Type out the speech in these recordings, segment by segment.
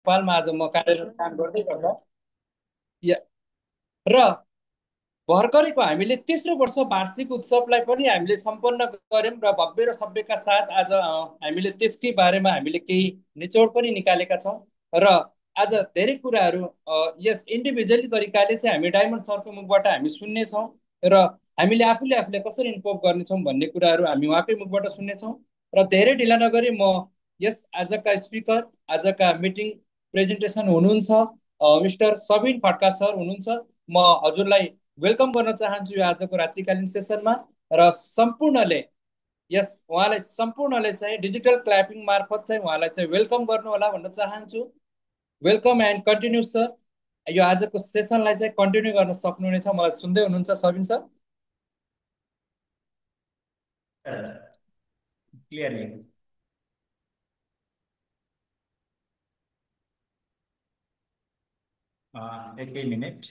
नेपालमा आज म कार्यरत काम गर्दै गर्दा या- र भर्खरैको हामीले तेस्रो वर्ष वार्षिक उत्सवलाई पनि हामीले सम्पन्न गर्यौँ र भव्य र सभ्यका साथ आज हामीले त्यसकै बारेमा हामीले केही निचोड पनि निकालेका छौँ र आज धेरै कुराहरू यस इन्डिभिजुअली तरिकाले चाहिँ हामी डायमन्ड सरको मुखबाट हामी सुन्नेछौँ र हामीले आफूले आफूलाई कसरी इन्भल्भ गर्नेछौँ भन्ने कुराहरू हामी उहाँकै मुखबाट सुन्नेछौँ र धेरै ढिला नगरी म यस आजका स्पिकर आजका मिटिङ प्रेजेन्टेसन हुनुहुन्छ मिस्टर सबिन खड्का सर हुनुहुन्छ। म हजुरलाई वेलकम गर्न चाहन्छु यो आजको रात्रिकालीन सेसनमा र सम्पूर्णले यस उहाँलाई सम्पूर्णले चाहिँ डिजिटल क्ल्यापिङ मार्फत चाहिँ उहाँलाई चाहिँ वेलकम गर्नु होला भन्न चाहन्छु। Welcome and continue sir. यो आजको सेसनलाई चाहिँ कन्टिन्यू गर्न सक्नुहुनेछ। मलाई सुन्दै हुनुहुन्छ सबिन सर? क्लियरली। एकै मिनट।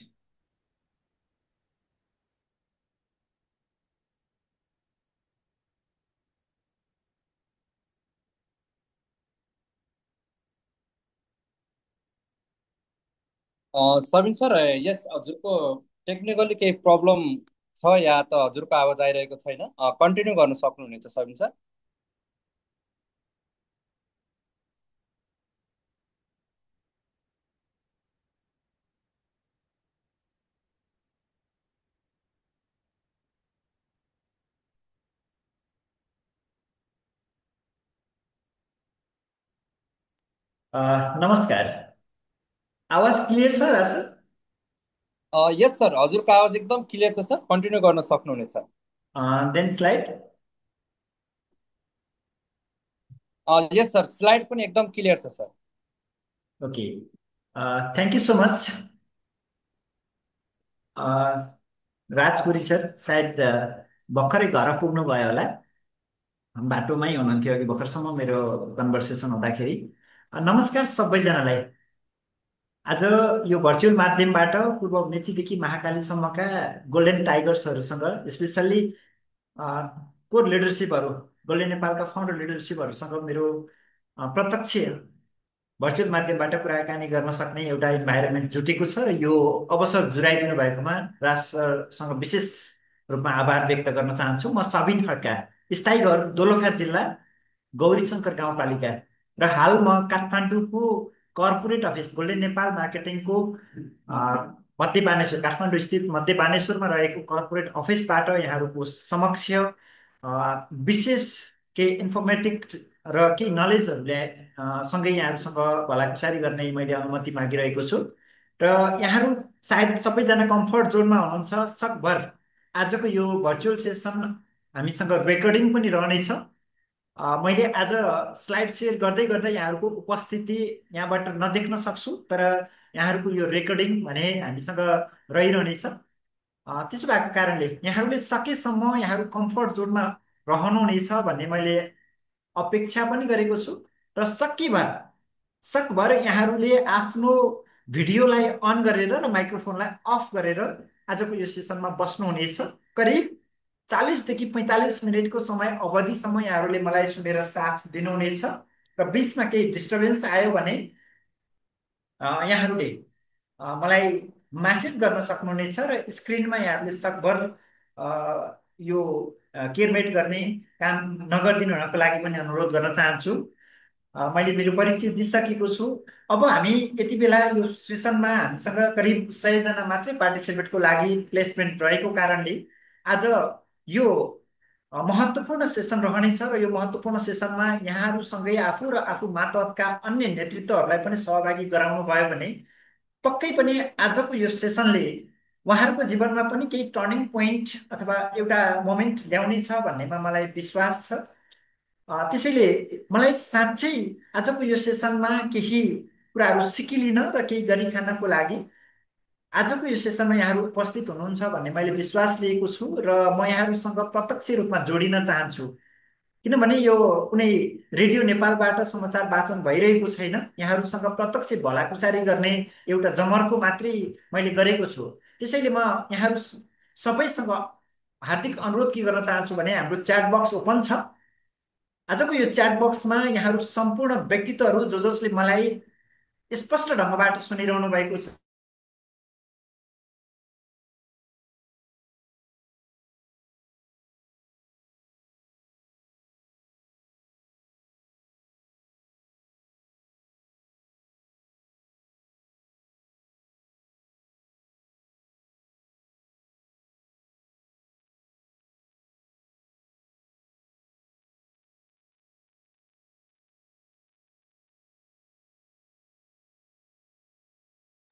सबिन सर, यस हजुरको टेक्निकली केही प्रब्लम छ या त हजुरको आवाज आइरहेको छैन? कन्टिन्यू गर्न सक्नुहुनेछ सबिन सर। नमस्कार। आवाज क्लियर छ राज सर? यस सर, हजुरको आवाज एकदम क्लियर छ सर, कन्टिन्यू गर्न सक्नुहुनेछ। Then slide. Yes sir, slide पनि एकदम क्लियर छ sir. Okay. Thank you so much. Rajpuri sir सायद भर्खरै घर पुग्नु भयो होला। बाटोमै हुनुहुन्थ्यो अघि भर्खरसम्म मेरो कन्भर्सेसन हुँदाखेरि। नमस्कार सबैजनालाई। आज यो भर्चुअल माध्यमबाट पूर्व मेचीदेखि महाकालीसम्मका गोल्डन टाइगर्सहरूसँग स्पेसल्ली कोर लिडरसिपहरू, गोल्डन नेपालका फाउन्डर लिडरसिपहरूसँग मेरो प्रत्यक्ष भर्चुअल माध्यमबाट कुराकानी गर्न सक्ने एउटा इन्भाइरोमेन्ट जुटेको छ र यो अवसर जुराइदिनु भएकोमा राज सरसँग विशेष रूपमा आभार व्यक्त गर्न चाहन्छु। म सबिन खड्का, स्थायी घर दोलखा जिल्ला गौरीशङ्कर गाउँपालिका र हाल म काठमाडौँको कर्पोरेट अफिस गोल्डन नेपाल मार्केटिङको मध्य बानेश्वर, काठमाडौँ स्थित मध्य बानेश्वरमा रहेको कर्पोरेट अफिसबाट यहाँहरूको समक्ष विशेष केही इन्फर्मेटिभ र केही नलेजहरूले सँगै यहाँहरूसँग भलाकुसारी गर्ने मैले अनुमति मागिरहेको छु। र यहाँहरू सायद सबैजना कम्फर्ट जोनमा हुनुहुन्छ। सकभर आजको यो भर्चुअल सेसन हामीसँग रेकर्डिङ पनि रहनेछ। मैले आज स्लाइड सेयर गर्दै गर्दै यहाँहरूको उपस्थिति यहाँबाट नदेख्न सक्छु, तर यहाँहरूको यो रेकर्डिङ भने हामीसँग रहिरहनेछ। त्यसो भएको कारणले यहाँहरूले सकेसम्म यहाँहरू कम्फर्ट जोनमा रहनुहुनेछ भन्ने मैले अपेक्षा पनि गरेको छु। र सकभर यहाँहरूले आफ्नो भिडियोलाई अन गरेर र माइक्रोफोनलाई अफ गरेर आजको यो सेसनमा बस्नुहुनेछ। करिब 40 देखि 45 मिनटको समय अवधिसम्म यहाँहरूले मलाई सुनेर साथ दिनुहुनेछ र बिचमा केही डिस्टर्बेन्स आयो भने यहाँहरूले मलाई म्यासेज गर्न सक्नुहुनेछ र स्क्रिनमा यहाँहरूले सकभर यो केयरमेट गर्ने काम नगरिदिनु हुनको लागि पनि अनुरोध गर्न चाहन्छु। मैले मेरो परिचय दिइसकेको छु। अब हामी यति बेला यो सेसनमा हामीसँग करिब 100 जना मात्रै पार्टिसिपेटको लागि प्लेसमेन्ट रहेको कारणले आज यो महत्त्वपूर्ण सेसन रहनेछ र यो महत्त्वपूर्ण सेसनमा यहाँहरूसँगै आफू र आफू मातहतका अन्य नेतृत्वहरूलाई पनि सहभागी गराउनु भयो भने पक्कै पनि आजको यो सेसनले उहाँहरूको जीवनमा पनि केही टर्निङ पोइन्ट अथवा एउटा मोमेन्ट ल्याउनेछ भन्नेमा मलाई विश्वास छ। त्यसैले मलाई साँच्चै आजको यो सेसनमा केही कुराहरू सिकिलिन र केही गरिखानको लागि आजको यो सेसनमा यहाँहरू उपस्थित हुनुहुन्छ भन्ने मैले विश्वास लिएको छु र म यहाँहरूसँग प्रत्यक्ष रूपमा जोडिन चाहन्छु। किनभने यो कुनै रेडियो नेपालबाट समाचार वाचन भइरहेको छैन, यहाँहरूसँग प्रत्यक्ष भलाकुसारी गर्ने एउटा जमर्को मात्रै मैले गरेको छु। त्यसैले म यहाँहरू सबैसँग हार्दिक अनुरोध के गर्न चाहन्छु भने हाम्रो च्याट बक्स ओपन छ। आजको यो च्याट बक्समा यहाँहरू सम्पूर्ण व्यक्तित्वहरू जसले मलाई स्पष्ट ढङ्गबाट सुनिरहनु भएको छ।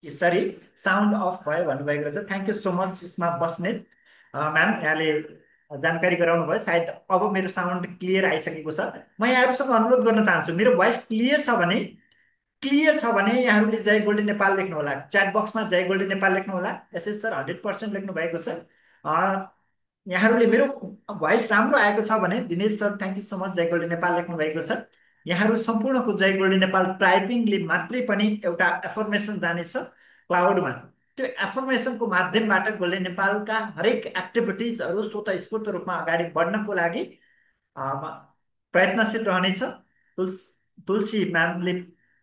सरी, साउन्ड अफ भयो भन्नुभएको रहेछ। Thank you so much Sushma Basnet ma'am, यहाँले जानकारी गराउनु भयो। सायद अब मेरो साउन्ड क्लियर आइसकेको छ। म यहाँहरूसँग अनुरोध गर्न चाहन्छु, मेरो भोइस क्लियर छ भने यहाँहरूले जय गोल्डी नेपाल लेख्नु होला। च्याट बक्समा जय गोल्डी नेपाल लेख्नु होला। एसएस सर 100% लेख्नु भएको छ। यहाँहरूले मेरो भोइस राम्रो आएको छ भने Dinesh sir thank you so much, Jai Goldie Nepal लेख्नु भएको छ। यहाँहरू सम्पूर्णको जय गोल्डी नेपाल टाइपिङले मात्रै पनि एउटा एफर्मेसन जानेछ क्लाउडमा। त्यो एफर्मेसनको माध्यमबाट गोल्डी नेपालका हरेक एक्टिभिटिजहरू स्वतःस्फूर्त रूपमा अगाडि बढ्नको लागि प्रयत्नशील रहनेछ। तुलसी म्यामले,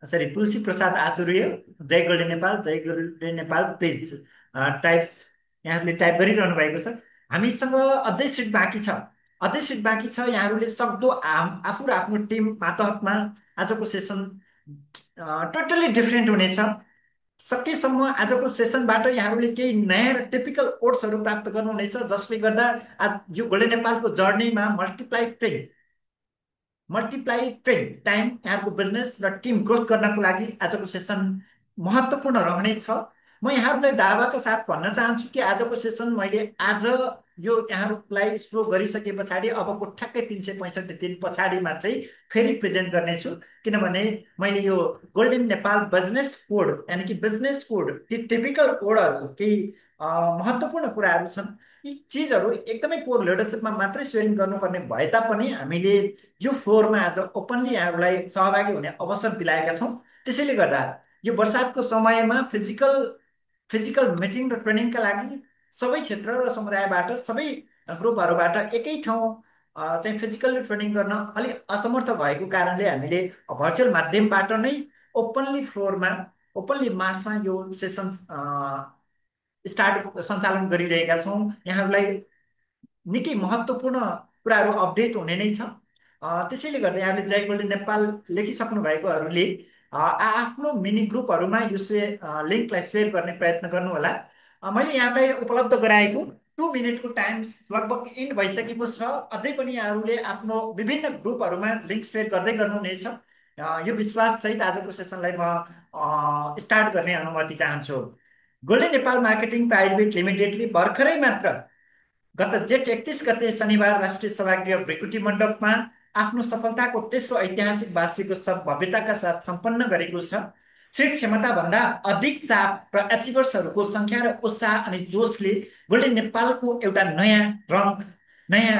sorry, Tulsi Prasad Acharya, Jai Goldie Nepal, Jai Goldie Nepal please type, यहाँहरूले टाइप गरिरहनु भएको छ। हामीसँग अझै सिट बाँकी छ, यहाँहरूले सक्दो आफू र आफ्नो टिम मातहतमा आजको सेसन टोटल्ली डिफ्रेन्ट हुनेछ। सकेसम्म आजको सेसनबाट यहाँहरूले केही नयाँ र टिपिकल कोड्सहरू प्राप्त गर्नुहुनेछ, जसले गर्दा आज यो गोल्डन नेपालको जर्नीमा मल्टिप्लाई ट्रेड टाइम यहाँको बिजनेस र टिम ग्रोथ गर्नको लागि आजको सेसन महत्त्वपूर्ण रहनेछ। म यहाँहरूलाई दावाका साथ भन्न चाहन्छु कि आजको सेसन मैले आज यो यहाँहरूलाई सुरु गरिसके पछाडि अबको ठ्याक्कै 365 दिन पछाडि मात्रै फेरि प्रेजेन्ट गर्नेछु। किनभने मैले यो गोल्डन नेपाल बिजनेस कोड, यानि कि बिजनेस कोड, ती टिपिकल कोडहरू, केही महत्त्वपूर्ण कुराहरू छन्। यी चिजहरू एकदमै कोर लिडरसिपमा मात्रै सेयरिङ गर्नुपर्ने भए तापनि हामीले यो फ्लोरमा आज ओपनली यहाँहरूलाई सहभागी हुने अवसर दिलाएका छौँ। त्यसैले गर्दा यो बर्सातको समयमा फिजिकल मिटिङ र ट्रेनिङका लागि सबै क्षेत्र र समुदायबाट, सबै ग्रुपहरूबाट एकै ठाउँ चाहिँ फिजिकल्ली ट्रेनिङ गर्न अलिक असमर्थ भएको कारणले हामीले भर्चुअल माध्यमबाट नै ओपनली फ्लोरमा, ओपनली मासमा यो सेसन सञ्चालन गरिरहेका छौँ। यहाँहरूलाई निकै महत्त्वपूर्ण कुराहरू अपडेट हुने नै छ। त्यसैले गर्दा यहाँले जय गोल्डी नेपाल लेखिसक्नु भएकोहरूले आफ्नो मिनी ग्रुपहरूमा यो लिङ्कलाई सेयर गर्ने प्रयत्न गर्नुहोला। मैले यहाँलाई उपलब्ध गराएको 2 मिनटको टाइम लगभग इन्ड भइसकेको छ। अझै पनि यहाँहरूले आफ्नो विभिन्न ग्रुपहरूमा लिङ्क सेयर गर्दै गर्नुहुनेछ। यो विश्वाससहित आजको सेसनलाई म स्टार्ट गर्ने अनुमति चाहन्छु। गोल्डन नेपाल मार्केटिङ प्राइभेट लिमिटेडले भर्खरै मात्र गत जेठ 31 गते शनिबार राष्ट्रिय सभागृह भृकुटी मण्डपमा आफ्नो सफलताको तेस्रो ऐतिहासिक वार्षिकोत्सव भव्यताका साथ सम्पन्न गरेको छ। सीट क्षमताभन्दा अधिक चाप र एचिभर्सहरूको सङ्ख्या र उत्साह अनि जोसले गोल्डन नेपालको एउटा नयाँ रङ, नयाँ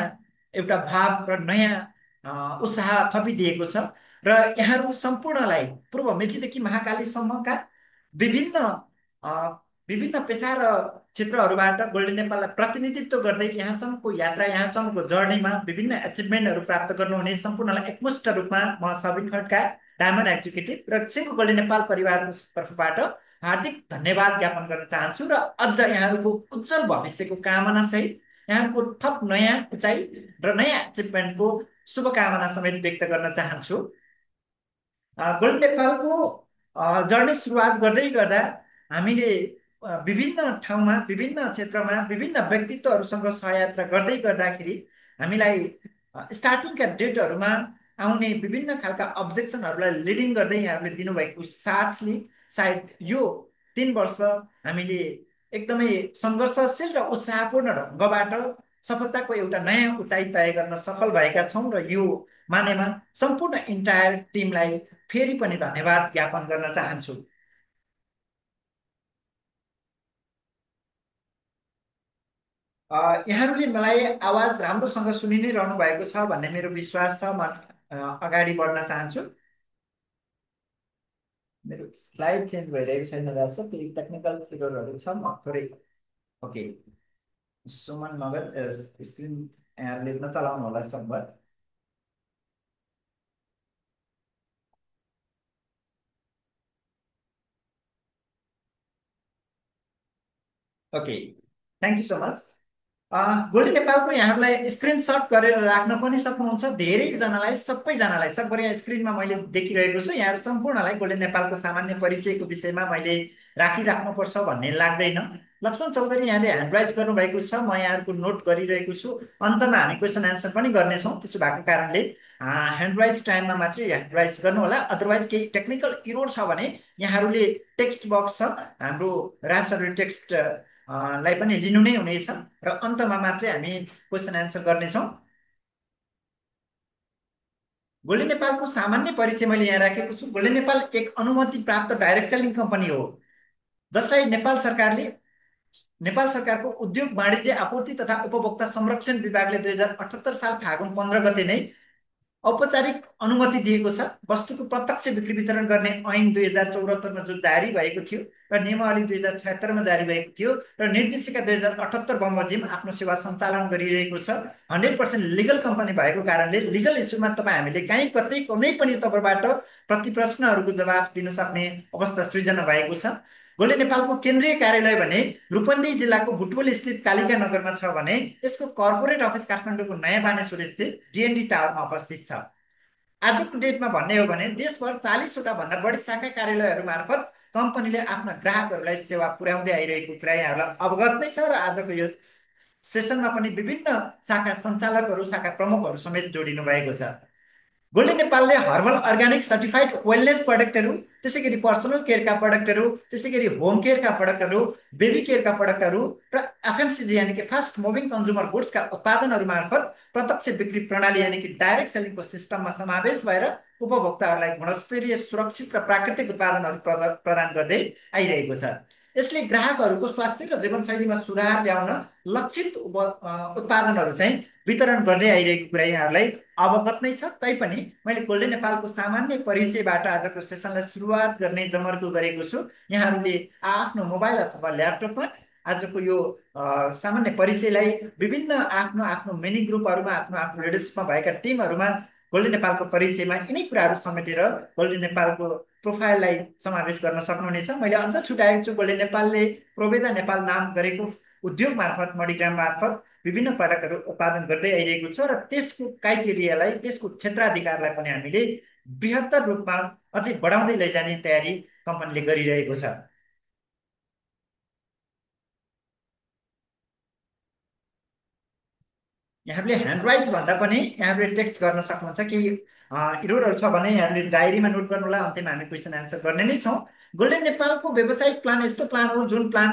एउटा भाव र नयाँ उत्साह थपिदिएको छ। र यहाँहरू सम्पूर्णलाई पूर्व मेचीदेखि महाकालीसम्मका विभिन्न विभिन्न पेसा र क्षेत्रहरूबाट गोल्डन नेपाललाई प्रतिनिधित्व गर्दै यहाँसम्मको यात्रा, यहाँसम्मको जर्नीमा विभिन्न एचिभमेन्टहरू प्राप्त गर्नुहुने सम्पूर्णलाई एकमुष्ट रूपमा म सबिन खड्का, डायमन्ड एक्जिक्युटिभ र सिङ्गो गोल्डन नेपाल परिवारको तर्फबाट हार्दिक धन्यवाद ज्ञापन गर्न चाहन्छु। र अझ यहाँहरूको उज्जवल भविष्यको कामना सहित यहाँको थप नयाँ उचाइ र नयाँ एचिभमेन्टको शुभकामना समेत व्यक्त गर्न चाहन्छु। गोल्डन नेपालको जर्नी सुरुवात गर्दै गर्दा हामीले विभिन्न ठाउँमा, विभिन्न क्षेत्रमा, विभिन्न व्यक्तित्वहरूसँग सहयात्रा गर्दै गर्दाखेरि हामीलाई स्टार्टिङका डेटहरूमा आउने विभिन्न खालका अब्जेक्सनहरूलाई लिडिङ गर्दै यहाँहरूले दिनुभएको साथले सायद यो 3 वर्ष हामीले एकदमै सङ्घर्षशील र उत्साहपूर्ण ढङ्गबाट सफलताको एउटा नयाँ उचाइ तय गर्न सफल भएका छौँ। र यो मानेमा सम्पूर्ण इन्टायर टिमलाई फेरि पनि धन्यवाद ज्ञापन गर्न चाहन्छु। यहाँहरूले मलाई आवाज राम्रोसँग सुनि नै रहनु भएको छ भन्ने मेरो विश्वास छ। म अगाडि बढ्न चाहन्छु। मेरो स्लाइड चेन्ज भइरहेको छैन रहेछ, केही टेक्निकल फिगरहरू छ, म थोरै ओके। सुमन मगर स्क्रिन यहाँहरूले नचलाउनु होला सम्भव। Okay, thank you so much. Goldie नेपालको यहाँहरूलाई स्क्रिनसट गरेर राख्न पनि सक्नुहुन्छ। धेरैजनालाई, सबैजनालाई सकभर यहाँ स्क्रिनमा मैले देखिरहेको छु। यहाँहरू सम्पूर्णलाई गोल्डी नेपालको सामान्य परिचयको विषयमा मैले राखिराख्नुपर्छ भन्ने लाग्दैन। लक्ष्मण चौधरी यहाँले ह्यान्ड राइज गर्नुभएको छ, म यहाँहरूको नोट गरिरहेको छु। अन्तमा हामी क्वेसन एन्सर पनि गर्नेछौँ। त्यसो भएको कारणले ह्यान्ड राइज टाइममा मात्रै ह्यान्ड राइज गर्नु होला। अदरवाइज केही टेक्निकल इरोड छ भने यहाँहरूले टेक्स्ट बक्स छ हाम्रो राज सरले टेक्स्ट लाई पनि लिनु नै हुनेछ र अन्तमा मात्रै हामी क्वेसन एन्सर गर्नेछौँ। गोल्डी नेपालको सामान्य परिचय मैले यहाँ राखेको छु। गोल्डी नेपाल एक अनुमति प्राप्त डाइरेक्ट सेलिङ कम्पनी हो, जसलाई नेपाल सरकारको उद्योग वाणिज्य आपूर्ति तथा उपभोक्ता संरक्षण विभागले 2078 साल फागुन 15 गते नै औपचारिक अनुमति दिएको छ। वस्तुको प्रत्यक्ष बिक्री वितरण गर्ने ऐन 2074मा जो जारी भएको थियो र नियमावली 2076मा जारी भएको थियो र निर्देशिका 2078 बमोजिम आफ्नो सेवा सञ्चालन गरिरहेको छ। 100% लिगल कम्पनी भएको कारणले लिगल इस्युमा तपाईँ हामीले कहीँ कतै कुनै पनि तपाईँबाट प्रति प्रश्नहरूको जवाफ दिन सक्ने अवस्था सृजना भएको छ। गोल्डी नेपालको केन्द्रीय कार्यालय भने रूपन्देही जिल्लाको बुटवल स्थित कालिका नगरमा छ भने यसको कर्पोरेट अफिस काठमाडौँको नयाँ बानेश्वर स्थित डिएनडी टावरमा अवस्थित छ। आजको डेटमा भन्ने हो भने देशभर 40वटा भन्दा बढी शाखा कार्यालयहरू मार्फत कम्पनीले आफ्ना ग्राहकहरूलाई सेवा पुर्याउँदै आइरहेको कुरा यहाँहरूलाई अवगत नै छ र आजको यो सेसनमा पनि विभिन्न शाखा सञ्चालकहरू, शाखा प्रमुखहरू समेत जोडिनु भएको छ। गोल्डी नेपालले हर्बल अर्ग्यानिक सर्टिफाइड वेलनेस प्रडक्टहरू, त्यसै गरी पर्सनल केयरका प्रडक्टहरू, त्यसै गरी होम केयरका प्रडक्टहरू, बेबी केयरका प्रडक्टहरू र एफएमसिजी यानि कि फास्ट मुभिङ कन्ज्युमर गुड्सका उत्पादनहरू मार्फत प्रत्यक्ष बिक्री प्रणाली यानि कि डाइरेक्ट सेलिङको सिस्टममा समावेश भएर उपभोक्ताहरूलाई गुणस्तरीय, सुरक्षित र प्राकृतिक उत्पादनहरू प्रदान गर्दै आइरहेको छ। यसले ग्राहकहरूको स्वास्थ्य र जीवनशैलीमा सुधार ल्याउन लक्षित उत्पादनहरू चाहिँ वितरण गर्दै आइरहेको कुरा यहाँहरूलाई अवगत नै छ। तैपनि मैले गोल्डी नेपालको सामान्य परिचयबाट आजको सेसनलाई सुरुवात गर्ने जमर्को गरेको छु। यहाँहरूले आफ्नो मोबाइल अथवा ल्यापटपमा आजको यो सामान्य परिचयलाई विभिन्न आफ्नो आफ्नो मिनी ग्रुपहरूमा, आफ्नो आफ्नो लिडरसिपमा भएका टिमहरूमा गोल्डी नेपालको परिचयमा यिनै कुराहरू समेटेर गोल्डी नेपालको प्रोफाइललाई समावेश गर्न सक्नुहुनेछ। मैले अझ छुट्याएको छु, गोल्डी नेपालले प्रोवेदा नेपाल नाम गरेको उद्योग मार्फत, मणिग्राम मार्फत विभिन्न प्रडक्टहरू उत्पादन गर्दै आइरहेको छ र त्यसको क्राइटेरियालाई, त्यसको क्षेत्राधिकारलाई पनि हामीले बृहत्तर रूपमा अझै बढाउँदै लैजाने तयारी कम्पनीले गरिरहेको छ। यहाँहरूले ह्यान्ड राइज भन्दा पनि यहाँहरूले टेक्स्ट गर्न सक्नुहुन्छ। केही इरोडहरू छ भने यहाँहरूले डायरीमा नोट गर्नुहोला। अन्त्यमा हामी क्वेसन एन्सर गर्ने नै छौँ। गोल्डन नेपालको व्यावसायिक प्लान यस्तो प्लान हो जुन प्लान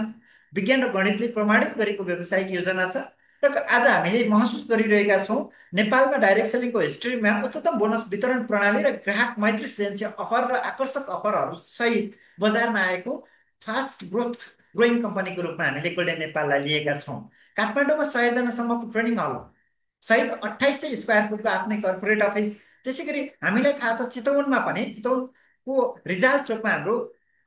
विज्ञान र गणितले प्रमाणित गरेको व्यावसायिक योजना छ र आज हामीले महसुस गरिरहेका छौँ नेपालमा डाइरेक्ट सेलिङको हिस्ट्रीमा उच्चतम बोनस वितरण प्रणाली र ग्राहक मैत्री सेन्सी अफर र आकर्षक अफरहरू सहित बजारमा आएको फास्ट ग्रोइङ कम्पनीको रूपमा हामीले गोल्डन नेपाललाई लिएका छौँ। काठमाडौँमा 100 जनासम्मको ट्रेनिङ हल सहित 2800 स्क्वायर फुटको आफ्नै कर्पोरेट अफिस, त्यसै गरी हामीलाई थाहा छ चितवनमा पनि, चितवनको रिजाल चोकमा हाम्रो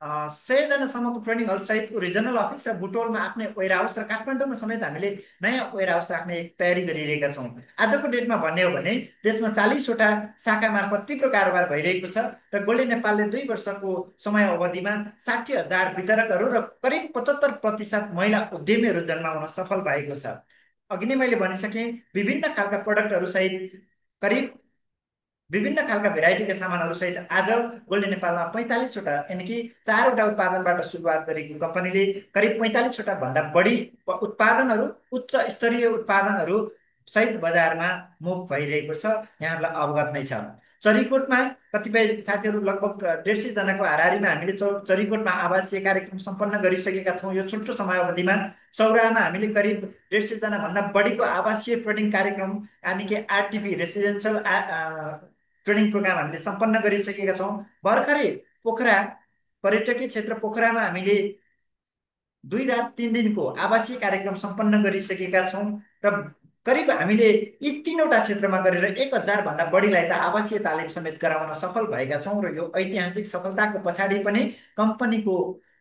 100 जनासम्मको ट्रेनिङ हल सहितको रिजनल अफिस र बुटवलमा आफ्नै वेयर हाउस र काठमाडौँमा समेत हामीले नयाँ वेयर हाउस राख्ने तयारी गरिरहेका छौँ। आजको डेटमा भन्ने हो भने देशमा 40वटा शाखा मार्फत तीव्र कारोबार भइरहेको छ र गोल्डी नेपालले 2 वर्षको समय अवधिमा 60,000 वितरकहरू र करिब 75% महिला उद्यमीहरू जन्माउन सफल भएको छ। अघि नै मैले भनिसकेँ, विभिन्न खालका प्रडक्टहरू सहित करिब विभिन्न खालका भेराइटीका सामानहरू सहित आज गोल्डी नेपालमा 45वटा यानि कि 4वटा उत्पादनबाट सुरुवात गरेको कम्पनीले करिब 45वटा भन्दा बढी उत्पादनहरू, उच्च स्तरीय उत्पादनहरू सहित बजारमा मुभ भइरहेको छ। यहाँहरूलाई अवगत नै छ। चरीकोटमा कतिपय साथीहरू लगभग 150 जनाको हाराहारीमा हामीले चरीकोटमा आवासीय कार्यक्रम सम्पन्न गरिसकेका छौँ। यो छोटो समय अवधिमा सौराहामा हामीले करिब 150 जना भन्दा बढीको आवासीय ट्रेनिङ कार्यक्रम यानि कि आरटिपी रेसिडेन्सियल ट्रेनिङ प्रोग्राम हामीले सम्पन्न गरिसकेका छौँ। भर्खरै पोखरा पर्यटकीय क्षेत्र पोखरामा हामीले 2 रात 3 दिनको आवासीय कार्यक्रम सम्पन्न गरिसकेका छौँ र करिब हामीले यी 3वटा क्षेत्रमा गरेर 1000 भन्दा बढीलाई त आवासीय तालिम समेत गराउन सफल भएका छौँ र यो ऐतिहासिक सफलताको पछाडि पनि कम्पनीको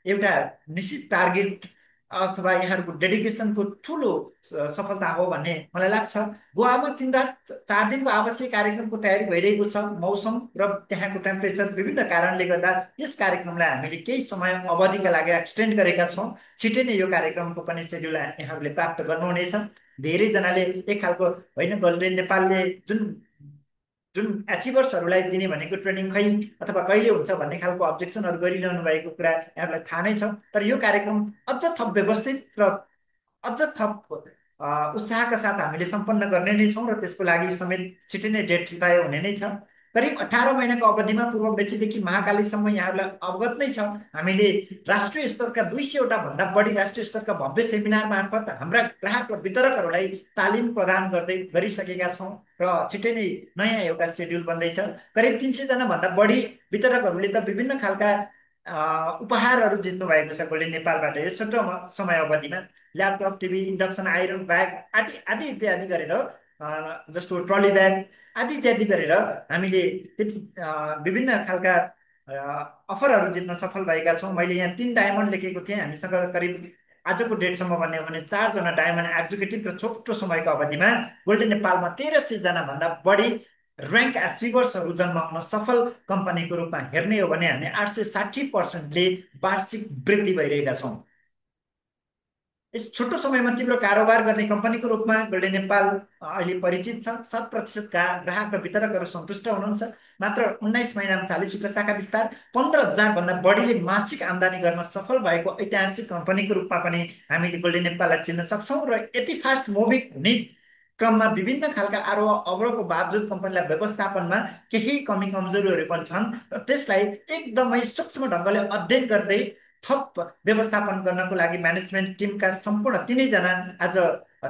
एउटा निश्चित टार्गेट अथवा यहाँहरूको डेडिकेसनको ठुलो सफलता हो भन्ने मलाई लाग्छ। गोवामा 3 रात 4 दिनको आवासीय कार्यक्रमको तयारी भइरहेको छ। मौसम र त्यहाँको टेम्परेचर विभिन्न कारणले गर्दा यस कार्यक्रमलाई हामीले केही समय अवधिका लागि एक्सटेन्ड गरेका छौँ। छिट्टै नै यो कार्यक्रमको पनि सेड्युल यहाँहरूले प्राप्त गर्नुहुनेछ। धेरैजनाले एक खालको होइन गोल्डेन नेपालले जुन जुन एचिभर्सहरूलाई दिने भनेको ट्रेनिङ खै अथवा कहिले हुन्छ भन्ने खालको अब्जेक्सनहरू गरिरहनु भएको कुरा यहाँहरूलाई थाहा नै छ। तर यो कार्यक्रम अझ थप व्यवस्थित र अझ थप उत्साहका साथ हामीले सम्पन्न गर्ने नै छौँ र त्यसको लागि समेत छिट्टै नै डेट तय हुने नै छ। करिब 18 महिनाको अवधिमा पूर्व मेचीदेखि महाकालीसम्म यहाँहरूलाई अवगत नै छ। हामीले राष्ट्रिय स्तरका 200वटा भन्दा बढी राष्ट्रिय स्तरका भव्य सेमिनार मार्फत हाम्रा ग्राहक र वितरकहरूलाई तालिम प्रदान गर्दै गरिसकेका छौँ र छिट्टै नै नयाँ एउटा सेड्युल बन्दैछ। करिब 300जना भन्दा बढी वितरकहरूले त विभिन्न खालका उपहारहरू जित्नु भएको छ गोल्डेन नेपालबाट यो छोटो समय अवधिमा। Laptop, TV, induction iron, bag आदि आदि इत्यादि गरेर जस्तो ट्रली ब्याग आदि इत्यादि गरेर हामीले त्यति विभिन्न खालका अफरहरू जित्न सफल भएका छौँ। मैले यहाँ 3 डायमन्ड लेखेको थिएँ। हामीसँग करिब आजको डेटसम्म भन्यो भने 4जना डायमन्ड एक्जिक्युटिभ र छोटो समयको अवधिमा गोल्डेन नेपालमा 1300जना भन्दा बढी ऱ्याङ्क एचिभर्सहरू जन्माउन सफल कम्पनीको रूपमा हेर्ने हो भने हामी 860%ले वार्षिक वृद्धि भइरहेका छौँ। यस छोटो समयमा तीव्र कारोबार गर्ने कम्पनीको रूपमा गोल्डेन नेपाल अहिले परिचित छ। 7% ग्राहक र वितरकहरू सन्तुष्ट हुनुहुन्छ। मात्र 19 महिनामा 40वटा शाखा विस्तार, 15,000 भन्दा बढीले मासिक आम्दानी गर्न सफल भएको ऐतिहासिक कम्पनीको रूपमा पनि हामीले गोल्डेन नेपाललाई चिन्न सक्छौँ। र यति फास्ट मुभिङ हुने क्रममा विभिन्न खालका आरोह अवरोहको बावजुद कम्पनीलाई व्यवस्थापनमा केही कमी कमजोरीहरू पनि छन् र त्यसलाई एकदमै सूक्ष्म ढङ्गले अध्ययन गर्दै थप व्यवस्थापन गर्नको लागि म्यानेजमेन्ट टिमका सम्पूर्ण 3जना आज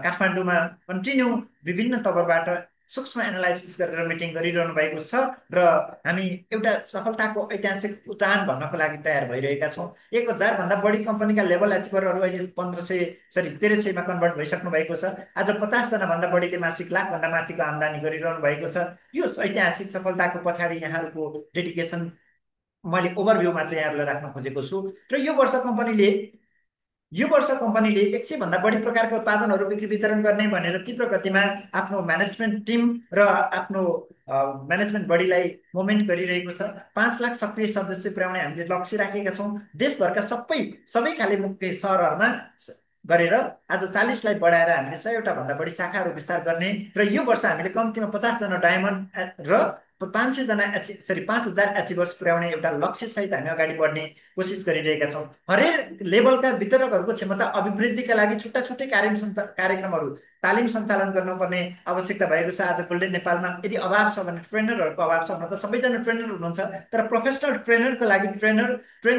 काठमाडौँमा कन्टिन्यू विभिन्न तवरबाट सूक्ष्म एनालाइसिस गरेर मिटिङ गरिरहनु भएको छ र हामी एउटा सफलताको ऐतिहासिक उदाहरण भन्नको लागि तयार भइरहेका छौँ। 1000 भन्दा बढी कम्पनीका लेभल एचिभरहरू अहिले 1300मा कन्भर्ट भइसक्नु भएको छ। आज 50जना भन्दा बढीले मासिक लाखभन्दा माथिको आम्दानी गरिरहनु भएको छ। यो ऐतिहासिक सफलताको पछाडि यहाँहरूको डेडिकेसन मैले ओभरभ्यू मात्र यहाँहरूलाई राख्न खोजेको छु। र यो वर्ष कम्पनीले 100 भन्दा बढी प्रकारका उत्पादनहरू बिक्री वितरण गर्ने भनेर तीव्र गतिमा आफ्नो म्यानेजमेन्ट टिम र आफ्नो म्यानेजमेन्ट बडीलाई मोमेन्ट गरिरहेको छ। 5 लाख सक्रिय सदस्य पुर्याउने हामीले लक्ष्य राखेका छौँ। देशभरका सबै खाले मुख्य सहरहरूमा गरेर आज 40लाई बढाएर हामीले 100वटा भन्दा बढी शाखाहरू विस्तार गर्ने र यो वर्ष हामीले कम्तीमा 50जना डायमन्ड र 5,000 एचिभर्स पुर्याउने एउटा लक्ष्य सहित हामी अगाडि बढ्ने कोसिस गरिरहेका छौँ। हरेक लेभलका वितरकहरूको क्षमता अभिवृद्धिका लागि छुट्टा छुट्टै कार्यक्रमहरू तालिम सञ्चालन गर्नुपर्ने आवश्यकता भएको छ। आज गोल्डेन नेपालमा यदि अभाव छ भने ट्रेनरहरूको अभाव छ। न त सबैजना ट्रेनर हुनुहुन्छ, तर प्रोफेसनल ट्रेनरको लागि ट्रेन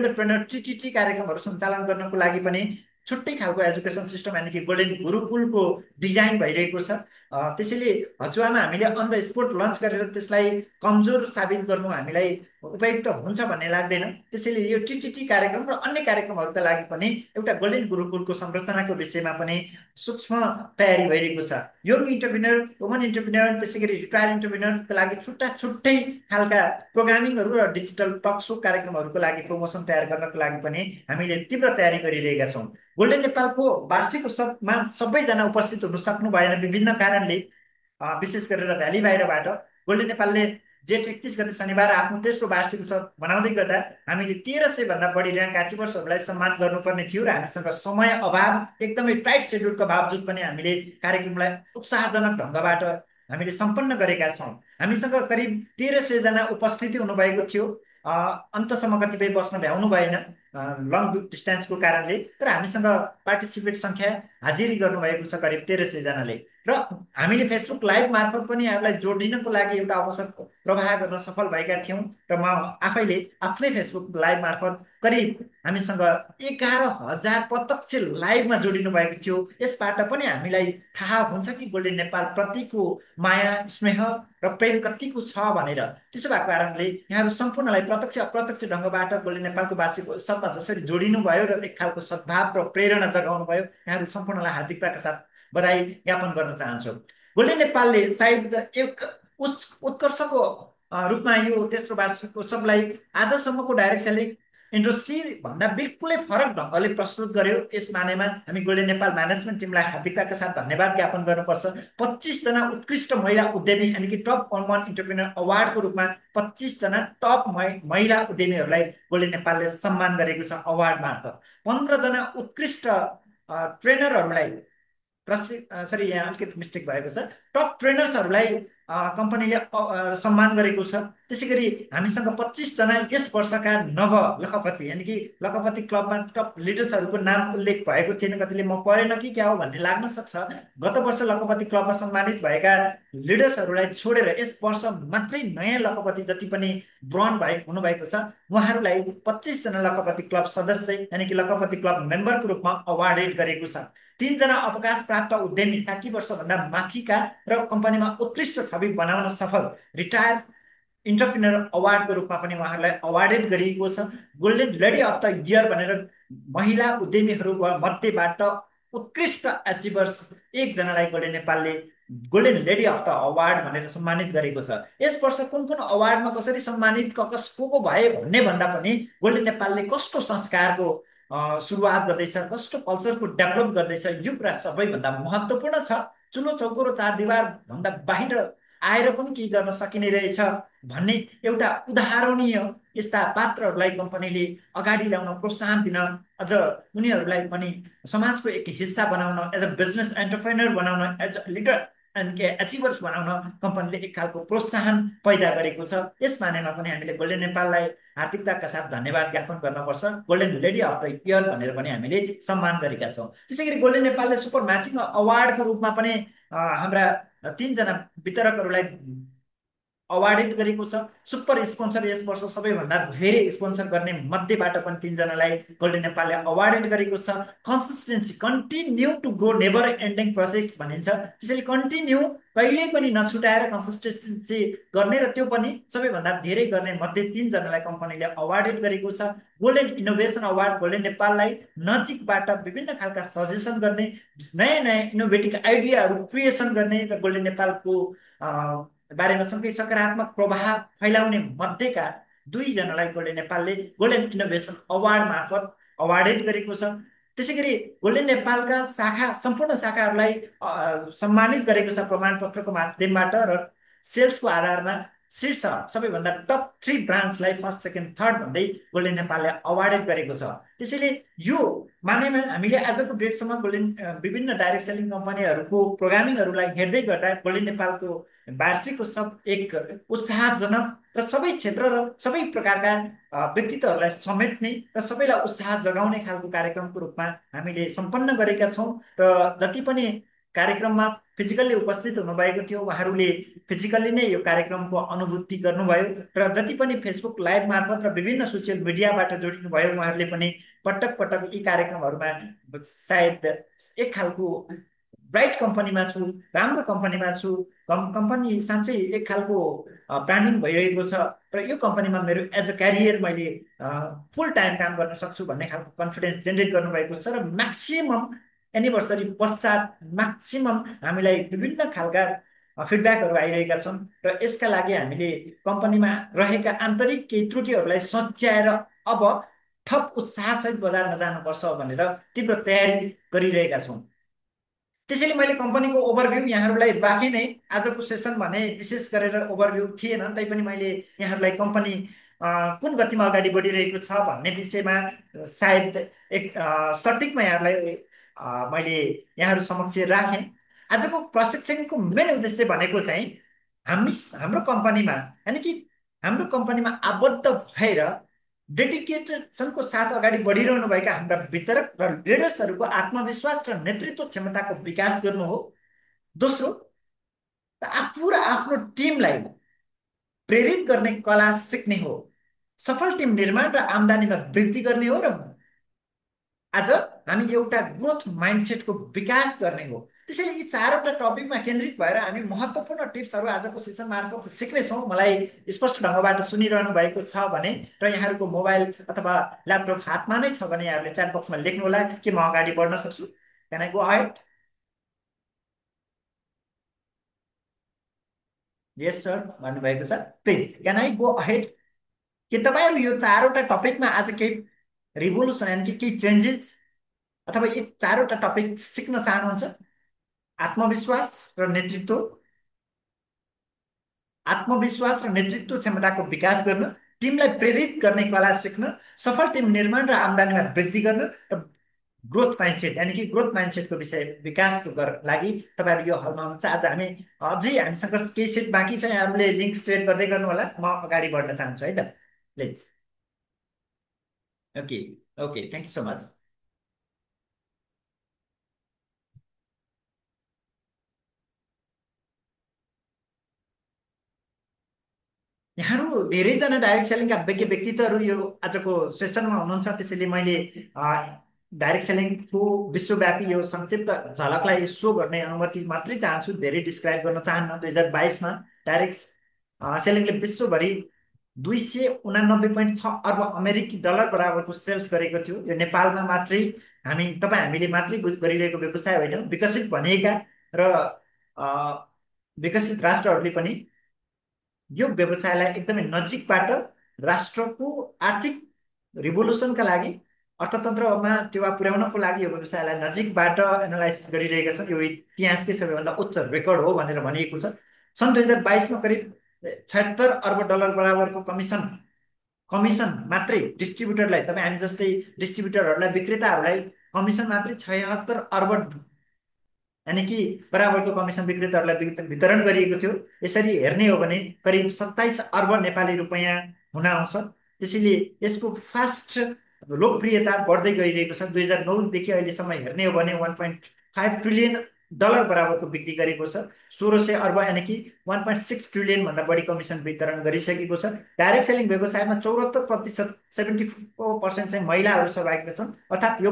द ट्रेनर टिटिटी कार्यक्रमहरू सञ्चालन गर्नको लागि पनि छुट्टै खालको एजुकेसन सिस्टम यानि कि गोल्डेन गुरुकुलको डिजाइन भइरहेको छ। त्यसैले हचुवामा हामीले अन द स्पोट लन्च गरेर त्यसलाई कमजोर साबित गर्नु हामीलाई उपयुक्त हुन्छ भन्ने लाग्दैन। त्यसैले यो टिटिटी कार्यक्रम र अन्य कार्यक्रमहरूका लागि पनि एउटा गोल्डेन गुरुकुलको संरचनाको विषयमा पनि सूक्ष्म तयारी भइरहेको छ। यङ इन्टरप्रिनर, वुमन इन्टरप्रिनर, त्यसै गरी रिटायर इन्टरप्रिनरको लागि छुट्टै खालका प्रोग्रामिङहरू र डिजिटल टक सो कार्यक्रमहरूको लागि प्रमोसन तयार गर्नको लागि पनि हामीले तीव्र तयारी गरिरहेका छौँ। गोल्डेन नेपालको वार्षिक उत्सवमा सबैजना उपस्थित हुन सक्नु भएन विभिन्न कारणले, विशेष गरेर भ्याली बाहिरबाट। गोल्डेन नेपालले जेठ 31 गते शनिबार आफ्नो तेस्रो वार्षिक उत्सव मनाउँदै गर्दा हामीले 1300 भन्दा बढी ऱ्याङ्क एचिभर्सहरूलाई सम्मान गर्नुपर्ने थियो र हामीसँग समय अभाव, एकदमै टाइट सेड्युलको बावजुद पनि हामीले कार्यक्रमलाई उत्साहजनक ढङ्गबाट हामीले सम्पन्न गरेका छौँ। हामीसँग करिब 1300जना उपस्थिति हुनुभएको थियो। अन्तसम्म कतिपय बस्न भ्याउनु भएन लङ डिस्टेन्सको कारणले, तर हामीसँग पार्टिसिपेट सङ्ख्या हाजिरी गर्नुभएको छ करिब 1300जनाले। र हामीले फेसबुक लाइभ मार्फत पनि यहाँलाई जोडिनको लागि एउटा अवसर प्रवाह गर्न सफल भएका थियौँ र म आफैले आफ्नै फेसबुक लाइभ मार्फत करिब हामीसँग 11,000 प्रत्यक्ष लाइभमा जोडिनु भएको थियो। यसबाट पनि हामीलाई थाहा हुन्छ कि गोल्डेन नेपाल प्रतिको माया, स्नेह र प्रेम कतिको छ भनेर। त्यसो भएको कारणले यहाँहरू सम्पूर्णलाई प्रत्यक्ष अप्रत्यक्ष ढङ्गबाट गोल्डेन नेपालको वार्षिक उत्सवमा जसरी जोडिनु भयो र एक खालको सद्भाव र प्रेरणा जगाउनु भयो, यहाँहरू सम्पूर्णलाई हार्दिकताका साथ बधाई ज्ञापन गर्न चाहन्छु। गोल्डेन नेपालले सायद एक उत्कर्षको रूपमा यो तेस्रो वार्षिक उत्सवलाई आजसम्मको डाइरेक्ट सेलिङ इन्डस्ट्री भन्दा बिल्कुलै फरक ढङ्गले प्रस्तुत गर्यो। यस मानेमा हामी गोल्डन नेपाल म्यानेजमेन्ट टिमलाई हार्दिकताका साथ धन्यवाद ज्ञापन गर्नुपर्छ। 25जना उत्कृष्ट महिला उद्यमी यानि कि टप वुमन इन्टरप्रेन्योर अवार्डको रूपमा 25जना टप महिला उद्यमीहरूलाई गोल्डन नेपालले सम्मान गरेको छ अवार्ड मार्फत। 15जना उत्कृष्ट ट्रेनरहरूलाई सरी, यहाँ अलिकति मिस्टेक भएको छ। टप ट्रेनर्सहरूलाई कम्पनीले सम्मान गरेको छ। त्यसै गरी हामीसँग 25जना यस वर्षका नव लखपति यानि कि लखपति क्लबमा टप लिडर्सहरूको नाम उल्लेख भएको थिएन। कतिले म पढेन कि क्या हो भन्ने लाग्न सक्छ। गत वर्ष लखपति क्लबमा सम्मानित भएका लिडर्सहरूलाई छोडेर यस वर्ष मात्रै नयाँ लखपति जति पनि ब्रोन हुनुभएको छ उहाँहरूलाई 25जना लखपति क्लब सदस्य यानि कि लखपति क्लब मेम्बरको रूपमा अवार्डेड गरेको छ। 3जना अवकाश प्राप्त उद्यमी 60 वर्षभन्दा माथिका र कम्पनीमा उत्कृष्ट छवि बनाउन सफल रिटायर इन्टरप्रेन्योर अवार्डको रूपमा पनि उहाँहरूलाई अवार्डेड गरिएको छ। Golden lady of the year भनेर महिला उद्यमीहरू मध्येबाट उत्कृष्ट एचिभर्स 1जनालाई गोल्डन नेपालले golden lady of the award भनेर सम्मानित गरेको छ। यस वर्ष कुन कुन अवार्डमा कसरी सम्मानित को भए भन्ने भन्दा पनि गोल्डन नेपालले कस्तो संस्कारको सुरुवात गर्दैछ, कस्तो कल्चरको डेभलप गर्दैछ, यो कुरा सबैभन्दा महत्त्वपूर्ण छ। चुलो चौको र चार दिवार भन्दा बाहिर आएर पनि केही गर्न सकिने रहेछ भन्ने एउटा उदाहरणीय यस्ता पात्रहरूलाई कम्पनीले अगाडि ल्याउन प्रोत्साहन दिन, अझ उनीहरूलाई पनि समाजको एक हिस्सा बनाउन, एज अ बिजनेस एन्टरप्रेन्योर बनाउन, एज अ लिडर एन्ड एचिभर्स बनाउन कम्पनीले एक खालको प्रोत्साहन पैदा गरेको छ। यस मानेमा पनि हामीले गोल्डन नेपाललाई हार्दिकताका साथ धन्यवाद ज्ञापन गर्नुपर्छ। Golden lady of the year भनेर पनि हामीले सम्मान गरेका छौँ। त्यसै गरी गोल्डन नेपालले सुपर म्याचिङ अवार्डको रूपमा पनि हाम्रा 3जना वितरकहरूलाई अवार्डेड गरेको छ। सुपर स्पोन्सर यस वर्ष सबैभन्दा धेरै स्पोन्सर गर्ने मध्येबाट पनि 3जनालाई गोल्डन नेपालले अवार्डेड गरेको छ। Consistency, continue to go, never ending process भनिन्छ। त्यसैले कन्टिन्यू, कहिल्यै पनि नछुटाएर कन्सिस्टेन्सी गर्ने र त्यो पनि सबैभन्दा धेरै गर्ने मध्ये 3जनालाई कम्पनीले अवार्डेड गरेको छ। गोल्डन इनोभेसन अवार्ड गोल्डन नेपाललाई नजिकबाट विभिन्न खालका सजेसन गर्ने, नयाँ नयाँ इनोभेटिभ आइडियाहरू क्रिएसन गर्ने र गोल्डन नेपालको बारेमा सँगै सकारात्मक प्रभाव फैलाउने मध्येका 2जनालाई गोल्डन नेपालले गोल्डन इनोभेसन अवार्ड मार्फत अवार्डेड गरेको छ। त्यसै गरी गोल्डन नेपालका सम्पूर्ण शाखाहरूलाई सम्मानित गरेको छ प्रमाणपत्रको माध्यमबाट र सेल्सको आधारमा शीर्ष सबैभन्दा टप 3 ब्रान्चलाई फर्स्ट, सेकेन्ड, थर्ड भन्दै गोल्डन नेपालले अवार्डेड गरेको छ। त्यसैले यो मानेमा हामीले आजको डेटसम्म विभिन्न डाइरेक्ट सेलिङ कम्पनीहरूको प्रोग्रामिङहरूलाई हेर्दै गर्दा गोल्डन नेपालको वार्षिक उत्सव एक उत्साहजनक र सबै क्षेत्र र सबै प्रकारका व्यक्तित्वहरूलाई समेट्ने र सबैलाई उत्साह जगाउने खालको कार्यक्रमको रूपमा हामीले सम्पन्न गरेका छौँ। र जति पनि कार्यक्रममा फिजिकल्ली उपस्थित हुनुभएको थियो उहाँहरूले फिजिकल्ली नै यो कार्यक्रमको अनुभूति गर्नुभयो र जति पनि फेसबुक लाइभ मार्फत र विभिन्न सोसियल मिडियाबाट जोडिनुभयो उहाँहरूले पनि पटक पटक यी कार्यक्रमहरूमा सायद एक खालको ब्राइट कम्पनीमा छु, राम्रो कम्पनीमा छु, कम्पनी साँच्चै एक खालको ब्रान्डिङ भइरहेको छ र यो कम्पनीमा मेरो एज अ क्यारियर मैले फुल टाइम काम गर्न सक्छु भन्ने खालको कन्फिडेन्स जेनेरेट गर्नुभएको छ। र म्याक्सिमम एनिभर्सरी पश्चात म्याक्सिमम हामीलाई विभिन्न खालका फिडब्याकहरू आइरहेका छन् र यसका लागि हामीले कम्पनीमा रहेका आन्तरिक केही त्रुटिहरूलाई सच्याएर अब थप उत्साहसहित बजारमा जानुपर्छ भनेर तीव्र तयारी गरिरहेका छौँ। त्यसैले मैले कम्पनीको ओभरभ्यू यहाँहरूलाई राखेँ नै। आजको सेसन भने विशेष गरेर ओभरभ्यू थिएन, तैपनि मैले यहाँहरूलाई कम्पनी कुन गतिमा अगाडि बढिरहेको छ भन्ने विषयमा सायद एक सटिकमा यहाँहरूलाई मैले यहाँहरू समक्ष राखेँ। आजको प्रशिक्षणको मेन उद्देश्य भनेको चाहिँ हाम्रो कम्पनीमा यानि कि हाम्रो कम्पनीमा आबद्ध भएर डेडिकेसनको साथ अगाडि बढिरहनुभएका हाम्रा वितरक र लिडर्सहरूको आत्मविश्वास र नेतृत्व क्षमताको विकास गर्नु हो। दोस्रो, आफू र आफ्नो टिमलाई प्रेरित गर्ने कला सिक्ने हो। सफल टिम निर्माण र आम्दानीमा वृद्धि गर्ने हो र आज हामी एउटा ग्रोथ माइन्डसेटको विकास गर्ने हो। त्यसैले यी 4वटा टपिकमा केन्द्रित भएर हामी महत्त्वपूर्ण टिप्सहरू आजको सेसन मार्फत सिक्नेछौँ। मलाई स्पष्ट ढङ्गबाट सुनिरहनु भएको छ भने र यहाँहरूको मोबाइल अथवा ल्यापटप हातमा नै छ भने यहाँहरूले च्याट बक्समा लेख्नुहोला कि म अगाडि बढ्न सक्छु। Can I go ahead? Yes sir भन्नुभएको छ। Please can I go ahead? के तपाईँहरू यो चारवटा टपिकमा आज केही रिभोल्युसन यानि कि केही चेन्जेस अथवा यी चारवटा टपिक सिक्न चाहनुहुन्छ? आत्मविश्वास र नेतृत्व, आत्मविश्वास र नेतृत्व क्षमताको विकास गर्न, टिमलाई प्रेरित गर्ने कला सिक्न, सफल टिम निर्माण र आम्दानीमा वृद्धि गर्न र ग्रोथ माइन्डसेट यानि कि ग्रोथ माइन्डसेटको विषय विकासको लागि तपाईँहरू यो हलमा हुनुहुन्छ। आज हामी अझै हामीसँग केही सिट बाँकी छ, यहाँहरूले लिङ्क सेयर गर्दै गर्नु होला। म अगाडि बढ्न चाहन्छु है त, please. Okay, okay, thank you so much. यहाँहरू धेरैजना डाइरेक्ट सेलिङका व्यक्तित्वहरू यो आजको सेसनमा हुनुहुन्छ, त्यसैले मैले डाइरेक्ट सेलिङको विश्वव्यापी यो संक्षिप्त झलकलाई सो गर्ने अनुमति मात्रै चाहन्छु, धेरै डिस्क्राइब गर्न चाहन्न। 2022मा डाइरेक्ट सेलिङले विश्वभरि 289.6 अर्ब अमेरिकी डलर बराबरको सेल्स गरेको थियो। यो नेपालमा मात्रै हामीले मात्रै गरिरहेको व्यवसाय होइन, विकसित भनिएका र विकसित राष्ट्रहरूले पनि यो व्यवसायलाई एकदमै नजिकबाट राष्ट्रको आर्थिक रिभोल्युसनका लागि, अर्थतन्त्रमा टेवा पुर्याउनको लागि यो व्यवसायलाई नजिकबाट एनालाइसिस गरिरहेका छन्। यो इतिहासकै सबैभन्दा उच्च रेकर्ड हो भनेर भनिएको छ। सन् 2022मा करिब 76 अर्ब डलर बराबरको कमिसन मात्रै डिस्ट्रिब्युटरलाई, तपाईँ हामी जस्तै डिस्ट्रिब्युटरहरूलाई, विक्रेताहरूलाई कमिसन मात्रै 76 अर्ब यानि कि बराबरको कमिसन विक्रेताहरूलाई वितरण गरिएको थियो। यसरी हेर्ने हो भने करिब 27 अर्ब नेपाली रुपियाँ हुन आउँछ। त्यसैले यसको फास्ट लोकप्रियता बढ्दै गइरहेको छ। 2009देखि अहिलेसम्म हेर्ने हो भने 1.5 ट्रिलियन डलर बराबरको बिक्री गरेको छ। 1600 अर्ब यानि कि 1.6 ट्रिलियन भन्दा बढी कमिसन वितरण गरिसकेको छ। डाइरेक्ट सेलिङ व्यवसायमा 74%, 74% चाहिँ महिलाहरू सहभागिता छन्, अर्थात्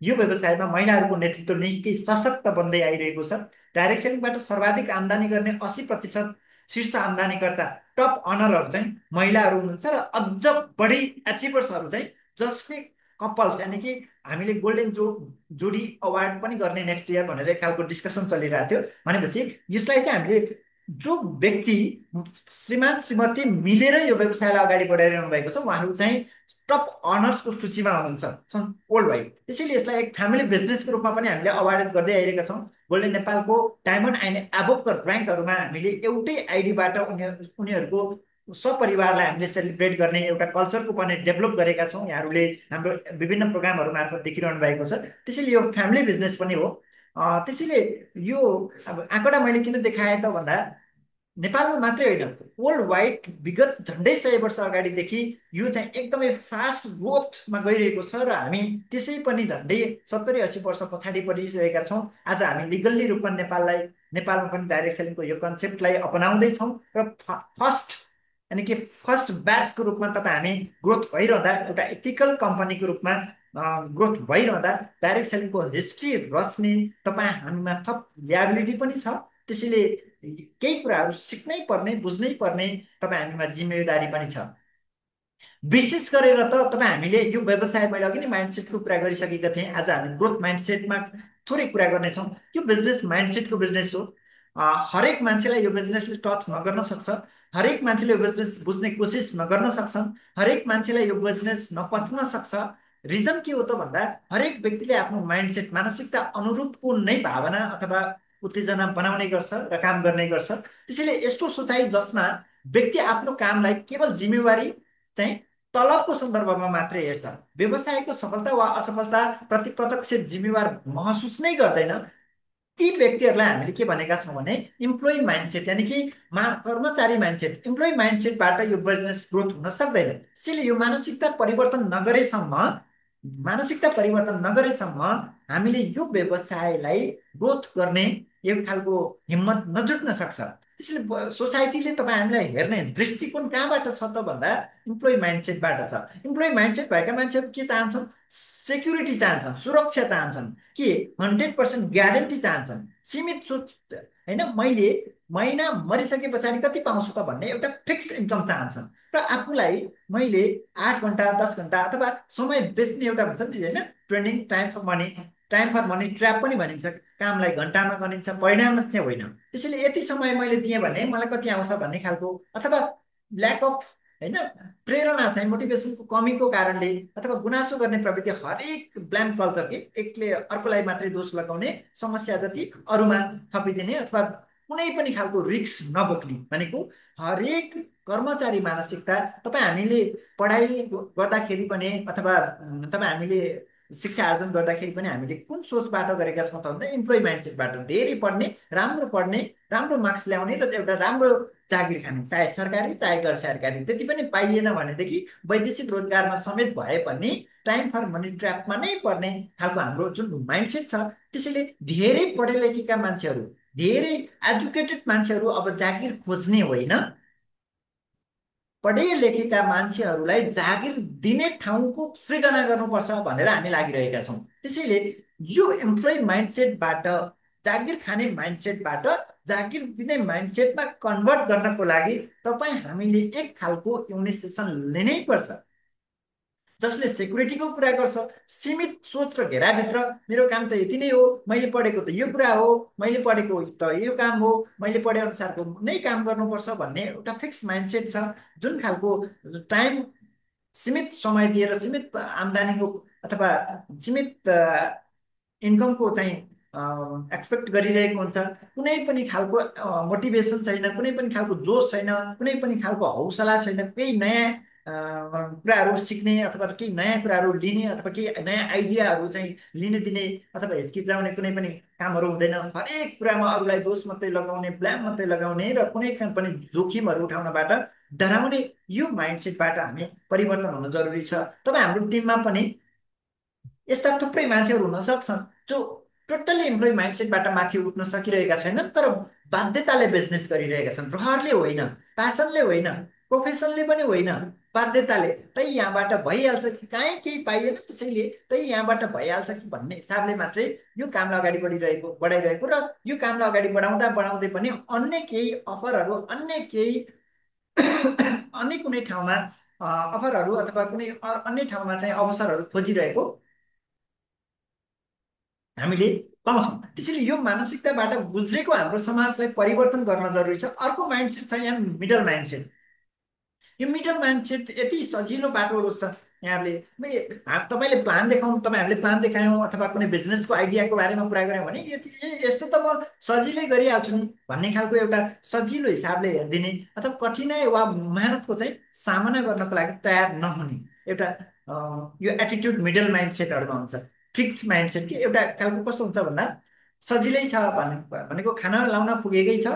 यो व्यवसायमा महिलाहरूको नेतृत्व निकै सशक्त बन्दै आइरहेको छ। डाइरेक्ट सेलिङबाट सर्वाधिक आम्दानी गर्ने 80% शीर्ष आम्दानीकर्ता, टप अनरहरू चाहिँ महिलाहरू हुनुहुन्छ र अझ बढी एचिभर्सहरू चाहिँ जसले कपल्स यानि कि हामीले गोल्डन जोडी अवार्ड पनि गर्ने नेक्स्ट इयर भनेर एक खालको डिस्कसन चलिरहेको थियो। भनेपछि यसलाई चाहिँ हामीले जो व्यक्ति श्रीमान श्रीमती मिलेर यो व्यवसायलाई अगाडि बढाइरहनु भएको छ उहाँहरू चाहिँ टप अनर्सको सूचीमा हुनुहुन्छ वर्ल्ड वाइड। त्यसैले यसलाई एक फ्यामिली बिजनेसको रूपमा पनि हामीले अवार्ड गर्दै आइरहेका छौँ। गोल्डन नेपालको डायमन्ड एन्ड एबोभको ऱ्याङ्कहरूमा हामीले एउटै आइडीबाट उनीहरूको सपरिवारलाई हामीले सेलिब्रेट गर्ने एउटा कल्चरको पनि डेभलप गरेका छौँ। यहाँहरूले हाम्रो विभिन्न प्रोग्रामहरू मार्फत देखिरहनु भएको छ। त्यसैले यो फ्यामिली बिजनेस पनि हो। त्यसैले यो अब आँकडा मैले किन देखाएँ त भन्दा नेपालमा मात्रै होइन, वर्ल्ड वाइड विगत झन्डै 100 वर्ष अगाडिदेखि यो चाहिँ एकदमै फास्ट ग्रोथमा गइरहेको छ र हामी त्यसै पनि झन्डै 70-80 वर्ष पछाडि परिरहेका छौँ। आज हामी लिगल्ली रूपमा नेपालमा पनि डाइरेक्ट सेलिङको यो कन्सेप्टलाई अपनाउँदैछौँ र फर्स्ट यानि कि फर्स्ट ब्याचको रूपमा तपाईँ हामी ग्रोथ भइरहँदा, एउटा एथिकल कम्पनीको रूपमा ग्रोथ भइरहँदा डाइरेक्ट सेलिङको हिस्ट्री रच्ने तपाईँ हामीमा थप ल्याबिलिटी पनि छ। त्यसैले केही कुराहरू सिक्नै पर्ने, बुझ्नै पर्ने तपाईँ हामीमा जिम्मेवारी पनि छ। विशेष गरेर त तपाईँ हामीले यो व्यवसाय, मैले अघि नै माइन्डसेटको कुरा गरिसकेका थिएँ, आज हामी ग्रोथ माइन्डसेटमा थोरै कुरा गर्नेछौँ। यो बिजनेस माइन्डसेटको बिजनेस हो। हरेक मान्छेलाई यो बिजनेसले टच नगर्न सक्छ, हरेक मान्छेले यो बिजनेस बुझ्ने कोसिस नगर्न सक्छन्, हरेक मान्छेलाई यो बिजनेस नपच्न सक्छ। रिजन के हो त भन्दा हरेक व्यक्तिले आफ्नो माइन्डसेट, मानसिकता अनुरूपको नै भावना अथवा उत्तेजना बनाउने गर्छ र काम गर्ने गर्छ। त्यसैले यस्तो सोचाइ जसमा व्यक्ति आफ्नो कामलाई केवल जिम्मेवारी चाहिँ तलबको सन्दर्भमा मात्रै हेर्छ, व्यवसायको सफलता वा असफलता प्रति प्रत्यक्ष जिम्मेवार महसुस नै गर्दैन, ती व्यक्तिहरूलाई हामीले के भनेका छौँ भने इम्प्लोइ माइन्डसेट यानि कि कर्मचारी माइन्डसेट, इम्प्लोइ माइन्डसेटबाट यो बिजनेस ग्रोथ हुन सक्दैन। त्यसैले यो मानसिकता परिवर्तन नगरेसम्म हामीले यो व्यवसायलाई ग्रोथ गर्ने एक खालको हिम्मत नजुट्न सक्छ। त्यसैले सोसाइटीले तपाईँ हामीलाई हेर्ने दृष्टिकोण कहाँबाट छ त भन्दा इम्प्लोइ माइन्डसेटबाट छ। इम्प्लोइ माइन्डसेट भएका मान्छेहरू के चाहन्छन्? सेक्युरिटी चाहन्छन्, सुरक्षा चाहन्छन्, के 100% ग्यारेन्टी चाहन्छन्, सीमित सोच होइन, मैले महिना मरिसके पछाडि कति पाउँछु त भन्ने एउटा फिक्स इन्कम चाहन्छन् र आफूलाई मैले 8 घन्टा 10 घन्टा अथवा समय बेच्ने एउटा भन्छ नि होइन, training time for money trap पनि भनिन्छ। कामलाई घन्टामा गनिन्छ, परिणाममा चाहिँ होइन। त्यसैले यति समय मैले दिएँ भने मलाई कति आउँछ भन्ने खालको, अथवा ल्याक अफ होइन, प्रेरणा चाहिँ मोटिभेसनको कमीको कारणले अथवा गुनासो गर्ने प्रवृत्ति, हरेक ब्ल्याम कल्चर के एकले अर्कोलाई मात्रै दोष लगाउने, समस्या जति अरूमा थपिदिने अथवा कुनै पनि खालको रिस्क नबोक्ने भनेको हरेक कर्मचारी मानसिकता। तपाईँ हामीले पढाइ गर्दाखेरि पनि अथवा तपाईँ हामीले शिक्षा आर्जन गर्दाखेरि पनि हामीले कुन सोचबाट गरेका छौँ त भन्दा इम्प्लोइ माइन्डसेटबाट, धेरै पढ्ने, राम्रो मार्क्स ल्याउने र एउटा राम्रो जागिर खाने, चाहे सरकारी चाहे गैर सरकारी। त्यति पनि पाइएन भनेदेखि वैदेशिक रोजगारमा समेत भए पनि टाइम फर मनी ट्र्यापमा नै पर्ने खालको हाम्रो जुन माइन्डसेट छ। त्यसैले धेरै पढे लेखेका मान्छेहरू, धेरै एजुकेटेड मान्छेहरू अब जागिर खोज्ने होइन, पढे लेखेका मान्छेहरूलाई जागिर दिने ठाउँको सृजना गर्नुपर्छ भनेर हामी लागिरहेका छौँ। त्यसैले यो इम्प्लोइ माइन्डसेटबाट, जागिर खाने माइन्डसेटबाट जागिर दिने माइन्डसेटमा कन्भर्ट गर्नको लागि तपाईँ हामीले एक खालको इम्युनाइजेसन लिनै पर्छ, जसले सेक्युरिटीको कुरा गर्छ। सीमित सोच र घेराभित्र मेरो काम त यति नै हो, मैले पढेको त यो कुरा हो, मैले पढेको त यो काम हो, मैले पढे अनुसारको नै काम गर्नुपर्छ भन्ने एउटा फिक्स माइन्डसेट छ। जुन खालको टाइम सीमित समय दिएर सीमित आम्दानीको अथवा सीमित इन्कमको चाहिँ एक्सपेक्ट गरिरहेको हुन्छ, कुनै पनि खालको मोटिभेसन छैन, कुनै पनि खालको जोस छैन, कुनै पनि खालको हौसला छैन, केही नयाँ कुराहरू सिक्ने अथवा केही नयाँ कुराहरू लिने अथवा केही नयाँ आइडियाहरू चाहिँ लिने दिने अथवा हिचकिचाउने कुनै पनि कामहरू हुँदैन। हरेक कुरामा अरूलाई दोष मात्रै लगाउने, ब्ल्याम मात्रै लगाउने र कुनै पनि जोखिमहरू उठाउनबाट डराउने, यो माइन्डसेटबाट हामी परिवर्तन हुन जरुरी छ। तपाईँ हाम्रो टिममा पनि यस्ता थुप्रै मान्छेहरू हुन सक्छन् जो टोटल्ली इम्प्लोइ माइन्डसेटबाट माथि उठ्न सकिरहेका छैनन्, तर बाध्यताले बिजनेस गरिरहेका छन्, रहरले होइन, प्यासनले होइन, प्रोफेसनले पनि होइन, बाध्यताले। तै यहाँबाट भइहाल्छ कि काहीँ केही पाइएन त्यसैले तै यहाँबाट भइहाल्छ कि भन्ने हिसाबले मात्रै यो कामलाई अगाडि बढाइरहेको र यो कामलाई अगाडि बढाउँदा बढाउँदै पनि अन्य केही अफरहरू, अन्य केही अन्य कुनै ठाउँमा अफरहरू अथवा कुनै अन्य ठाउँमा चाहिँ अवसरहरू खोजिरहेको हामीले पाउँछौँ। त्यसैले यो मानसिकताबाट गुज्रेको हाम्रो समाजलाई परिवर्तन गर्न जरुरी छ। अर्को माइन्डसेट छ यहाँ मिडल माइन्डसेट। यो मिडल माइन्डसेट यति सजिलो बाटो छ। तपाईँले प्लान देखाउँ, तपाईँ हामीले प्लान देखायौँ अथवा कुनै बिजनेसको आइडियाको बारेमा कुरा गऱ्यौँ भने यस्तो त म सजिलै गरिहाल्छु नि भन्ने खालको एउटा सजिलो हिसाबले हेरिदिने अथवा कठिनाइ वा मेहनतको चाहिँ सामना गर्नको लागि तयार नहुने एउटा यो एटिट्युड मिडल माइन्डसेटहरूमा हुन्छ। फिक्स माइन्डसेट कि एउटा खालको कस्तो हुन्छ भन्दा सजिलै छ भनेको खाना लाउन पुगेकै छ,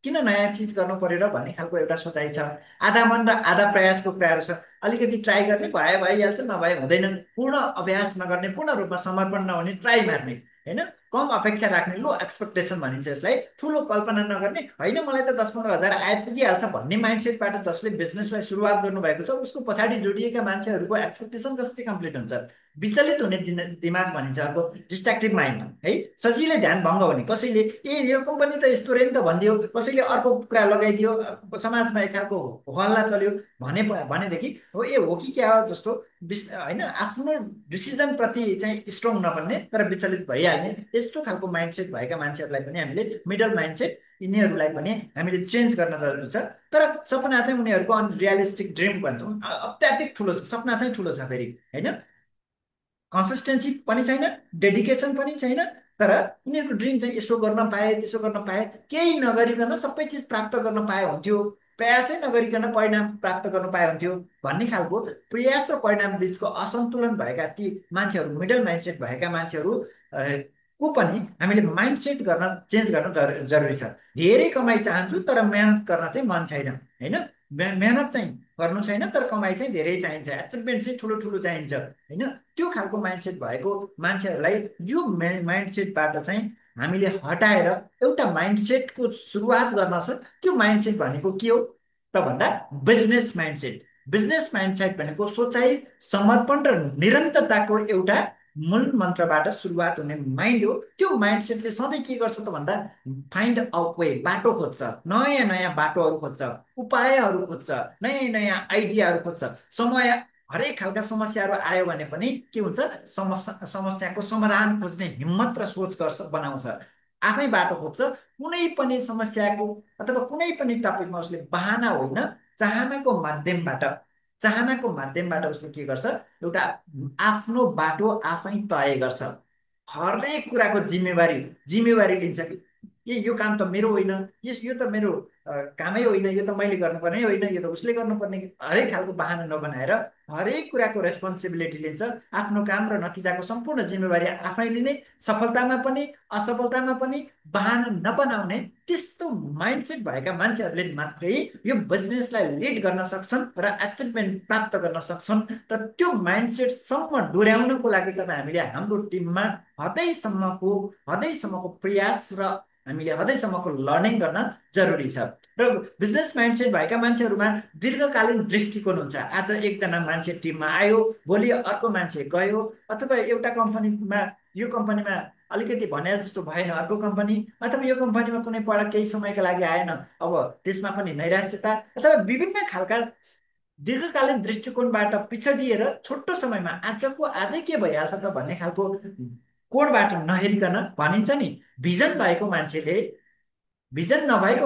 किन नयाँ चिज गर्नु पर्यो र भन्ने खालको एउटा सोचाइ छ। आधा मन र आधा प्रयासको कुराहरू छ। अलिकति ट्राई गर्ने, भइहाल्छ, नभए हुँदैन, पूर्ण अभ्यास नगर्ने, पूर्ण रूपमा समर्पण नहुने, ट्राई मार्ने, होइन, कम अपेक्षा राख्ने, लो एक्सपेक्टेसन भनिन्छ यसलाई, ठुलो कल्पना नगर्ने, होइन मलाई त 10-15 हजार आइपुगिहाल्छ भन्ने माइन्डसेटबाट जसले बिजनेसलाई सुरुवात गर्नुभएको छ उसको पछाडि जोडिएका मान्छेहरूको एक्सपेक्टेसन कसरी कम्प्लिट हुन्छ। विचलित हुने दिमाग भनिन्छ अर्को, डिस्ट्राक्टिभ माइन्ड है। सजिलै ध्यान भङ्ग हुने, कसैले यो कम्पनी त यस्तो रे नि त भनिदियो, कसैले अर्को कुरा लगाइदियो, समाजमा एक खालको हल्ला चल्यो भनेदेखि हो कि क्या हो जस्तो होइन, आफ्नो डिसिजनप्रति चाहिँ स्ट्रङ नबन्ने तर विचलित भइहाल्ने, यस्तो खालको माइन्डसेट भएका मान्छेहरूलाई पनि हामीले मिडल माइन्डसेट, यिनीहरूलाई पनि हामीले चेन्ज गर्न जरुरी छ। तर सपना चाहिँ उनीहरूको अनरियलिस्टिक ड्रिम भन्छौँ, अत्याधिक ठुलो छ, सपना चाहिँ ठुलो छ फेरि, होइन, कन्सिस्टेन्सी पनि छैन, डेडिकेसन पनि छैन, तर उनीहरूको ड्रिम चाहिँ यसो गर्न पाए, त्यसो गर्न पाए, केही नगरिकन सबै चिज प्राप्त गर्न पाए हुन्थ्यो, प्रयासै नगरिकन परिणाम प्राप्त गर्न पाए हुन्थ्यो भन्ने खालको प्रयास र परिणाम बिचको असन्तुलन भएका ती मान्छेहरू, मिडल माइन्डसेट भएका मान्छेहरू को पनि हामीले माइन्डसेट गर्न चेन्ज गर्न जरुरी छ। धेरै कमाइ चाहन्छु तर मेहनत गर्न चाहिँ मन छैन, होइन, मेहनत चाहिँ गर्नु छैन तर कमाइ चाहिँ धेरै चाहिन्छ, एचिभमेन्ट चाहिँ ठुलो ठुलो चाहिन्छ, होइन, त्यो खालको माइन्डसेट भएको मान्छेहरूलाई यो माइन्डसेटबाट चाहिँ हामीले हटाएर एउटा माइन्डसेटको सुरुवात गर्न छ। त्यो माइन्डसेट भनेको के हो त भन्दा बिजनेस माइन्डसेट। बिजनेस माइन्डसेट भनेको सोचाइ, समर्पण र निरन्तरताको एउटा मूल मन्त्रबाट सुरुवात हुने माइन्ड हो। त्यो माइन्डसेटले सधैँ के गर्छ त भन्दा फाइन्ड अ वे, बाटो खोज्छ, नयाँ नयाँ बाटोहरू खोज्छ, उपायहरू खोज्छ, नयाँ नयाँ आइडियाहरू खोज्छ। समय हरेक खालका समस्याहरू आयो भने पनि के हुन्छ, समस्याको समाधान खोज्ने हिम्मत र सोच बनाउँछ, आफै बाटो खोज्छ। कुनै पनि समस्याको अथवा कुनै पनि टपिकमा उसले बहाना होइन, चाहनाको माध्यमबाट उसले के गर्छ, एउटा आफ्नो बाटो आफै तय गर्छ। हरेक कुराको जिम्मेवारी जिम्मेवारी लिन्छ कि यो काम त मेरो होइन, यो त मेरो कामै होइन, यो त मैले गर्नुपर्ने होइन, यो त उसले गर्नुपर्ने, हरेक खालको बाहना नबनाएर हरेक कुराको रेस्पोन्सिबिलिटी लिन्छ। आफ्नो काम र नतिजाको सम्पूर्ण जिम्मेवारी आफै लिने, सफलतामा पनि असफलतामा पनि बाहना नबनाउने त्यस्तो माइन्डसेट भएका मान्छेहरूले मात्रै यो बिजनेसलाई लिड गर्न सक्छन् र अचिभमेन्ट प्राप्त गर्न सक्छन्। र त्यो माइन्डसेटसम्म डोर्याउनको लागि तपाईँ हामीले हाम्रो टिममा हदैसम्मको प्रयास र हामीले हदैसम्मको लर्निङ गर्न जरुरी छ। र बिजनेस माइन्डसेट भएका मान्छेहरूमा दीर्घकालीन दृष्टिकोण हुन्छ। आज एकजना मान्छे टिममा आयो, भोलि अर्को मान्छे गयो, अथवा एउटा कम्पनीमा यो कम्पनीमा अलिकति भने जस्तो भएन अर्को कम्पनी, अथवा यो कम्पनीमा कुनै पढ केही समयका लागि आएन, अब त्यसमा पनि नैराश्यता, अथवा विभिन्न खालका दीर्घकालीन दृष्टिकोणबाट पिछडिएर छोटो समयमा आजको आजै के भइहाल्छ त भन्ने खालको कोणबाट नहेरिकन, भनिन्छ नि भिजन नभएको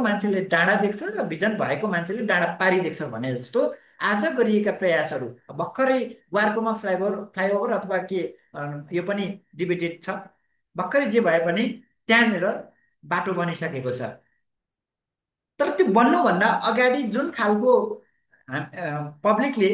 मान्छेले डाँडा देख्छ र भिजन भएको मान्छेले डाँडा पारी देख्छ भने जस्तो आज गरिएका प्रयासहरू भर्खरै ग्वारकोमा फ्लाइओभर अथवा के यो पनि डिबेटेड छ, भर्खरै जे भए पनि त्यहाँनिर बाटो बनिसकेको छ। तर त्यो बन्नुभन्दा अगाडि जुन खालको पब्लिकले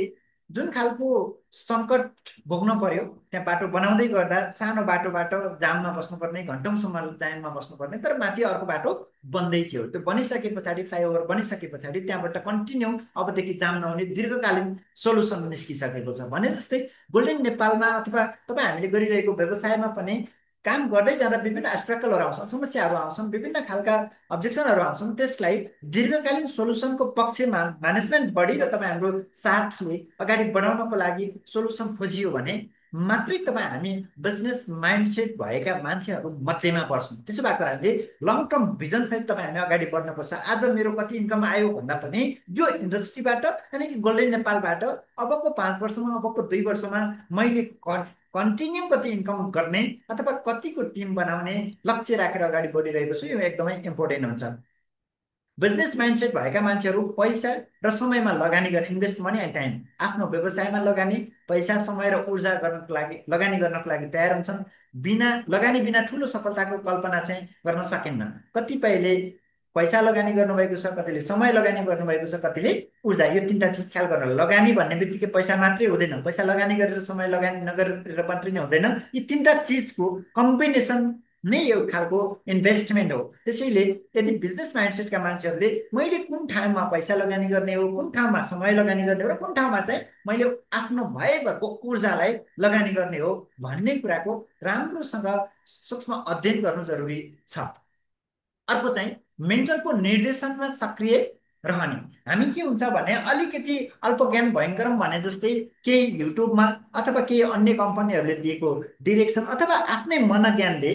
जुन खालको सङ्कट भोग्न पर्यो, त्यहाँ बाटो बनाउँदै गर्दा सानो बाटोबाट जाममा बस्नुपर्ने, घन्टौँसम्म जाममा बस्नुपर्ने, तर माथि अर्को बाटो बन्दै थियो। त्यो बनिसके पछाडि, फ्लाइओभर बनिसके पछाडि त्यहाँबाट कन्टिन्यू अबदेखि जाम नहुने दीर्घकालीन सोलुसन निस्किसकेको छ। भने जस्तै गोल्डेन नेपालमा अथवा तपाईँ हामीले गरिरहेको व्यवसायमा पनि काम गर्दै जाँदा विभिन्न स्ट्रगलहरू आउँछन्, समस्याहरू आउँछन्, विभिन्न खालका अब्जेक्सनहरू आउँछन्। त्यसलाई दीर्घकालीन सोलुसनको पक्षमा म्यानेजमेन्ट बडी र तपाईँ हाम्रो साथले अगाडि बढाउनको लागि सोलुसन खोजियो भने मात्रै तपाईँ हामी बिजनेस माइन्डसेट भएका मान्छेहरू मध्येमा पर्छौँ। त्यसो भएको कारणले लङ टर्म भिजनसहित तपाईँ हामी अगाडि बढ्नुपर्छ। आज मेरो कति इन्कम आयो भन्दा पनि यो इन्डस्ट्रीबाट, यानि कि गोल्डेन नेपालबाट अबको 5 वर्षमा, अबको 2 वर्षमा मैले कन्टिन्यू कति इन्कम गर्ने अथवा कतिको टिम बनाउने लक्ष्य राखेर अगाडि बढिरहेको छु, यो एकदमै इम्पोर्टेन्ट हुन्छ। बिजनेस माइन्डसेट भएका मान्छेहरू पैसा र समयमा लगानी गर्ने, इन्भेस्ट मनी एन्ड टाइम, आफ्नो व्यवसायमा लगानी, पैसा समय र ऊर्जा गर्नको लागि लगानी गर्नको लागि तयार हुन्छन्। लगानी बिना ठुलो सफलताको कल्पना चाहिँ गर्न सकिन्न। कतिपयले पैसा लगानी गर्नुभएको छ, कतिले समय लगानी गर्नुभएको छ, कतिले ऊर्जा, यो तिनवटा चिज ख्याल गर्न। लगानी भन्ने बित्तिकै पैसा मात्रै हुँदैन, पैसा लगानी गरेर समय लगानी नगरेर मात्रै नै हुँदैन, यी तिनवटा चिजको कम्बिनेसन नै यो खालको इन्भेस्टमेन्ट हो। त्यसैले यदि बिजनेस माइन्डसेटका मान्छेहरूले मैले कुन ठाउँमा पैसा लगानी गर्ने हो, कुन ठाउँमा समय लगानी गर्ने हो र कुन ठाउँमा चाहिँ मैले आफ्नो भएको ऊर्जालाई लगानी गर्ने हो भन्ने कुराको राम्रोसँग सूक्ष्म अध्ययन गर्नु जरुरी छ। अर्को चाहिँ मेन्टरको निर्देशनमा सक्रिय रहने। हामी के हुन्छ भने अलिकति अल्प ज्ञान भयङ्करम भने जस्तै केही युट्युबमा अथवा केही अन्य कम्पनीहरूले दिएको डिरेक्सन अथवा आफ्नै मनोज्ञानले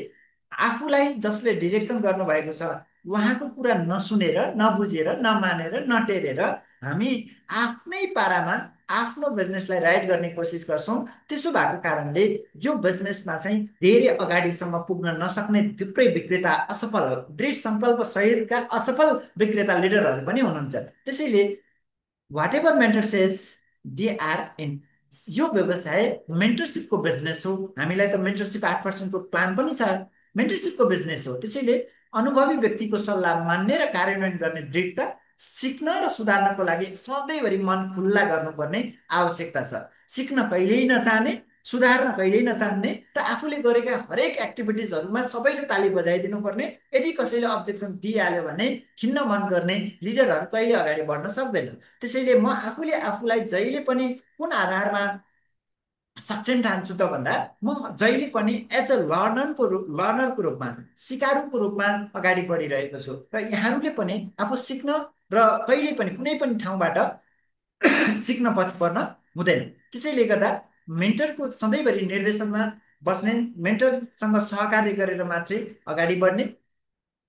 आफूलाई जसले डिरेक्सन गर्नुभएको छ उहाँको कुरा नसुनेर, नबुझेर, नमानेर, नटेरेर हामी आफ्नै पारामा आफ्नो बिजनेसलाई राइड गर्ने कोसिस गर्छौँ। त्यसो भएको कारणले यो बिजनेसमा चाहिँ धेरै अगाडिसम्म पुग्न नसक्ने थुप्रै विक्रेता, असफल दृढ सङ्कल्प सहितका असफल विक्रेता लिडरहरू पनि हुनुहुन्छ। त्यसैले whatever mentor says they are in, यो व्यवसाय मेन्टरसिपको बिजनेस हो। हामीलाई त मेन्टरसिप 8% प्लान पनि छ, मेन्टरसिपको बिजनेस हो। त्यसैले अनुभवी व्यक्तिको सल्लाह मान्ने र कार्यान्वयन गर्ने दृढता, सिक्न र सुधार्नको लागि सधैँभरि मन खुल्ला गर्नुपर्ने आवश्यकता छ। सिक्न कहिल्यै नचाहने, सुधार्न कहिल्यै नचाहने र आफूले गरेका हरेक एक्टिभिटिजहरूमा सबैले ताली बजाइदिनु पर्ने, यदि कसैले अब्जेक्सन दिइहाल्यो भने खिन्न मन गर्ने लिडरहरू कहिले अगाडि बढ्न सक्दैन। त्यसैले म आफूलाई जहिले पनि कुन आधारमा सक्षम ठान्छु त भन्दा म जहिले पनि एज अ लर्नरको रूपमा, सिकारुको रूपमा अगाडि बढिरहेको छु। र यहाँहरूले पनि आफू सिक्न र कहिले पनि कुनै पनि ठाउँबाट सिक्न पछि पर्न हुँदैन। त्यसैले गर्दा मेन्टरको सधैँभरि निर्देशनमा बस्ने, मेन्टरसँग सहकार्य गरेर मात्रै अगाडि बढ्ने,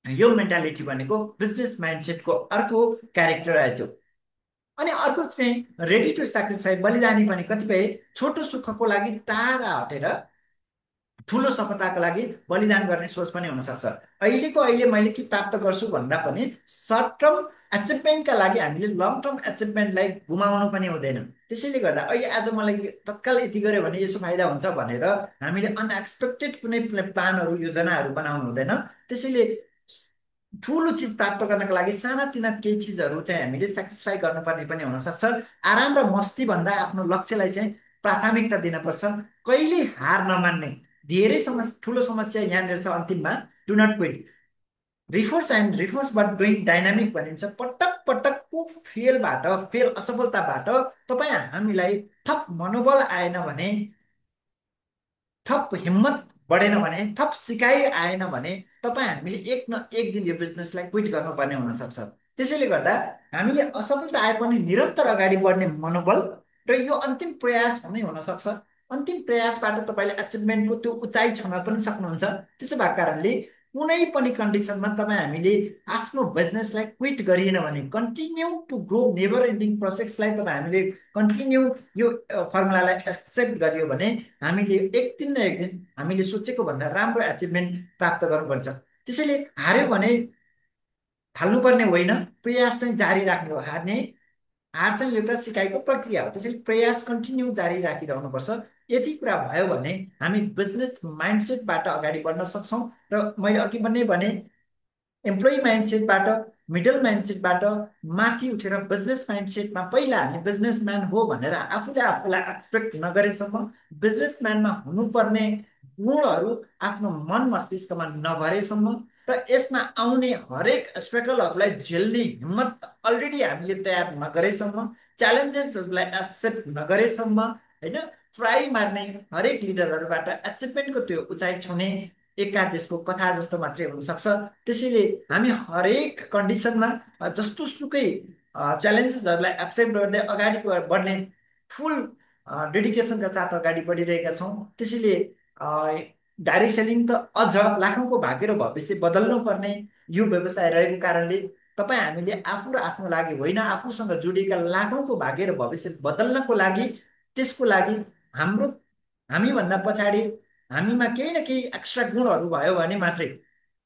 यो मेन्टालिटी भनेको बिजनेस माइन्डसेटको अर्को क्यारेक्टराइज हो। अनि अर्को चाहिँ रेडी टु सेक्रिफाइस, बलिदानी पनि। कतिपय छोटो सुखको लागि टाढा हटेर ठुलो सफलताको लागि बलिदान गर्ने सोच पनि हुनसक्छ। अहिले मैले के प्राप्त गर्छु भन्दा पनि सर्ट टर्म एचिभमेन्टका लागि हामीले लङ टर्म एचिभमेन्टलाई गुमाउनु पनि हुँदैन। त्यसैले गर्दा अहिले आज मलाई तत्काल यति गऱ्यो भने यसो फाइदा हुन्छ भनेर हामीले अनएक्सपेक्टेड कुनै प्लानहरू योजनाहरू बनाउनु हुँदैन। त्यसैले ठुलो चिज प्राप्त गर्नको लागि सानातिना केही चिजहरू चाहिँ हामीले सेक्रिफाई गर्नुपर्ने पनि हुनसक्छ। आराम र मस्ती भन्दा आफ्नो लक्ष्यलाई चाहिँ प्राथमिकता दिनुपर्छ। कहिले हार नमान्ने, धेरै समस्या, ठुलो समस्या यहाँनिर छ अन्तिममा, do not quit, reinforce and reinforce but doing dynamic भनिन्छ। पटक पटकको फेल असफलताबाट तपाईँ हामीलाई थप मनोबल आएन भने, थप हिम्मत बढेन भने, थप सिकाइ आएन भने तपाईँ हामीले एक न एक दिन यो बिजनेसलाई क्विट गर्नुपर्ने हुनसक्छ। त्यसैले गर्दा हामीले असफलता आए पनि निरन्तर अगाडि बढ्ने मनोबल र यो अन्तिम प्रयास पनि हुनसक्छ। अन्तिम प्रयासबाट तपाईँले एचिभमेन्टको त्यो उचाइ छुन पनि सक्नुहुन्छ। त्यसो भएको कारणले कुनै पनि कन्डिसनमा तपाईँ हामीले आफ्नो बिजनेसलाई क्विट गरिएन भने, continue to grow never ending प्रोसेसलाई तपाईँ हामीले कन्टिन्यू यो फर्मुलालाई एक्सेप्ट गरियो भने हामीले एक दिन न एक दिन हामीले सोचेको भन्दा राम्रो एचिभमेन्ट प्राप्त गर्नुपर्छ। त्यसैले हार्यो भने थाल्नुपर्ने होइन, प्रयास चाहिँ जारी राख्ने हो। हार चाहिँ एउटा सिकाइको प्रक्रिया हो। त्यसैले प्रयास कन्टिन्यू जारी राखिरहनुपर्छ। यति कुरा भयो भने हामी बिजनेस माइन्डसेटबाट अगाडि बढ्न सक्छौँ। र मैले अघि पनि भने एम्प्लोइ माइन्डसेटबाट, मिडल माइन्डसेटबाट माथि उठेर बिजनेस माइन्डसेटमा पहिला हामी बिजनेसम्यान हो भनेर आफूले आफूलाई एक्सपेक्ट नगरेसम्म, बिजनेसम्यानमा हुनुपर्ने गुणहरू आफ्नो मन मस्तिष्कमा नभरेसम्म र यसमा आउने हरेक स्ट्रगलहरूलाई झेल्ने हिम्मत अलरेडी हामीले तयार नगरेसम्म, च्यालेन्जेसहरूलाई एक्सेप्ट नगरेसम्म, होइन, ट्राई मार्ने हरेक लिडरहरूबाट एचिभमेन्टको त्यो उचाइ छुने एकादेशको कथा जस्तो मात्रै हुनसक्छ। त्यसैले हामी हरेक कन्डिसनमा जस्तो सुकै च्यालेन्जेसहरूलाई एक्सेप्ट गर्दै अगाडि बढ्ने फुल डेडिकेसनका साथ अगाडि बढिरहेका छौँ। त्यसैले डाइरेक्ट सेलिङ त अझ लाखौँको भाग्य र भविष्य बदल्नु पर्ने यो व्यवसाय रहेको कारणले तपाईँ हामीले आफू र आफ्नो लागि होइन, आफूसँग जोडिएका लाखौँको भाग्य र भविष्य बदल्नको लागि, त्यसको लागि हामीभन्दा पछाडि हामीमा केही न केही एक्स्ट्रा गुणहरू भयो भने मात्रै,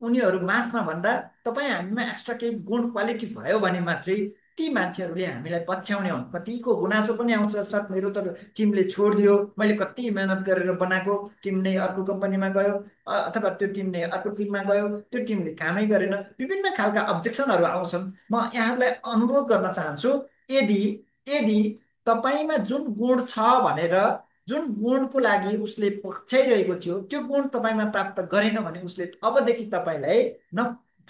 उनीहरू मासमा भन्दा तपाईँ हामीमा एक्स्ट्रा केही गुण क्वालिटी भयो भने मात्रै ती मान्छेहरूले हामीलाई पछ्याउने हुन्। कतिको गुनासो पनि आउँछ, सर मेरो त टिमले छोडिदियो, मैले कति मेहनत गरेर बनाएको टिम नै अर्को कम्पनीमा गयो, अथवा त्यो टिम नै अर्को टिममा गयो, त्यो टिमले कामै गरेन, विभिन्न खालका अब्जेक्सनहरू आउँछन्। म यहाँहरूलाई अनुरोध गर्न चाहन्छु, यदि यदि तपाईँमा जुन गुण छ भनेर, जुन गुणको लागि उसले पछ्याइरहेको थियो, त्यो गुण तपाईँमा प्राप्त गरेन भने उसले अबदेखि तपाईँलाई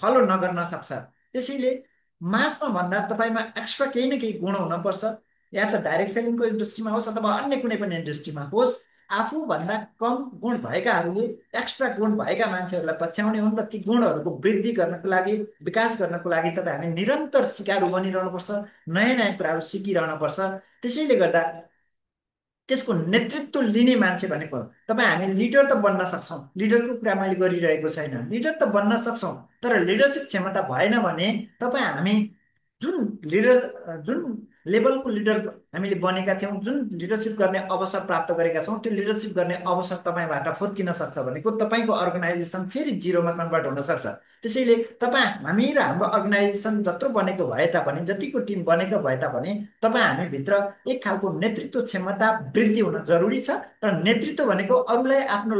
फलो नगर्न सक्छ। त्यसैले मासमा भन्दा तपाईँमा एक्स्ट्रा केही न केही गुण हुनपर्छ। या त डाइरेक्ट सेलिङको इन्डस्ट्रीमा होस् अथवा अन्य कुनै पनि इन्डस्ट्रीमा होस्, आफूभन्दा कम गुण भएकाहरूले एक्स्ट्रा गुण भएका मान्छेहरूलाई पछ्याउने हुन्। र ती गुणहरूको वृद्धि गर्नको लागि, विकास गर्नको लागि तपाईँ हामी निरन्तर सिकारु बनिरहनुपर्छ, नयाँ नयाँ कुराहरू सिकिरहनुपर्छ। त्यसैले गर्दा त्यसको नेतृत्व लिने मान्छे भनेको तपाईँ हामी लिडर त बन्न सक्छौँ, लिडरको कुरा मैले गरिरहेको छैन, लिडर त बन्न सक्छौँ, तर लिडरसिप क्षमता भएन भने तपाईँ हामी जुन लेभलको लिडर हामीले बनेका थियौँ, जुन लिडरसिप गर्ने अवसर प्राप्त गरेका छौँ, त्यो लिडरसिप गर्ने अवसर तपाईँबाट फुत्किन सक्छ भनेको तपाईँको अर्गनाइजेसन फेरि जिरोमा कन्भर्ट हुनसक्छ। त्यसैले तपाईँ हामी र हाम्रो अर्गनाइजेसन जत्रो बनेको भए तापनि, जतिको टिम बनेको भए तापनि तपाईँ हामीभित्र एक खालको नेतृत्व क्षमता वृद्धि हुन जरुरी छ। र नेतृत्व भनेको अरूलाई आफ्नो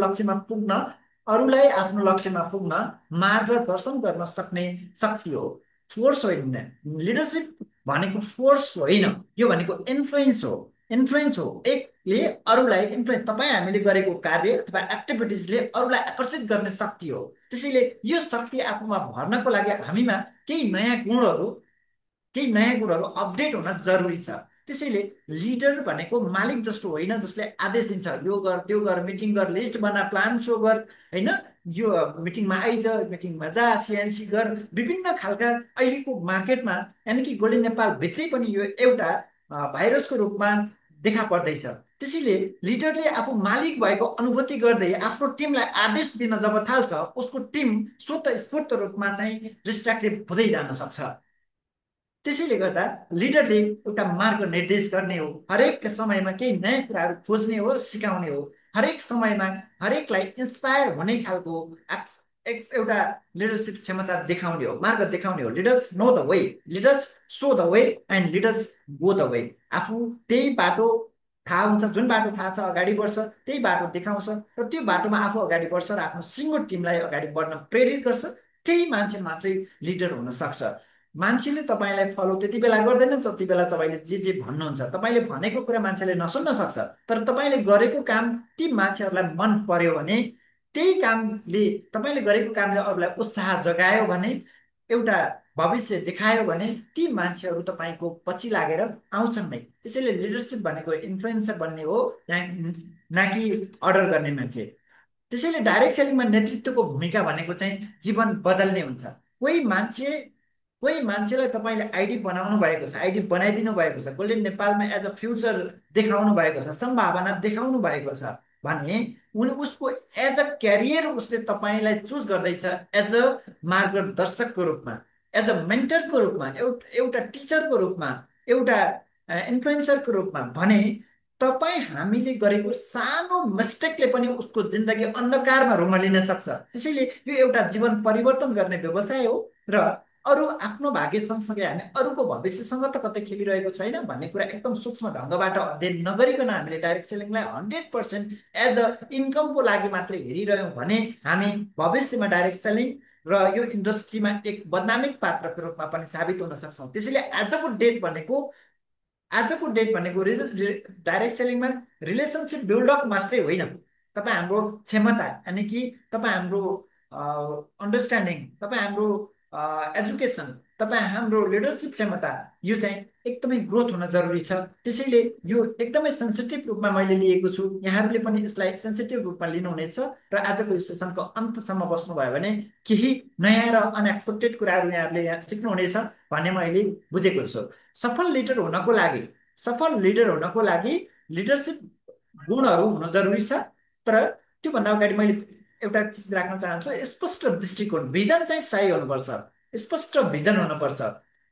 लक्ष्यमा पुग्न मार्गदर्शन गर्न सक्ने शक्ति हो, फोर्स होइन। लिडरसिप भनेको फोर्स होइन, यो भनेको इन्फ्लुएन्स हो। इन्फ्लुएन्स हो, एकले अरूलाई इन्फ्लुएन्स, तपाईँ हामीले गरेको कार्य अथवा एक्टिभिटिजले अरूलाई आकर्षित गर्ने शक्ति हो। त्यसैले यो शक्ति आफूमा भर्नको लागि हामीमा केही नयाँ गुणहरू अपडेट हुन जरुरी छ। त्यसैले लिडर भनेको मालिक जस्तो होइन जसले आदेश दिन्छ, यो गर त्यो गर, मिटिङ गर, लिस्ट बना, प्लान सो गर, होइन, यो मिटिङमा आइज, मिटिङमा जा, सिएनसी गर, विभिन्न खालका अहिलेको मार्केटमा, यानि कि गोल्डन नेपाल भित्रै पनि यो एउटा भाइरसको रूपमा देखा पर्दैछ। त्यसैले लिडरले आफू मालिक भएको अनुभूति गर्दै आफ्नो टिमलाई आदेश दिन जब थाल्छ, उसको टिम स्वतस्फूर्त रूपमा चाहिँ डिस्ट्र्याक्टिभ हुँदै जान सक्छ। त्यसैले गर्दा लिडरले एउटा मार्ग निर्देश गर्ने हो, हरेक समयमा केही नयाँ कुराहरू खोज्ने हो, सिकाउने हो, हरेक समयमा हरेकलाई इन्सपायर हुने खालको एउटा लिडरसिप क्षमता देखाउने हो, मार्ग देखाउने हो। Leaders know the way, leaders so the way and leaders go the way. आफू त्यही बाटो थाहा हुन्छ, जुन बाटो थाहा छ अगाडि बढ्छ, त्यही बाटो देखाउँछ र त्यो बाटोमा आफू अगाडि बढ्छ र आफ्नो सिङ्गो टिमलाई अगाडि बढ्न प्रेरित गर्छ। त्यही मान्छे मात्रै लिडर हुन सक्छ। मान्छेले तपाईँलाई फलो त्यति बेला गर्दैन जति बेला तपाईँले जे भन्नुहुन्छ। तपाईँले भनेको कुरा मान्छेले नसुन्न सक्छ, तर तपाईँले गरेको काम ती मान्छेहरूलाई मन पर्यो भने, त्यही कामले तपाईँले गरेको कामले अरूलाई उत्साह जगायो भने, एउटा भविष्य देखायो भने, ती मान्छेहरू तपाईँको पछि लागेर आउँछन् नै। त्यसैले लिडरसिप भनेको इन्फ्लुएन्सर बन्ने हो, न कि अर्डर गर्ने मान्छे। त्यसैले डाइरेक्ट सेलिङमा नेतृत्वको भूमिका भनेको चाहिँ जीवन बदल्ने हुन्छ। कोही मान्छे कोही मान्छेलाई तपाईँले आइडी बनाउनु भएको छ, आइडी बनाइदिनु भएको छ, गोल्डेन नेपालमा एज अ फ्युचर देखाउनु भएको छ, सम्भावना देखाउनु भएको छ भने उसको एज अ क्यारियर उसले तपाईँलाई चुज गर्दैछ, एज अ मार्गदर्शकको रूपमा, एज अ मेन्टरको रूपमा, एउटा टिचरको रूपमा, एउटा इन्फ्लुएन्सरको रूपमा भने, तपाईँ हामीले गरेको सानो मिस्टेकले पनि उसको जिन्दगी अन्धकारमा रुमलिन सक्छ। त्यसैले यो एउटा जीवन परिवर्तन गर्ने व्यवसाय हो र अरू आफ्नो भाग्य सँगसँगै हामी अरूको भविष्यसँग त कतै खेलिरहेको छैन भन्ने कुरा एकदम सूक्ष्म ढङ्गबाट अध्ययन नगरिकन हामीले डाइरेक्ट सेलिङलाई 100% एज अ इन्कमको लागि मात्रै हेरिरह्यौँ भने हामी भविष्यमा डाइरेक्ट सेलिङ र यो इन्डस्ट्रीमा एक बदनामिक पात्रको रूपमा पनि साबित हुन सक्छौँ। त्यसैले आजको डेट भनेको डाइरेक्ट सेलिङमा रिलेसनसिप बिल्डअप मात्रै होइन। तपाईँ हाम्रो क्षमता, यानि कि तपाईँ हाम्रो अन्डरस्ट्यान्डिङ, तपाईँ हाम्रो एजुकेसन, तपाईँ हाम्रो लिडरसिप क्षमता, यो चाहिँ एकदमै ग्रोथ हुन जरुरी छ। त्यसैले यो एकदमै सेन्सिटिभ रूपमा मैले लिएको छु। यहाँहरूले पनि यसलाई सेन्सिटिभ रूपमा लिनुहुनेछ र आजको सेसनको अन्तसम्म बस्नुभयो भने केही नयाँ र अनएक्सपेक्टेड कुराहरू यहाँहरूले यहाँ सिक्नुहुनेछ भन्ने मैले बुझेको छु। सफल लिडर हुनको लागि लिडरसिप गुणहरू हुन जरुरी छ। तर त्योभन्दा अगाडि मैले एउटा चिज राख्न चाहन्छु, स्पष्ट दृष्टिकोण, भिजन चाहिँ सही हुनुपर्छ, स्पष्ट भिजन हुनुपर्छ।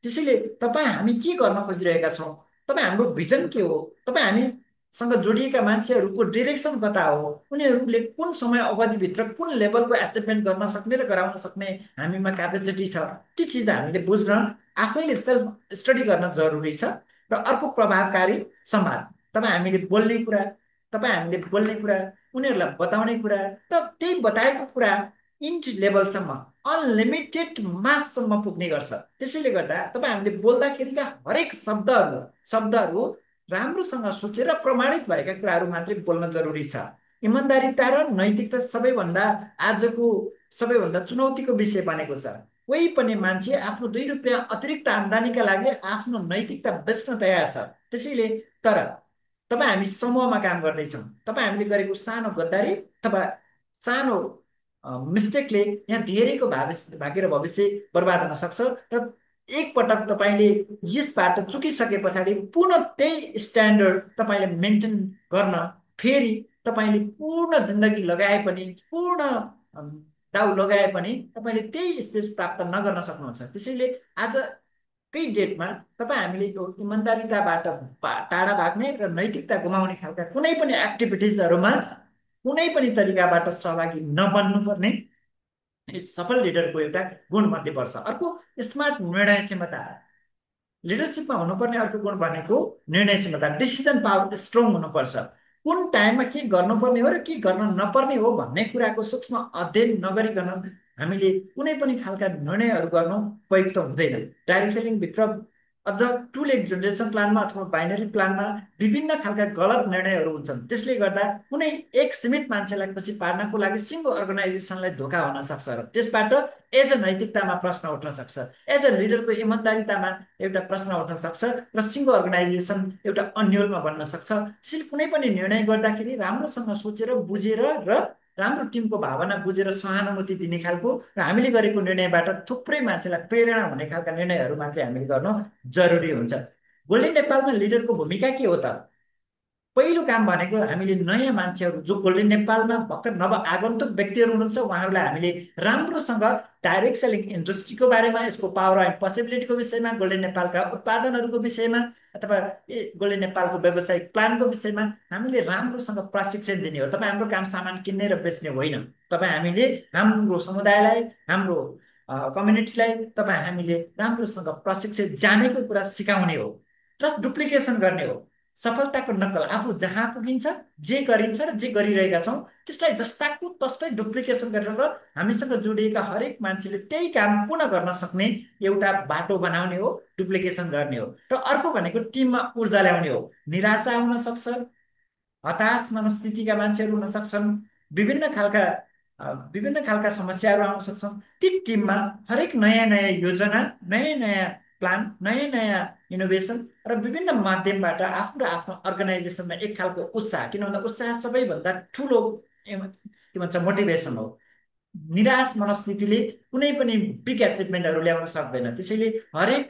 त्यसैले हामी के गर्न खोजिरहेका छौँ, हाम्रो भिजन के हो, हामीसँग जोडिएका मान्छेहरूको डिरेक्सन कता हो, उनीहरूले कुन समय अवधिभित्र कुन लेभलको एचिभमेन्ट गर्न सक्ने र गराउन सक्ने हामीमा क्यापेसिटी छ, ती चिज हामीले बुझ्न आफैले सेल्फ स्टडी गर्न जरुरी छ। र अर्को प्रभावकारी संवाद, हामीले बोल्ने कुरा, उनीहरूलाई बताउने कुरा र त्यही बताएको कुरा इन्ट लेभलसम्म, अनलिमिटेड माससम्म पुग्ने गर्छ। त्यसैले गर्दा हामीले बोल्दाखेरिका हरेक शब्दहरू राम्रोसँग सोचेर प्रमाणित भएका कुराहरू मात्रै बोल्न जरुरी छ। इमान्दारिता र नैतिकता आजको सबैभन्दा चुनौतीको विषय बनेको छ। कोही पनि मान्छे आफ्नो 2 रुपियाँ अतिरिक्त आम्दानीका लागि आफ्नो नैतिकता बेच्न तयार छ। त्यसैले तर हामी समूहमा काम गर्दैछौँ। हामीले गरेको सानो गद्दारी अथवा सानो मिस्टेकले यहाँ धेरैको भाग्य र भविष्य बर्बाद हुन सक्छ। र एकपटक तपाईँले यसबाट चुकिसके पछाडि पुनः त्यही स्ट्यान्डर्ड तपाईँले मेन्टेन गर्न फेरि तपाईँले पूर्ण जिन्दगी लगाए पनि, पूर्ण दाउ लगाए पनि तपाईँले त्यही स्पेस प्राप्त नगर्न सक्नुहुन्छ। त्यसैले आजकै डेटमा हामीले यो इमान्दारिताबाट टाढा भाग्ने र नैतिकता गुमाउने खालका कुनै पनि एक्टिभिटिजहरूमा कुनै पनि तरिकाबाट सहभागी नबन्नुपर्ने सफल लिडरको एउटा गुणमध्ये पर्छ। अर्को स्मार्ट निर्णय क्षमता, लिडरसिपमा हुनुपर्ने अर्को गुण भनेको निर्णय क्षमता, डिसिजन पावर स्ट्रङ हुनुपर्छ। कुन टाइममा के गर्नुपर्ने हो र के गर्न नपर्ने हो भन्ने कुराको सूक्ष्म अध्ययन नगरिकन हामीले कुनै पनि खालका निर्णयहरू गर्नु उपयुक्त हुँदैन। डाइरेक्ट सेलिङभित्र अझ टु लेग जेनेरेसन प्लानमा अथवा बाइनरी प्लानमा विभिन्न खालका गलत निर्णयहरू हुन्छन्। त्यसले गर्दा कुनै एक सीमित मान्छेलाई खुसी पार्नको लागि सिङ्गो अर्गनाइजेसनलाई धोका हुन सक्छ र त्यसबाट एज अ नैतिकतामा प्रश्न उठ्न सक्छ, एज अ लिडरको इमान्दारितामा एउटा प्रश्न उठ्न सक्छ र सिङ्गो अर्गनाइजेसन एउटा अन्यलमा बन्न सक्छ। त्यसैले कुनै पनि निर्णय गर्दाखेरि राम्रोसँग सोचेर बुझेर र राम्रो टिमको भावना बुझेर सहानुभूति दिने खालको र हामीले गरेको निर्णयबाट थुप्रै मान्छेलाई प्रेरणा हुने खालका निर्णयहरू मात्रै हामीले गर्नु जरुरी हुन्छ। गोल्डेन नेपालमा लिडरको भूमिका के हो त? पहिलो काम भनेको हामीले नयाँ मान्छेहरू जो गोल्डेन नेपालमा भर्खर नव आगन्तुक व्यक्तिहरू हुनुहुन्छ उहाँहरूलाई हामीले राम्रोसँग डाइरेक्ट सेलिङ इन्डस्ट्रीको बारेमा, यसको पावर एन्ड पोसिबिलिटीको विषयमा, गोल्डेन नेपालका उत्पादनहरूको विषयमा अथवा गोल्डेन नेपालको व्यावसायिक प्लानको विषयमा हामीले राम्रोसँग प्रशिक्षण दिने हो। तपाईँ हाम्रो काम सामान किन्ने र बेच्ने होइन। तपाईँ हामीले हाम्रो समुदायलाई, हाम्रो कम्युनिटीलाई तपाईँ हामीले राम्रोसँग प्रशिक्षण जानेको कुरा सिकाउने हो र डुप्लिकेसन गर्ने हो। सफलताको नक्कल आफू जहाँ पुगिन्छ, जे गरिन्छ र जे गरिरहेका छौँ त्यसलाई जस्ताको तस्तै डुप्लिकेसन गरेर र हामीसँग जोडिएका हरेक मान्छेले त्यही काम पुनः गर्न सक्ने एउटा बाटो बनाउने हो, डुप्लिकेसन गर्ने हो। र अर्को भनेको टिममा ऊर्जा ल्याउने हो। निराशा हुन सक्छ, हताश मनस्थितिका मान्छेहरू हुन सक्छन्, विभिन्न खालका समस्याहरू आउन सक्छन्। ती टिममा हरेक नयाँ नयाँ योजना, नयाँ नयाँ प्लान, नयाँ नयाँ इनोभेसन र विभिन्न माध्यमबाट आफ्नो र आफ्नो अर्गनाइजेसनमा एक खालको उत्साह, किन भन्दा उत्साह सबैभन्दा ठुलो के भन्छ मोटिभेसन हो। निराश मनस्थितिले कुनै पनि बिग एचिभमेन्टहरू ल्याउन सक्दैन। त्यसैले हरेक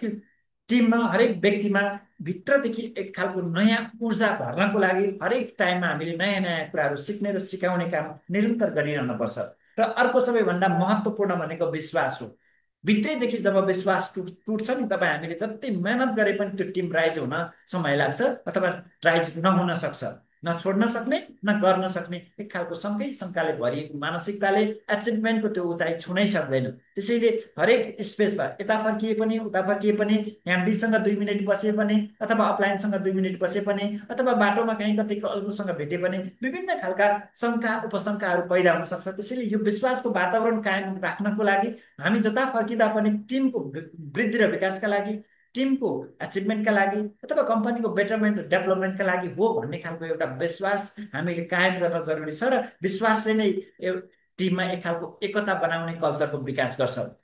टिममा, हरेक व्यक्तिमा भित्रदेखि एक खालको नयाँ ऊर्जा भर्नको लागि हरेक टाइममा हामीले नयाँ नयाँ कुराहरू सिक्ने र सिकाउने काम निरन्तर गरिरहनुपर्छ। र अर्को सबैभन्दा महत्त्वपूर्ण भनेको विश्वास हो। भित्रैदेखि जब विश्वास टुट्छ नि, तपाईँ हामीले जति मेहनत गरे पनि त्यो टिम राइज हुन समय लाग्छ अथवा राइज नहुन सक्छ। न छोड्न सक्ने, न गर्न सक्ने एक खालको शङ्काले भरिएको मानसिकताले एचिभमेन्टको त्यो उचाइ छुनै सक्दैन। त्यसैले हरेक स्पेसमा यता फर्किए पनि उता फर्किए पनि, एमडीसँग 2 मिनट बसे पनि अथवा अपलाइनसँग 2 मिनट बसे पनि अथवा बाटोमा कहीँ कतै अरूसँग भेटे पनि विभिन्न खालका शङ्का उपशङ्काहरू पैदा हुन सक्छ। त्यसैले यो विश्वासको वातावरण कायम राख्नको लागि हामी जता फर्किँदा पनि टिमको वृद्धि र विकासका लागि, टिमको एचिभमेन्टका लागि अथवा कम्पनीको बेटरमेन्ट र डेभलपमेन्टका लागि हो भन्ने खालको एउटा विश्वास हामीले कायम गर्न जरुरी छ। र विश्वासले नै टिममा एक खालको एकता बनाउने कल्चरको विकास गर्छ।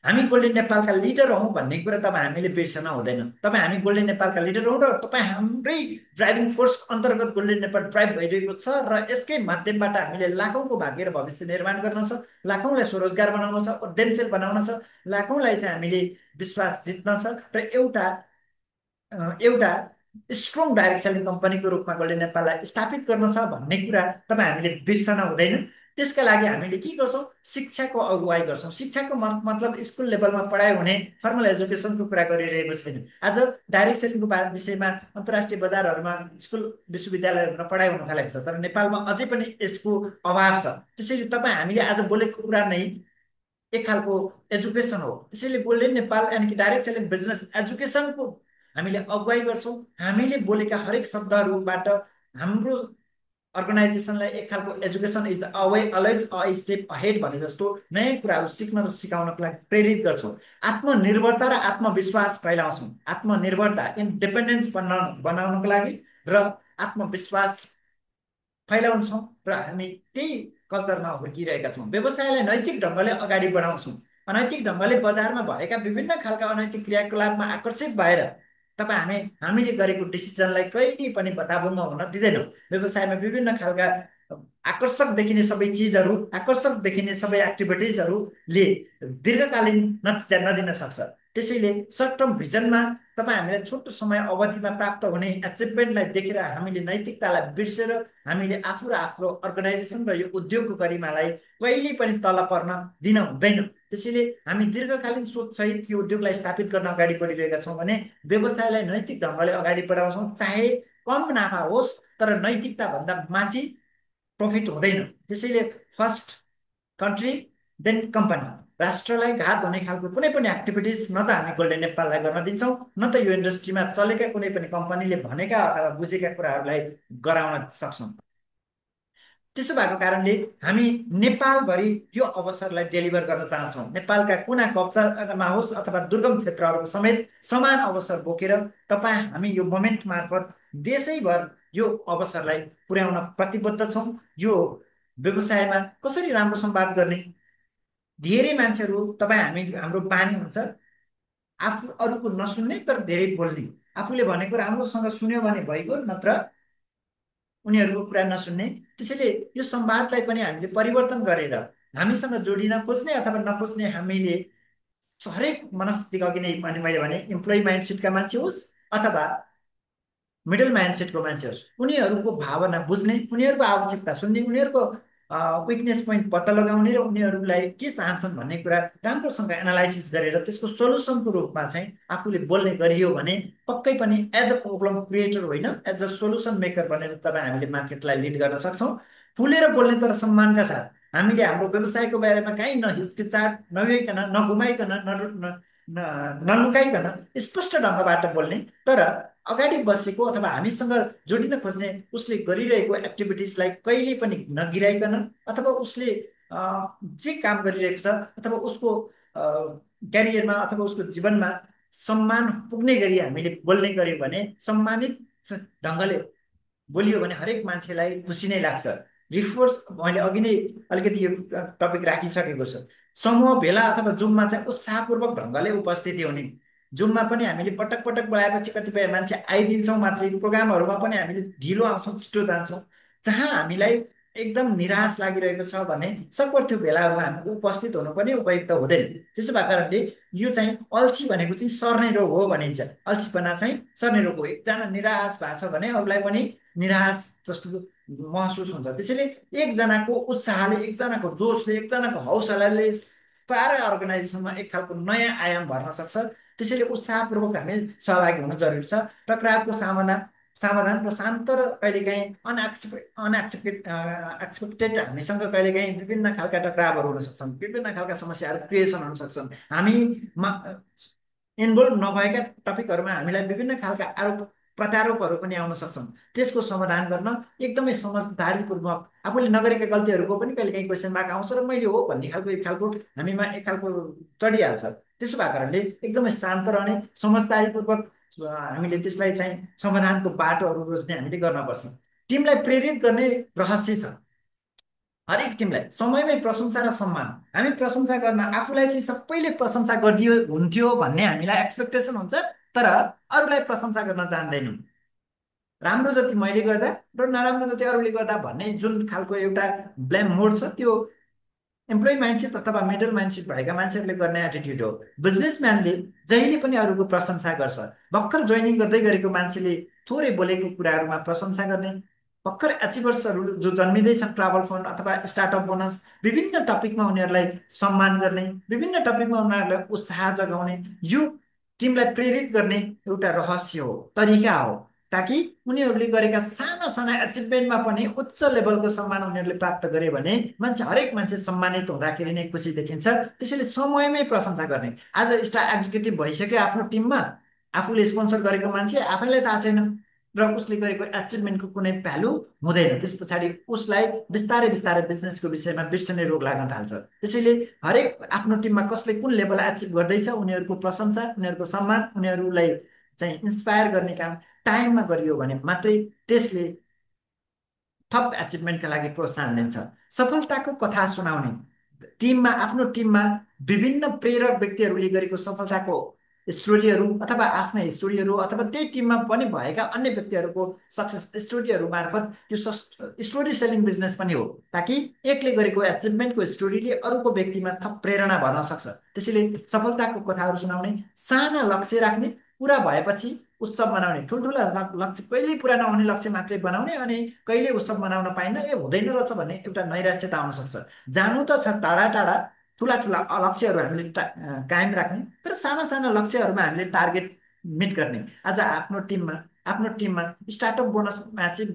हामी गोल्डेन नेपालका लिडर हौँ भन्ने कुरा तपाईँ हामीले बिर्सन हुँदैन। तपाईँ हामी गोल्डेन नेपालका लिडर हौँ र तपाईँ हाम्रै ड्राइभिङ फोर्स अन्तर्गत गोल्डेन नेपाल ड्राइभ भइरहेको छ र यसकै माध्यमबाट हामीले लाखौँको भाग्य र भविष्य निर्माण गर्न छ, लाखौँलाई स्वरोजगार बनाउन छ, उद्यमशील बनाउन छ, लाखौँलाई चाहिँ हामीले विश्वास जित्न छ र एउटा एउटा स्ट्रङ डाइरेक्ट सेलिङ कम्पनीको रूपमा गोल्डेन नेपाललाई स्थापित गर्न छ भन्ने कुरा तपाईँ हामीले बिर्सन हुँदैन। त्यसका लागि हामीले के गर्छौँ? शिक्षाको अगुवाई गर्छौँ। शिक्षाको मतलब स्कुल लेभलमा पढाइ हुने फर्मल एजुकेसनको कुरा गरिरहेको छैन। आज डाइरेक्ट सेलिङको विषयमा अन्तर्राष्ट्रिय बजारहरूमा स्कुल विश्वविद्यालयहरूमा पढाइ हुन थालेको छ, तर नेपालमा अझै पनि यसको अभाव छ। त्यसैले तपाईँ हामीले आज बोलेको कुरा नै एक खालको एजुकेसन हो। त्यसैले गोल्डेन नेपाल यानि कि डाइरेक्ट सेलिङ बिजनेस एजुकेसनको हामीले अगुवाई गर्छौँ। हामीले बोलेका हरेक शब्दहरूबाट हाम्रो अर्गनाइजेसनलाई एक खालको education is always a step ahead भने जस्तो नयाँ कुराहरू सिक्न र सिकाउनको लागि प्रेरित गर्छौँ। आत्मनिर्भरता र आत्मविश्वास फैलाउँछौँ। आत्मनिर्भरता इन्डिपेन्डेन्स बनाउनको लागि र आत्मविश्वास फैलाउँछौँ र हामी त्यही कल्चरमा हुर्किरहेका छौँ। व्यवसायलाई नैतिक ढङ्गले अगाडि बढाउँछौँ। अनैतिक ढङ्गले बजारमा भएका विभिन्न खालका अनैतिक क्रियाकलापमा आकर्षित भएर हामीले गरेको डिसिजनलाई कहिले पनि बदाबुङ्ग हुन दिँदैनौँ। व्यवसायमा विभिन्न खालका आकर्षक देखिने सबै चिजहरू, आकर्षक देखिने सबै एक्टिभिटिजहरूले दीर्घकालीन नतिजा नदिन सक्छ। त्यसैले सर्ट टर्म भिजनमा तपाईँ हामीलाई छोटो समय अवधिमा प्राप्त हुने एचिभमेन्टलाई देखेर हामीले नैतिकतालाई बिर्सेर हामीले आफू र आफ्नो अर्गनाइजेसन र यो उद्योगको गरिमालाई कहिल्यै पनि तल पर्न दिन हुँदैन। त्यसैले हामी दीर्घकालीन सोचसहित यो उद्योगलाई स्थापित गर्न अगाडि बढिरहेका छौँ भने व्यवसायलाई नैतिक ढङ्गले अगाडि बढाउँछौँ। चाहे कम नाफा होस् तर नैतिकताभन्दा माथि प्रफिट हुँदैन। त्यसैले फर्स्ट कन्ट्री देन कम्पनी। राष्ट्रलाई घात हुने खालको कुनै पनि एक्टिभिटिज न त हामी गोल्डेन नेपाललाई गर्न दिन्छौँ, न त यो इन्डस्ट्रीमा चलेका कुनै पनि कम्पनीले भनेका अथवा बुझेका कुराहरूलाई गराउन सक्छौँ। त्यसो भएको कारणले हामी नेपालभरि यो अवसरलाई डेलिभर गर्न चाहन्छौँ। नेपालका कुना कप्चामा होस् अथवा दुर्गम क्षेत्रहरूको समेत समान अवसर बोकेर हामी यो मोमेन्ट मार्फत देशैभर यो अवसरलाई पुर्याउन प्रतिबद्ध छौँ। यो व्यवसायमा कसरी राम्रो संवाद गर्ने, धेरै मान्छेहरू हाम्रो बानी हुन्छ आफू अरूको नसुन्ने तर धेरै बोल्ने। आफूले भनेको राम्रोसँग सुन्यो भने भइगयो, नत्र उनीहरूको कुरा नसुन्ने। त्यसैले यो संवादलाई पनि हामीले परिवर्तन गरेर हामीसँग जोडिन खोज्ने अथवा नखोज्ने हामीले हरेक मनस्थितिको अघि नै मैले भने इम्प्लोइ माइन्डसेटका मान्छे होस् अथवा मिडल माइन्डसेटको मान्छेहरू, उनीहरूको भावना बुझ्ने, उनीहरूको आवश्यकता सुन्ने, उनीहरूको विकनेस पोइन्ट पत्ता लगाउने र उनीहरूलाई के चाहन्छन् भन्ने कुरा राम्रोसँग एनालाइसिस गरेर त्यसको सोल्युसनको रूपमा चाहिँ आफूले बोल्ने गरियो भने पक्कै पनि एज अ प्रब्लम क्रिएटर होइन, एज अ सोल्युसन मेकर बनेर तपाईँ हामीले मार्केटलाई लिड गर्न सक्छौँ। फुलेर बोल्ने तर सम्मानका साथ हामीले हाम्रो व्यवसायको बारेमा कहीँ नहिचकिचाट नभइकन नघुमाइकन नलुकाइकन स्पष्ट ढङ्गबाट बोल्ने, तर अगाडि बसेको अथवा हामीसँग जोडिन खोज्ने उसले गरिरहेको एक्टिभिटिजलाई कहिले पनि नगिराइकन अथवा उसले जे काम गरिरहेको छ अथवा उसको क्यारियरमा अथवा उसको जीवनमा सम्मान पुग्ने गरी हामीले बोल्ने गर्यौँ भने, सम्मानित ढङ्गले बोलियो भने हरेक मान्छेलाई खुसी नै लाग्छ। रिफोर्स मैले अघि नै अलिकति यो टपिक राखिसकेको छु। समूह भेला अथवा जुममा चाहिँ उत्साहपूर्वक ढङ्गले उपस्थिति हुने, जुममा पनि हामीले पटक पटक बोलाएपछि कतिपय मान्छे आइदिन्छौँ मात्रै, प्रोग्रामहरूमा पनि हामीले ढिलो आउँछौँ, छिटो जान्छौँ। जहाँ हामीलाई एकदम निराश लागिरहेको छ भने सकभर त्यो भेलाहरूमा हामी उपस्थित हुनु पनि उपयुक्त हुँदैन। त्यसो भएको कारणले यो चाहिँ अल्छी भनेको चाहिँ सर्ने रोग हो भनिन्छ। अल्छीपना चाहिँ सर्ने रोग हो। एकजना निराश भएको छ भने अरूलाई पनि निराश जस्तो महसुस हुन्छ। त्यसैले एकजनाको उत्साहले, एकजनाको जोसले, एकजनाको हौसलाले सारा अर्गनाइजेसनमा एक खालको नयाँ आयाम भर्न सक्छ। त्यसैले उत्साहपूर्वक हामी सहभागी हुनु जरुरी छ। टकरावको समाधान र शान्त र कहिलेकाहीँ एक्सपेक्टेड हामीसँग कहिलेकाहीँ विभिन्न खालका टकरावहरू हुन सक्छन्, विभिन्न खालका समस्याहरू क्रिएसन हुन सक्छन्। हामी इन्भल्भ नभएका टपिकहरूमा हामीलाई विभिन्न खालका आरोप प्रत्यारोपहरू पनि आउन सक्छन्। त्यसको समाधान गर्न एकदमै समझदारीपूर्वक आफूले नगरेका गल्तीहरूको पनि कहिलेकाहीँ क्वेसन मार्क आउँछ र मैले हो भन्ने खालको एक खालको हामीमा एक खालको चढिहाल्छ। त्यसो भएको कारणले एकदमै शान्त रहने, समझदारीपूर्वक हामीले त्यसलाई चाहिँ समाधानको बाटोहरू रोज्ने हामीले गर्नुपर्छ। टिमलाई प्रेरित गर्ने रहस्य छ। हरेक टिमलाई समयमै प्रशंसा र सम्मान। हामी प्रशंसा गर्न आफूलाई चाहिँ सबैले प्रशंसा गरिदियो हुन्थ्यो भन्ने हामीलाई एक्सपेक्टेसन हुन्छ, तर अरूलाई प्रशंसा गर्न जान्दैनौँ। राम्रो जति मैले गर्दा र नराम्रो जति अरूले गर्दा भन्ने जुन खालको एउटा ब्लेम मोड छ, त्यो एम्प्लोइ माइन्डसेट अथवा मिडल माइन्डसेट भएका मान्छेहरूले गर्ने एटिट्युड हो। बिजनेसम्यानले जहिले पनि अरूको प्रशंसा गर्छ। भर्खर जोइनिङ गर्दै गरेको मान्छेले थोरै बोलेको कुराहरूमा प्रशंसा गर्ने, भर्खर एचिभर्सहरू जो जन्मिँदैछन्, ट्राभल फन्ड अथवा स्टार्टअप बोनस, विभिन्न टपिकमा उनीहरूलाई सम्मान गर्ने, विभिन्न टपिकमा उनीहरूलाई उत्साह जगाउने, यो टिमलाई प्रेरित गर्ने एउटा रहस्य हो, तरिका हो, ताकि उनीहरूले गरेका साना साना एचिभमेन्टमा पनि उच्च लेभलको सम्मान उनीहरूले प्राप्त गरे भने हरेक मान्छे सम्मानित हुँदाखेरि नै खुसी देखिन्छ। त्यसैले समयमै प्रशंसा गर्ने। आज स्टार एक्जिक्युटिभ भइसक्यो आफ्नो टिममा, आफूले स्पोन्सर गरेको मान्छे आफैलाई थाहा छैन र उसले गरेको एचिभमेन्टको कुनै भ्यालु हुँदैन। त्यस पछाडि उसलाई बिस्तारै बिस्तारै बिजनेसको विषयमा बिर्सने रोग लाग्न थाल्छ। त्यसैले हरेक आफ्नो टिममा कसले कुन लेभल एचिभ गर्दैछ उनीहरूको प्रशंसा, उनीहरूको सम्मान, उनीहरूलाई चाहिँ इन्सपायर गर्ने काम टाइममा गरियो भने मात्रै त्यसले थप एचिभमेन्टका लागि प्रोत्साहन दिन्छ। सफलताको कथा सुनाउने। टिममा, आफ्नो टिममा विभिन्न प्रेरक व्यक्तिहरूले गरेको सफलताको स्टोरीहरू अथवा आफ्नै स्टोरीहरू अथवा त्यही टिममा पनि भएका अन्य व्यक्तिहरूको सक्सेस स्टोरीहरू मार्फत त्यो स्टोरी सेलिङ बिजनेस पनि हो, ताकि एकले गरेको एचिभमेन्टको स्टोरीले अरूको व्यक्तिमा थप प्रेरणा भर्न सक्छ। त्यसैले सफलताको कथाहरू सुनाउने, साना लक्ष्य राख्ने, पुरा भएपछि उत्सव मनाउने। ठुल्ठुला लक्ष्य कहिल्यै पुरा नहुने लक्ष्य मात्रै बनाउने अनि कहिले उत्सव मनाउन पाइन्न, हुँदैन रहेछ भन्ने एउटा नैराश्यता आउन सक्छ। जानु त छ टाढा टाढा, ठुला ठुला लक्ष्यहरू हामीले कायम राख्ने, तर साना साना लक्ष्यहरूमा हामीले टार्गेट मिट गर्ने। आज आफ्नो टिममा startup bonus achieve,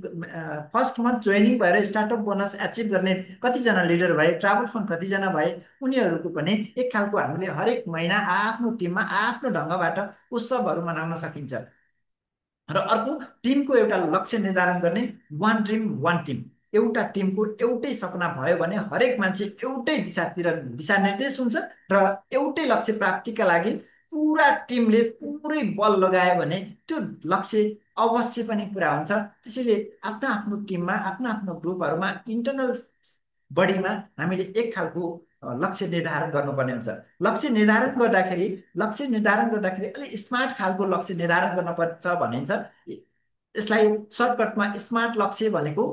first month joining भएर स्टार्टअप बोनस एचिभ गर्ने कतिजना लिडर भए, ट्राभल फन्ड कतिजना भए, उनीहरूको पनि एक खालको हामीले हरेक महिना आफ्नो टिममा आफ्नो ढङ्गबाट उत्सवहरू मनाउन सकिन्छ। र अर्को, टिमको एउटा लक्ष्य निर्धारण गर्ने। One dream one team. एउटा टिमको एउटै सपना भयो भने हरेक मान्छे एउटै दिशातिर दिशानिर्देश हुन्छ र एउटै लक्ष्य प्राप्तिका लागि पुरा टिमले पुरै बल लगायो भने त्यो लक्ष्य अवश्य पनि पुरा हुन्छ। त्यसैले आफ्नो आफ्नो टिममा, आफ्नो आफ्नो ग्रुपहरूमा, इन्टरनल बडीमा हामीले एक खालको लक्ष्य निर्धारण गर्नुपर्ने हुन्छ। लक्ष्य निर्धारण गर्दाखेरि अलिक स्मार्ट खालको लक्ष्य निर्धारण गर्नुपर्छ भनिन्छ। यसलाई सर्टकटमा स्मार्ट लक्ष्य भनेको,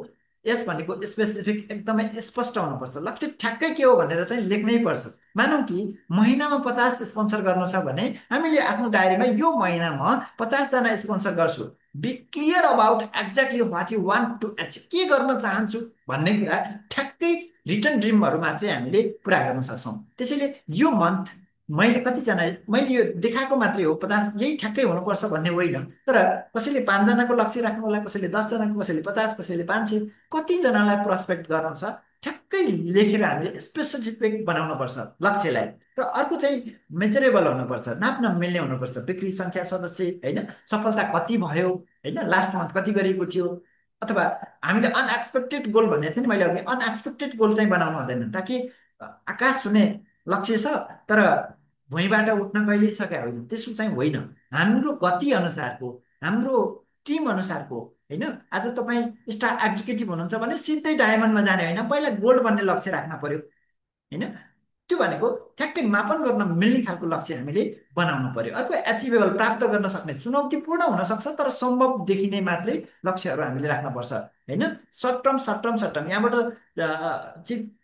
यस भनेको स्पेसिफिक, एकदमै स्पष्ट हुनुपर्छ। लक्ष्य ठ्याक्कै के हो भनेर चाहिँ लेख्नै पर्छ। मानौँ कि महिनामा 50 स्पोन्सर गर्नु छ भने हामीले आफ्नो डायरीमा यो महिना म 50 जना स्पोन्सर गर्छु, be clear about exactly what you want to achieve, के गर्न चाहन्छु भन्ने कुरा ठ्याक्कै रिटर्न ड्रिमहरू मात्रै हामीले पुरा गर्न सक्छौँ। त्यसैले यो मन्थ मैले यो देखाएको मात्रै हो 50 यही ठ्याक्कै हुनुपर्छ भन्ने होइन, तर कसैले 5 जनाको लक्ष्य राख्नु होला, कसैले 10 जनाको, कसैले 50, कसैले 500, कतिजनालाई प्रस्पेक्ट गर्नु छ ठ्याक्कै लेखेर हामीले स्पेसिफिक बनाउनुपर्छ लक्ष्यलाई। र अर्को चाहिँ मेजरेबल हुनुपर्छ, नाप्न मिल्ने हुनुपर्छ, बिक्री सङ्ख्या, सदस्य, होइन, सफलता कति भयो, होइन, लास्ट मन्थ कति गरेको थियो, अथवा हामीले अनएक्सपेक्टेड गोल भनेको थिएँ नि मैले अघि, अनएक्सपेक्टेड गोल चाहिँ बनाउनु हुँदैन, ताकि आकाश छुने लक्ष्य छ तर भुइँबाट उठ्न कहिल्यै सकेका होइन, त्यसो चाहिँ होइन। हाम्रो गति अनुसारको, हाम्रो टिम अनुसारको, होइन, आज तपाईँ स्टार एक्जिक्युटिभ हुनुहुन्छ भने सिधै डायमन्डमा जाने होइन, पहिला गोल्ड बन्ने लक्ष्य राख्न पर्यो, होइन। त्यो भनेको ठ्याक्कै मापन गर्न मिल्ने खालको लक्ष्य हामीले बनाउनु पर्यो। अर्को एचिभेबल, प्राप्त गर्न सक्ने, चुनौतीपूर्ण हुनसक्छ तर सम्भव देखिने मात्रै लक्ष्यहरू हामीले राख्नुपर्छ, होइन। सर्ट टर्म यहाँबाट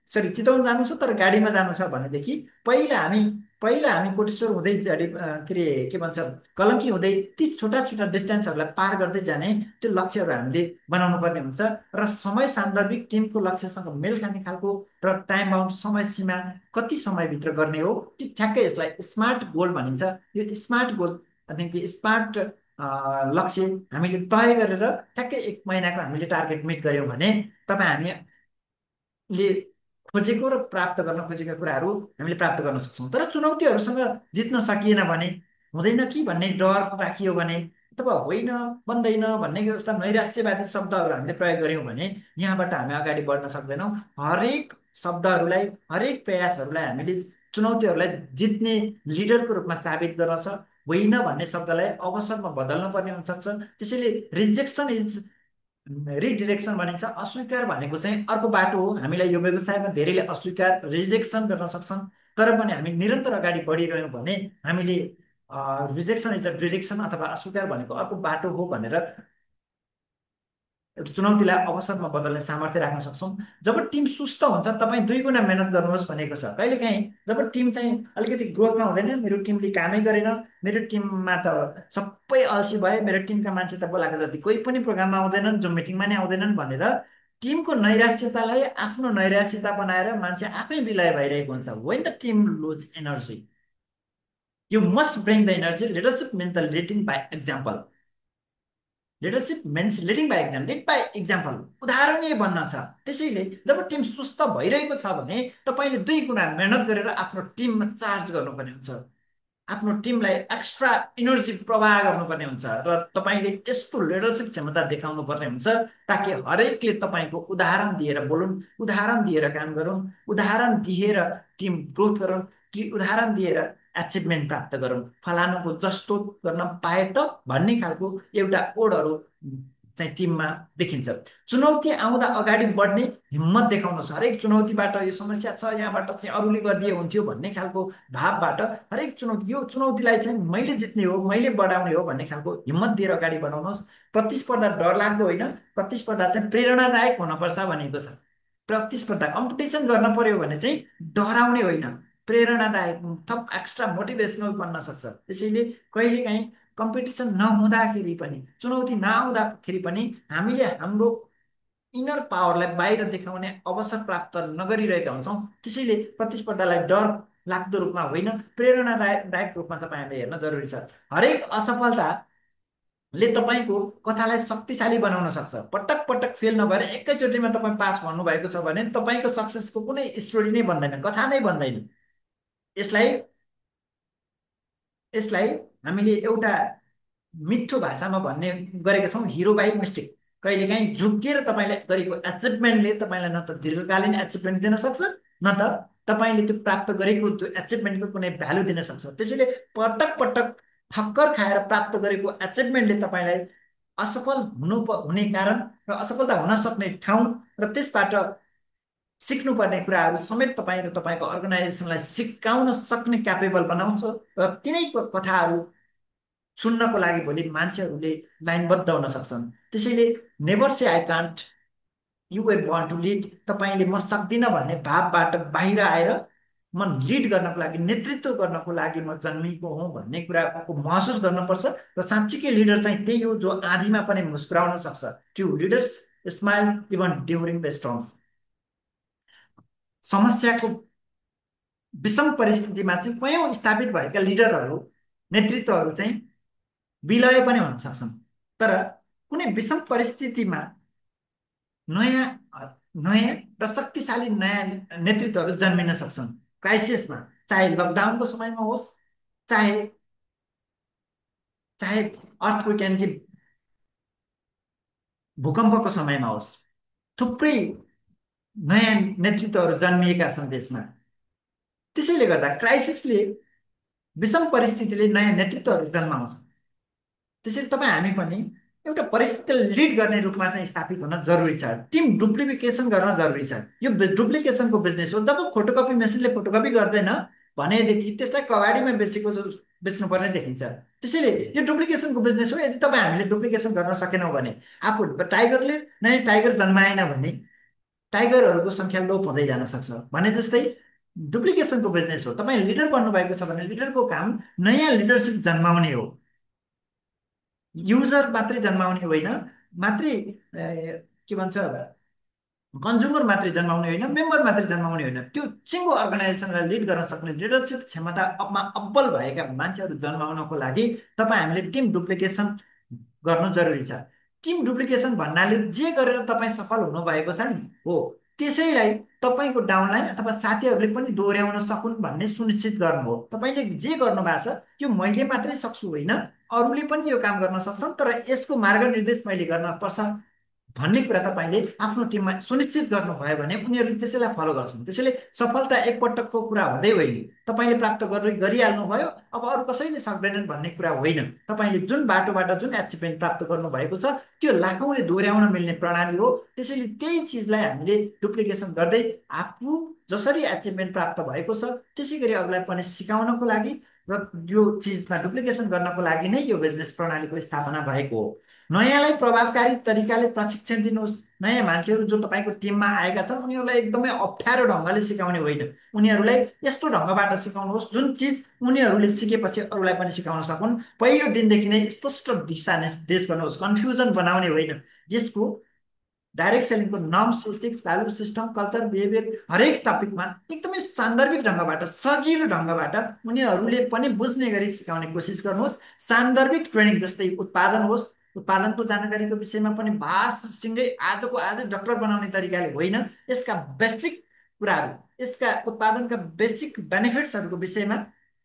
चितवन जानु छ तर गाडीमा जानु छ भनेदेखि पहिला हामी कोटेश्वर हुँदै के अरे के भन्छ कलङ्की हुँदै ती छोटा छोटा डिस्टेन्सहरूलाई पार गर्दै जाने त्यो लक्ष्यहरू हामीले बनाउनु पर्ने हुन्छ। र समय सान्दर्भिक टिमको लक्ष्यसँग मेल खाने खालको र टाइम बााउन्ड समय सीमा कति समयभित्र गर्ने हो, त्यो ठ्याक्कै यसलाई स्मार्ट गोल भनिन्छ। यो स्मार्ट गोल अथवा स्मार्ट लक्ष्य हामीले तय गरेर ठ्याक्कै 1 महिनाको हामीले टार्गेट मिट गऱ्यौँ भने तपाईँ हामीले खोजेको र प्राप्त गर्न खोजेका कुराहरू हामीले प्राप्त गर्न सक्छौँ। तर चुनौतीहरूसँग जित्न सकिएन भने, हुँदैन कि भन्ने डर राखियो भने, अथवा होइन बन्दैन भन्ने जस्ता नैराश्यवादी शब्दहरू हामीले प्रयोग गऱ्यौँ भने यहाँबाट हामी अगाडि बढ्न सक्दैनौँ। हरेक शब्दहरूलाई, हरेक प्रयासहरूलाई हामीले चुनौतीहरूलाई जित्ने लिडरको रूपमा साबित गर्न छ। होइन भन्ने शब्दलाई अवसरमा बदल्न पर्ने हुनसक्छ। त्यसैले रिजेक्सन इज रिडिरेक्सन भनिन्छ। अस्वीकार भनेको चाहिँ अर्को बाटो हो। हामीलाई यो व्यवसायमा धेरैले अस्वीकार, रिजेक्सन गर्न सक्छन्, तर पनि हामी निरन्तर अगाडि बढिरह्यौँ भने हामीले रिजेक्सन इज अ डिरेक्सन अथवा अस्वीकार भनेको अर्को बाटो हो भनेर एउटा चुनौतीलाई अवसरमा बदल्ने सामर्थ्य राख्न सक्छौँ। जब टिम सुस्त हुन्छ तपाईँ 2 गुणा मेहनत गर्नुहोस् भनेको छ। कहिलेकाहीँ जब टिम चाहिँ अलिकति ग्रोथमा हुँदैन, मेरो टिमले कामै गरेन, मेरो टिममा त सबै अल्छी भए, मेरो टिमका मान्छे त बोलाएको जति कोही पनि प्रोग्राममा आउँदैनन्, जो मिटिङमा नै आउँदैनन् भनेर टिमको नैराश्यतालाई आफ्नो नैराश्यता बनाएर मान्छे आफै विलय भइरहेको हुन्छ। When the team lose energy you must bring the energy. Leadership means the leading by example. Leadership means leading by example, lead by example, उदाहरणीय बन्न छ। त्यसैले जब टिम सुस्त भइरहेको छ भने तपाईँले 2 गुणा मेहनत गरेर आफ्नो टिममा चार्ज गर्नुपर्ने हुन्छ, आफ्नो टिमलाई एक्स्ट्रा इनर्जी प्रवाह गर्नुपर्ने हुन्छ र तपाईँले यस्तो लिडरसिप क्षमता देखाउनु पर्ने हुन्छ ताकि हरेकले तपाईँको उदाहरण दिएर बोलुन्, उदाहरण दिएर काम गरौँ, उदाहरण दिएर टिम ग्रोथ गरौँ, उदाहरण दिएर एचिभमेन्ट प्राप्त गरौँ। फलानुको जस्तो गर्न पाए त भन्ने खालको एउटा ओडहरू चाहिँ टिममा देखिन्छ। चुनौती आउँदा अगाडि बढ्ने हिम्मत देखाउनुहोस्। हरेक चुनौतीबाट यो समस्या छ, यहाँबाट चाहिँ अरूले गरिदिए हुन्थ्यो भन्ने खालको भावबाट हरेक चुनौती, यो चुनौतीलाई चाहिँ मैले जित्ने हो, मैले बढाउने हो भन्ने खालको हिम्मत दिएर अगाडि बढाउनुहोस्। प्रतिस्पर्धा डरलाग्दो होइन, प्रतिस्पर्धा चाहिँ प्रेरणादायक हुनपर्छ भनेको छ। प्रतिस्पर्धा कम्पिटिसन गर्न पर्यो भने चाहिँ डराउने होइन, प्रेरणादायक, थप एक्स्ट्रा मोटिभेसनल बन्न सक्छ। त्यसैले कहिलेकाहीँ कम्पिटिसन नहुँदाखेरि पनि, चुनौती नआउँदाखेरि पनि हामीले हाम्रो इनर पावरलाई बाहिर देखाउने अवसर प्राप्त नगरिरहेका हुन्छौँ। त्यसैले प्रतिस्पर्धालाई डर लाग्दो रूपमा होइन, प्रेरणादायक रूपमा तपाईँहरूले हेर्न जरुरी छ। हरेक असफलताले तपाईँको कथालाई शक्तिशाली बनाउन सक्छ। पटक पटक फेल नभएर एकैचोटिमा तपाईँ पास भन्नुभएको छ भने तपाईँको सक्सेसको कुनै स्टोरी नै बन्दैन, कथा नै बन्दैन। यसलाई यसलाई हामीले एउटा मिठो भाषामा भन्ने गरेका छौँ, हिरो बाई मिस्टेक। कहिलेकाहीँ झुक्किएर तपाईँले गरेको एचिभमेन्टले तपाईँलाई न त दीर्घकालीन एचिभमेन्ट दिन सक्छ, न त तपाईँले त्यो प्राप्त गरेको त्यो एचिभमेन्टको कुनै भ्यालु दिन सक्छ। त्यसैले पटक पटक ठक्कर खाएर प्राप्त गरेको एचिभमेन्टले तपाईँलाई असफल हुने कारण र असफलता हुन सक्ने ठाउँ र त्यसबाट सिक्नुपर्ने कुराहरू समेत तपाईँ र तपाईँको अर्गनाइजेसनलाई सिकाउन सक्ने क्यापेबल बनाउँछ। र तिनै कथाहरू सुन्नको लागि भोलि मान्छेहरूले लाइनबद्ध हुन सक्छन्। त्यसैले never say I can't, you will want to lead. तपाईँले म सक्दिनँ भन्ने भावबाट बाहिर आएर म लिड गर्नको लागि, नेतृत्व गर्नको लागि म जन्मिएको हुँ भन्ने कुराको महसुस गर्नुपर्छ। र साँच्चीकै लिडर चाहिँ त्यही हो जो आँधीमा पनि मुस्कुराउन सक्छ। True leaders smile even during the storms. समस्याको विषम परिस्थितिमा चाहिँ कयौँ स्थापित भएका लिडरहरू, नेतृत्वहरू चाहिँ विलय पनि हुन सक्छन्। तर कुनै विषम परिस्थितिमा नयाँ नयाँ र शक्तिशाली नयाँ नेतृत्वहरू जन्मिन सक्छन्। क्राइसिसमा, चाहे लकडाउनको समयमा होस्, चाहे चाहे अर्थक्वेक यानि कि भूकम्पको समयमा होस्, थुप्रै नयाँ नेतृत्वहरू जन्मिएका छन् देशमा। त्यसैले गर्दा क्राइसिसले, विषम परिस्थितिले नयाँ नेतृत्वहरू जन्माउँछ। त्यसैले तपाईँ हामी पनि एउटा परिस्थितिलाई लिड गर्ने रूपमा चाहिँ स्थापित हुन जरुरी छ। टिम डुप्लिकेसन गर्न जरुरी छ। यो डुप्लिकेसनको बिजनेस हो। जब फोटोकपी मेसिनले फोटोकपी गर्दैन भनेदेखि त्यसलाई कबाडीमा बेच्नुपर्ने देखिन्छ। त्यसैले यो डुप्लिकेसनको बिजनेस हो। यदि तपाईँ हामीले डुप्लिकेसन गर्न सकेनौँ भने, आफू टाइगरले नयाँ टाइगर जन्माएन भने टाइगरहरूको सङ्ख्या लोप हुँदै जान सक्छ भने जस्तै डुप्लिकेसनको बिजनेस हो। तपाईँ लिडर बन्नुभएको छ भने लिडरको काम नयाँ लिडरसिप जन्माउने हो। युजर मात्रै जन्माउने होइन, मात्रै के भन्छ, कन्ज्युमर मात्रै जन्माउने होइन, मेम्बर मात्रै जन्माउने होइन। त्यो सिङ्गो अर्गनाइजेसनलाई लिड गर्न सक्ने लिडरसिप क्षमतामा अब्बल भएका मान्छेहरू जन्माउनको लागि तपाईँ हामीले टिम डुप्लिकेसन गर्नु जरुरी छ। टिम डुप्लिकेसन भन्नाले जे गरेर तपाईँ सफल हुनुभएको छ नि हो, त्यसैलाई तपाईँको डाउनलाइन अथवा साथीहरूले पनि दोहोऱ्याउन सकुन् भन्ने सुनिश्चित गर्नु हो। तपाईँले जे गर्नुभएको छ यो मैले मात्रै सक्छु होइन, अरूले पनि यो काम गर्न सक्छन्, तर यसको मार्गनिर्देश मैले गर्न पर्छ भन्ने कुरा तपाईँले आफ्नो टिममा सुनिश्चित गर्नुभयो भने उनीहरूले त्यसैलाई फलो गर्छन्। त्यसैले सफलता एकपटकको कुरा हुँदै होइन। तपाईँले प्राप्त गरिहाल्नुभयो, अब अरू कसैले सक्दैनन् भन्ने कुरा होइन। तपाईँले जुन बाटोबाट जुन एचिभमेन्ट प्राप्त गर्नुभएको छ त्यो लाखौँले दोहोऱ्याउन मिल्ने प्रणाली हो। त्यसैले त्यही चिजलाई हामीले डुप्लिकेसन गर्दै आफू जसरी एचिभमेन्ट प्राप्त भएको छ त्यसै गरी अरूलाई पनि सिकाउनको लागि र यो चिजमा डुप्लिकेसन गर्नको लागि नै यो बिजनेस प्रणालीको स्थापना भएको हो। नयाँलाई प्रभावकारी तरिकाले प्रशिक्षण दिनुहोस्। नयाँ मान्छेहरू जो तपाईँको टिममा आएका छन् उनीहरूलाई एकदमै अप्ठ्यारो ढङ्गले सिकाउने होइन, उनीहरूलाई यस्तो ढङ्गबाट सिकाउनुहोस् जुन चिज उनीहरूले सिकेपछि अरूलाई पनि सिकाउन सकुन्। पहिलो दिनदेखि नै स्पष्ट दिशा निर्देश गर्नुहोस्, कन्फ्युजन बनाउने होइन। यसको डाइरेक्ट सेलिङको norms, ethics, value system, culture, behaviour हरेक टपिकमा एकदमै सान्दर्भिक ढङ्गबाट, सजिलो ढङ्गबाट उनीहरूले पनि बुझ्ने गरी सिकाउने कोसिस गर्नुहोस्। सान्दर्भिक ट्रेनिङ जस्तै उत्पादन होस्, उत्पादनको जानकारीको विषयमा पनि भाषसँगै आजको आज डक्टर बनाउने तरिकाले होइन, यसका बेसिक कुराहरू, यसका उत्पादनका बेसिक बेनिफिट्सहरूको विषयमा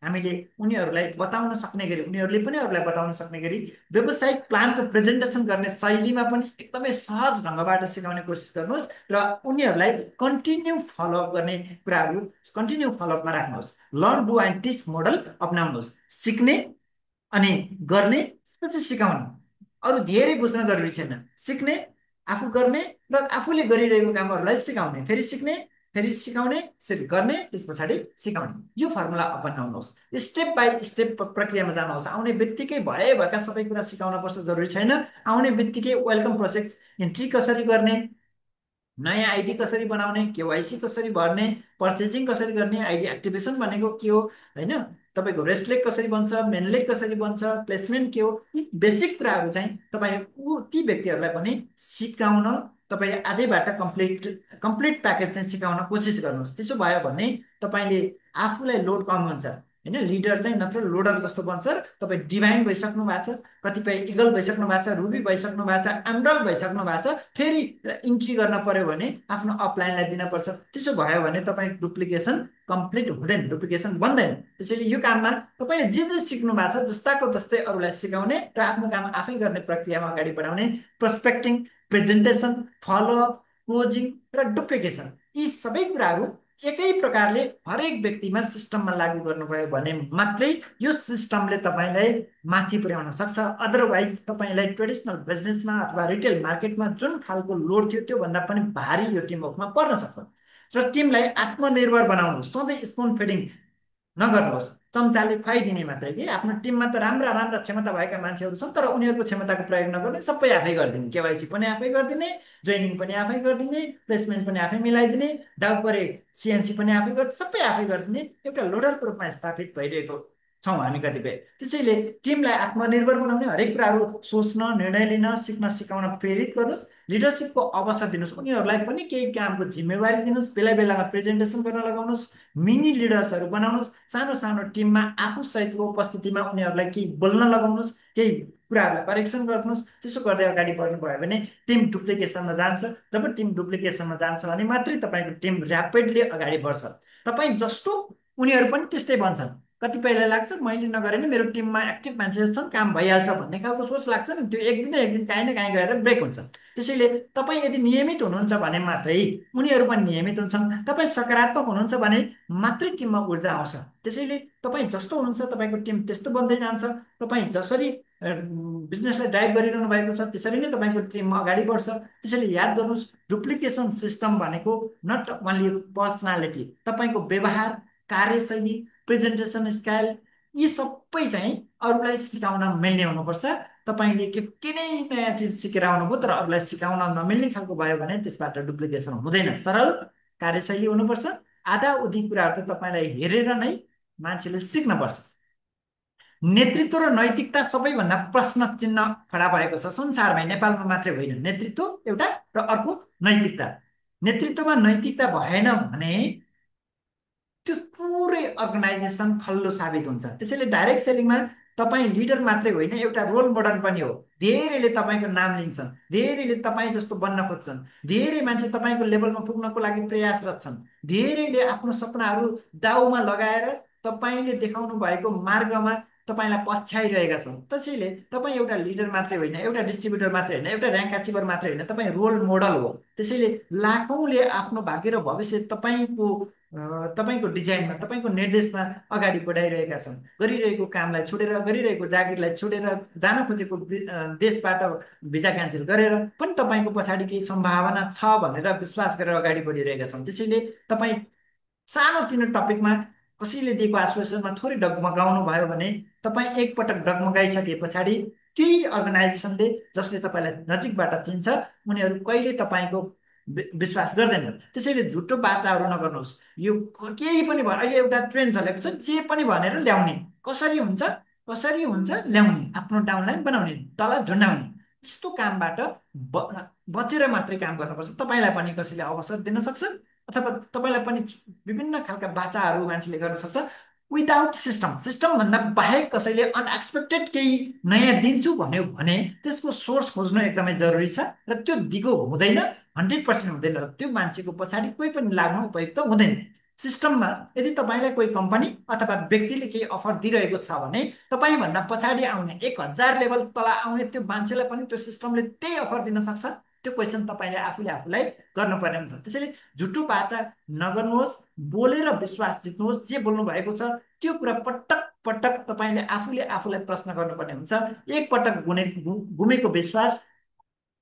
हामीले उनीहरूलाई बताउन सक्ने गरी, उनीहरूले पनि अरूलाई बताउन सक्ने गरी व्यावसायिक प्लानको प्रेजेन्टेसन गर्ने शैलीमा पनि एकदमै सहज ढङ्गबाट सिकाउने कोसिस गर्नुहोस् र उनीहरूलाई कन्टिन्यू फलोअप गर्ने कुराहरू कन्टिन्यू फलोअपमा राख्नुहोस्। Learn do and teach model अपनाउनुहोस्। सिक्ने अनि गर्ने, त्यसपछि सिकाउनु। अरू धेरै बुझ्न जरुरी छैन। सिक्ने, आफू गर्ने र आफूले गरिरहेको कामहरूलाई सिकाउने, फेरि सिक्ने, फेरि सिकाउने, त्यसरी गर्ने, त्यस पछाडि सिकाउने। यो फर्मुला अपनाउनुहोस्। स्टेप बाई स्टेप प्रक्रियामा जानुहोस्। आउने बित्तिकै भएका सबै कुरा सिकाउन पर्छ जरुरी छैन। आउने बित्तिकै वेलकम प्रोसेस इन्ट्री कसरी गर्ने, नयाँ आइडी कसरी बनाउने, केवाइसी कसरी भर्ने, पर्चेजिङ कसरी गर्ने, आइडी एक्टिभेसन भनेको के हो होइन, तपाईँको रेस्टलेक कसरी बन्छ, मेनलेक कसरी बन्छ, प्लेसमेन्ट के हो, यी बेसिक कुराहरू चाहिँ तपाईँ ती व्यक्तिहरूलाई पनि सिकाउन तपाईँले आजैबाट कम्प्लिट प्याकेज चाहिँ सिकाउन कोसिस गर्नुहोस्। त्यसो भयो भने तपाईँले आफूलाई लोड कम हुन्छ होइन। लिडर चाहिँ नत्र लोडर जस्तो बन्छ। तपाईँ डिभाइन भइसक्नु भएको छ, कतिपय इगल भइसक्नु भएको छ, रुबी भइसक्नु भएको छ, एमरल भइसक्नु भएको छ, फेरि इन्ट्री गर्न पर्यो भने आफ्नो अपलाइनलाई दिनपर्छ। त्यसो भयो भने तपाईँ डुप्लिकेसन कम्प्लिट हुँदैन, डुप्लिकेसन बन्दैन। त्यसैले यो काममा तपाईँले जे जे सिक्नु भएको छ जस्ताको जस्तै अरूलाई सिकाउने र आफ्नो काम आफै गर्ने प्रक्रियामा अगाडि बढाउने। प्रोस्पेक्टिङ, प्रेजेन्टेसन, फलोअप, क्लोजिङ र डुप्लिकेसन, यी सबै कुराहरू एकै प्रकारले हरेक व्यक्तिमा सिस्टममा लागू गर्नुभयो भने मात्रै यो सिस्टमले तपाईँलाई माथि पुर्याउन सक्छ। अदरवाइज तपाईँलाई ट्रेडिसनल बिजनेसमा अथवा रिटेल मार्केटमा जुन खालको लोड थियो त्योभन्दा पनि भारी यो टिमवर्कमा पर्न सक्छ। र टिमलाई आत्मनिर्भर बनाउनुहोस्। सधैँ स्पुन फिडिङ नगर्नुहोस्। चम्चाले खुवाइदिने मात्रै कि आफ्नो टिममा त राम्रा राम्रा क्षमता भएका मान्छेहरू छन् तर उनीहरूको क्षमताको प्रयोग नगर्ने सबै आफै गरिदिने केवाइसी पनि आफै गरिदिने जोइनिङ पनि आफै गरिदिने प्लेसमेन्ट पनि आफै मिलाइदिने डाउ परे सिएनसी पनि आफै गरिदिने सबै आफै गरिदिने एउटा लोडरको रूपमा स्थापित भइरहेको छौँ हामी कतिपय त्यसैले टिमलाई आत्मनिर्भर बनाउने हरेक कुराहरू सोच्न निर्णय लिन सिक्न सिकाउन प्रेरित गर्नुहोस् लिडरसिपको अवसर दिनुहोस् उनीहरूलाई पनि केही कामको जिम्मेवारी दिनुहोस् बेला बेलामा प्रेजेन्टेसन गर्न लगाउनुहोस् मिनी लिडर्सहरू बनाउनुहोस् सानो सानो टिममा आफू सहितको उपस्थितिमा उनीहरूलाई केही बोल्न लगाउनुहोस् केही कुराहरूलाई करेक्सन गर्नुहोस् त्यसो गर्दै अगाडि बढ्नुभयो भने टिम डुप्लिकेसनमा जान्छ जब टिम डुप्लिकेसनमा जान्छ भने मात्रै तपाईँको टिम ऱ्यापिडली अगाडि बढ्छ तपाईँ जस्तो उनीहरू पनि त्यस्तै बन्छन् कतिपयलाई लाग्छ मैले नगरे नि मेरो टिममा एक्टिभ मान्छेहरू छन् काम भइहाल्छ भन्ने खालको सोच लाग्छ नि त्यो एक दिन न एक दिन काहीँ न काहीँ गएर ब्रेक हुन्छ त्यसैले तपाईँ यदि नियमित हुनुहुन्छ भने मात्रै उनीहरू पनि नियमित हुन्छन् तपाईँ सकारात्मक हुनुहुन्छ भने मात्रै टिममा ऊर्जा आउँछ त्यसैले तपाईँ जस्तो हुनुहुन्छ तपाईँको टिम त्यस्तो बन्दै जान्छ तपाईँ जसरी बिजनेसलाई ड्राइभ गरिरहनु भएको छ त्यसरी नै तपाईँको टिम अगाडि बढ्छ त्यसैले याद गर्नुहोस् डुप्लिकेसन सिस्टम भनेको नट ओन्ली पर्सनालिटी तपाईँको व्यवहार कार्यशैली प्रेजेन्टेसन स्टाइल यी सबै चाहिँ अरूलाई सिकाउन मिल्ने हुनुपर्छ तपाईँले के नै नयाँ चिज सिकेर आउनुभयो तर अरूलाई सिकाउन नमिल्ने खालको भयो भने त्यसबाट डुप्लिकेसन हुँदैन सरल कार्यशैली हुनुपर्छ आधा उधी कुराहरू त तपाईँलाई हेरेर नै मान्छेले सिक्नपर्छ नेतृत्व र नैतिकता सबैभन्दा प्रश्न चिन्ह खडा भएको छ संसारमै नेपालमा मात्रै होइन नेतृत्व एउटा र अर्को नैतिकता नेतृत्वमा नैतिकता भएन भने त्यो पुरै अर्गनाइजेसन खल्लो साबित हुन्छ त्यसैले डाइरेक्ट सेलिङमा तपाईँ लिडर मात्रै होइन एउटा रोल मोडल पनि हो धेरैले तपाईँको नाम लिन्छन् धेरैले तपाईँ जस्तो बन्न खोज्छन् धेरै मान्छे तपाईँको लेभलमा पुग्नको लागि प्रयासरत छन् धेरैले आफ्नो सपनाहरू दाउमा लगाएर तपाईँले देखाउनु भएको मार्गमा तपाईँलाई पछ्याइरहेका छन् त्यसैले तपाईँ एउटा लिडर मात्रै होइन एउटा डिस्ट्रिब्युटर मात्रै होइन एउटा ऱ्याङ्क अचिभर मात्रै होइन तपाईँ रोल मोडल हो त्यसैले लाखौँले आफ्नो भाग्य र भविष्य तपाईँको डिजाइनमा तपाईँको निर्देशमा अगाडि बढाइरहेका छन् गरिरहेको कामलाई छोडेर गरिरहेको जागिरलाई छोडेर जान खोजेको देशबाट भिजा क्यान्सल गरेर पनि तपाईँको पछाडि केही सम्भावना छ भनेर विश्वास गरेर अगाडि बढिरहेका छन् त्यसैले तपाईँ सानोतिनो टपिकमा कसैले दिएको आश्वासनमा थोरै डगमगाउनु भयो भने तपाईँ एकपटक डगमगाइसके पछाडि त्यही अर्गनाइजेसनले जसले तपाईँलाई नजिकबाट चिन्छ उनीहरू कहिले तपाईँको विश्वास गर्दैनन् त्यसैले झुटो बाचाहरू नगर्नुहोस् यो केही पनि भयो अहिले एउटा ट्रेन्ड चलेको छ जे पनि भनेर ल्याउने कसरी हुन्छ ल्याउने आफ्नो डाउनलाइन बनाउने तल झुन्डाउने यस्तो कामबाट बचेर मात्रै काम गर्नुपर्छ तपाईँलाई पनि कसैले अवसर दिन सक्छ अथवा तपाईँलाई पनि विभिन्न खालका बाचाहरू मान्छेले गर्न सक्छ विदाउट सिस्टम भन्दा बाहेक कसैले अनएक्सपेक्टेड केही नयाँ दिन्छु भन्यो भने त्यसको सोर्स खोज्नु एकदमै जरुरी छ र त्यो दिगो हुँदैन 100% हुँदैन र त्यो मान्छेको पछाडि कोही पनि लाग्नु उपयुक्त हुँदैन सिस्टममा यदि तपाईँलाई कोही कम्पनी अथवा व्यक्तिले केही अफर दिइरहेको छ भने तपाईँभन्दा पछाडि आउने 1000 लेभल तल आउने त्यो मान्छेलाई पनि त्यो सिस्टमले त्यही अफर दिन सक्छ त्यो क्वेसन तपाईँले आफूले आफूलाई गर्नुपर्ने हुन्छ त्यसैले झुटो बाचा नगर्नुहोस् बोलेर विश्वास जित्नुहोस् जे बोल्नु भएको छ त्यो कुरा पटक पटक तपाईँले आफूले आफूलाई प्रश्न गर्नुपर्ने हुन्छ एकपटक गुमेको विश्वास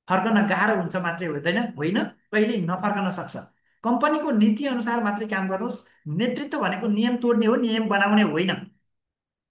फर्कन गाह्रो हुन्छ मात्रै होइन कहिले नफर्कन सक्छ कम्पनीको नीति अनुसार मात्रै काम गर्नुहोस् नेतृत्व भनेको नियम तोड्ने हो नियम बनाउने होइन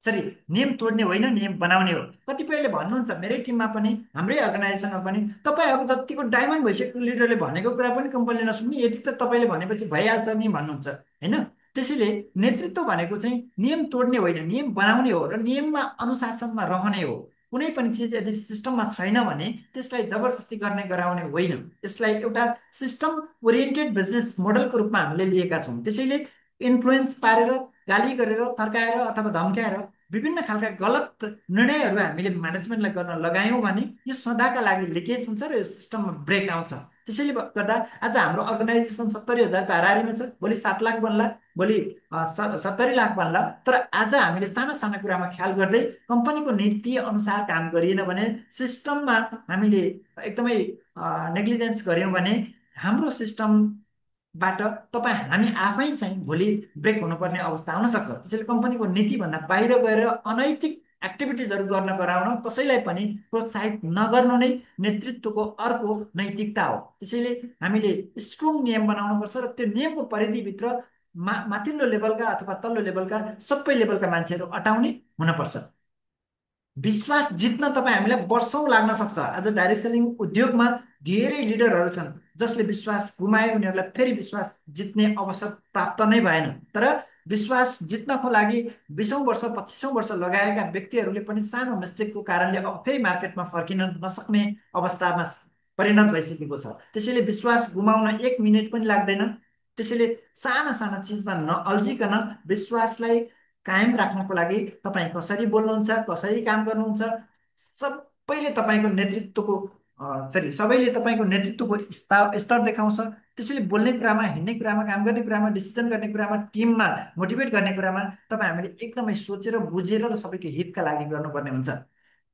सरी नियम तोड्ने होइन नियम बनाउने हो कतिपयले भन्नुहुन्छ मेरै टिममा पनि हाम्रै अर्गनाइजेसनमा पनि तपाईँहरू जतिको डायमन्ड भइसकेको लिडरले भनेको कुरा पनि कम्पनीले नसुन्ने यति त तपाईँले भनेपछि भइहाल्छ नि भन्नुहुन्छ होइन त्यसैले नेतृत्व भनेको चाहिँ नियम तोड्ने होइन नियम बनाउने हो र नियममा अनुशासनमा रहने हो कुनै पनि चिज यदि सिस्टममा छैन भने त्यसलाई जबरजस्ती गर्ने गराउने होइन यसलाई एउटा सिस्टम ओरिएन्टेड बिजनेस मोडलको रूपमा हामीले लिएका छौँ त्यसैले इन्फ्लुएन्स पारेर गाली गरेर थर्काएर अथवा धम्काएर विभिन्न खालका गलत निर्णयहरू हामीले म्यानेजमेन्टलाई गर्न लगायौँ भने यो सदाका लागि लिकेज हुन्छ र यो सिस्टममा ब्रेक आउँछ त्यसैले गर्दा आज हाम्रो अर्गनाइजेसन 70,000 हाराहारीमा छ भोलि 7 लाख बन्ला भोलि 70 लाख बन्ला तर आज हामीले साना साना कुरामा ख्याल गर्दै कम्पनीको नीति अनुसार काम गरिएन भने सिस्टममा हामीले एकदमै नेग्लिजेन्स गऱ्यौँ भने हाम्रो सिस्टमबाट हामी आफै चाहिँ भोलि ब्रेक हुनुपर्ने अवस्था आउन सक्छ त्यसैले कम्पनीको नीतिभन्दा बाहिर गएर अनैतिक एक्टिभिटिजहरू गर्न गराउन कसैलाई पनि प्रोत्साहित नगर्नु नै नेतृत्वको अर्को नैतिकता हो त्यसैले हामीले स्ट्रङ नियम बनाउनुपर्छ र त्यो नियमको परिधिभित्र माथिल्लो लेभलका अथवा तल्लो लेभलका सबै लेभलका मान्छेहरू अटाउने हुनपर्छ। विश्वास जित्न तपाईँ हामीलाई वर्षौँ लाग्न सक्छ। आज डाइरेक्ट सेलिङ उद्योगमा धेरै लिडरहरू छन् जसले विश्वास गुमाए, उनीहरूलाई फेरि विश्वास जित्ने अवसर प्राप्त नै भएन। तर विश्वास जित्नको लागि 20औँ वर्ष 25औँ वर्ष लगाएका व्यक्तिहरूले पनि सानो मिस्टेकको कारणले अब फेरि मार्केटमा फर्किन नसक्ने अवस्थामा परिणत भइसकेको छ। त्यसैले विश्वास गुमाउन 1 मिनट पनि लाग्दैन। त्यसैले साना साना चिजमा नअल्झिकन विश्वासलाई कायम राख्नको लागि तपाईँ कसरी बोल्नुहुन्छ, कसरी काम गर्नुहुन्छ, सबैले तपाईँको नेतृत्वको सबैले तपाईँको नेतृत्वको स्तर देखाउँछ। त्यसैले बोल्ने कुरामा, हिँड्ने कुरामा, काम गर्ने कुरामा, डिसिजन गर्ने कुरामा, टिममा मोटिभेट गर्ने कुरामा तपाईँ हामीले एकदमै सोचेर बुझेर र सबैको हितका लागि गर्नुपर्ने हुन्छ।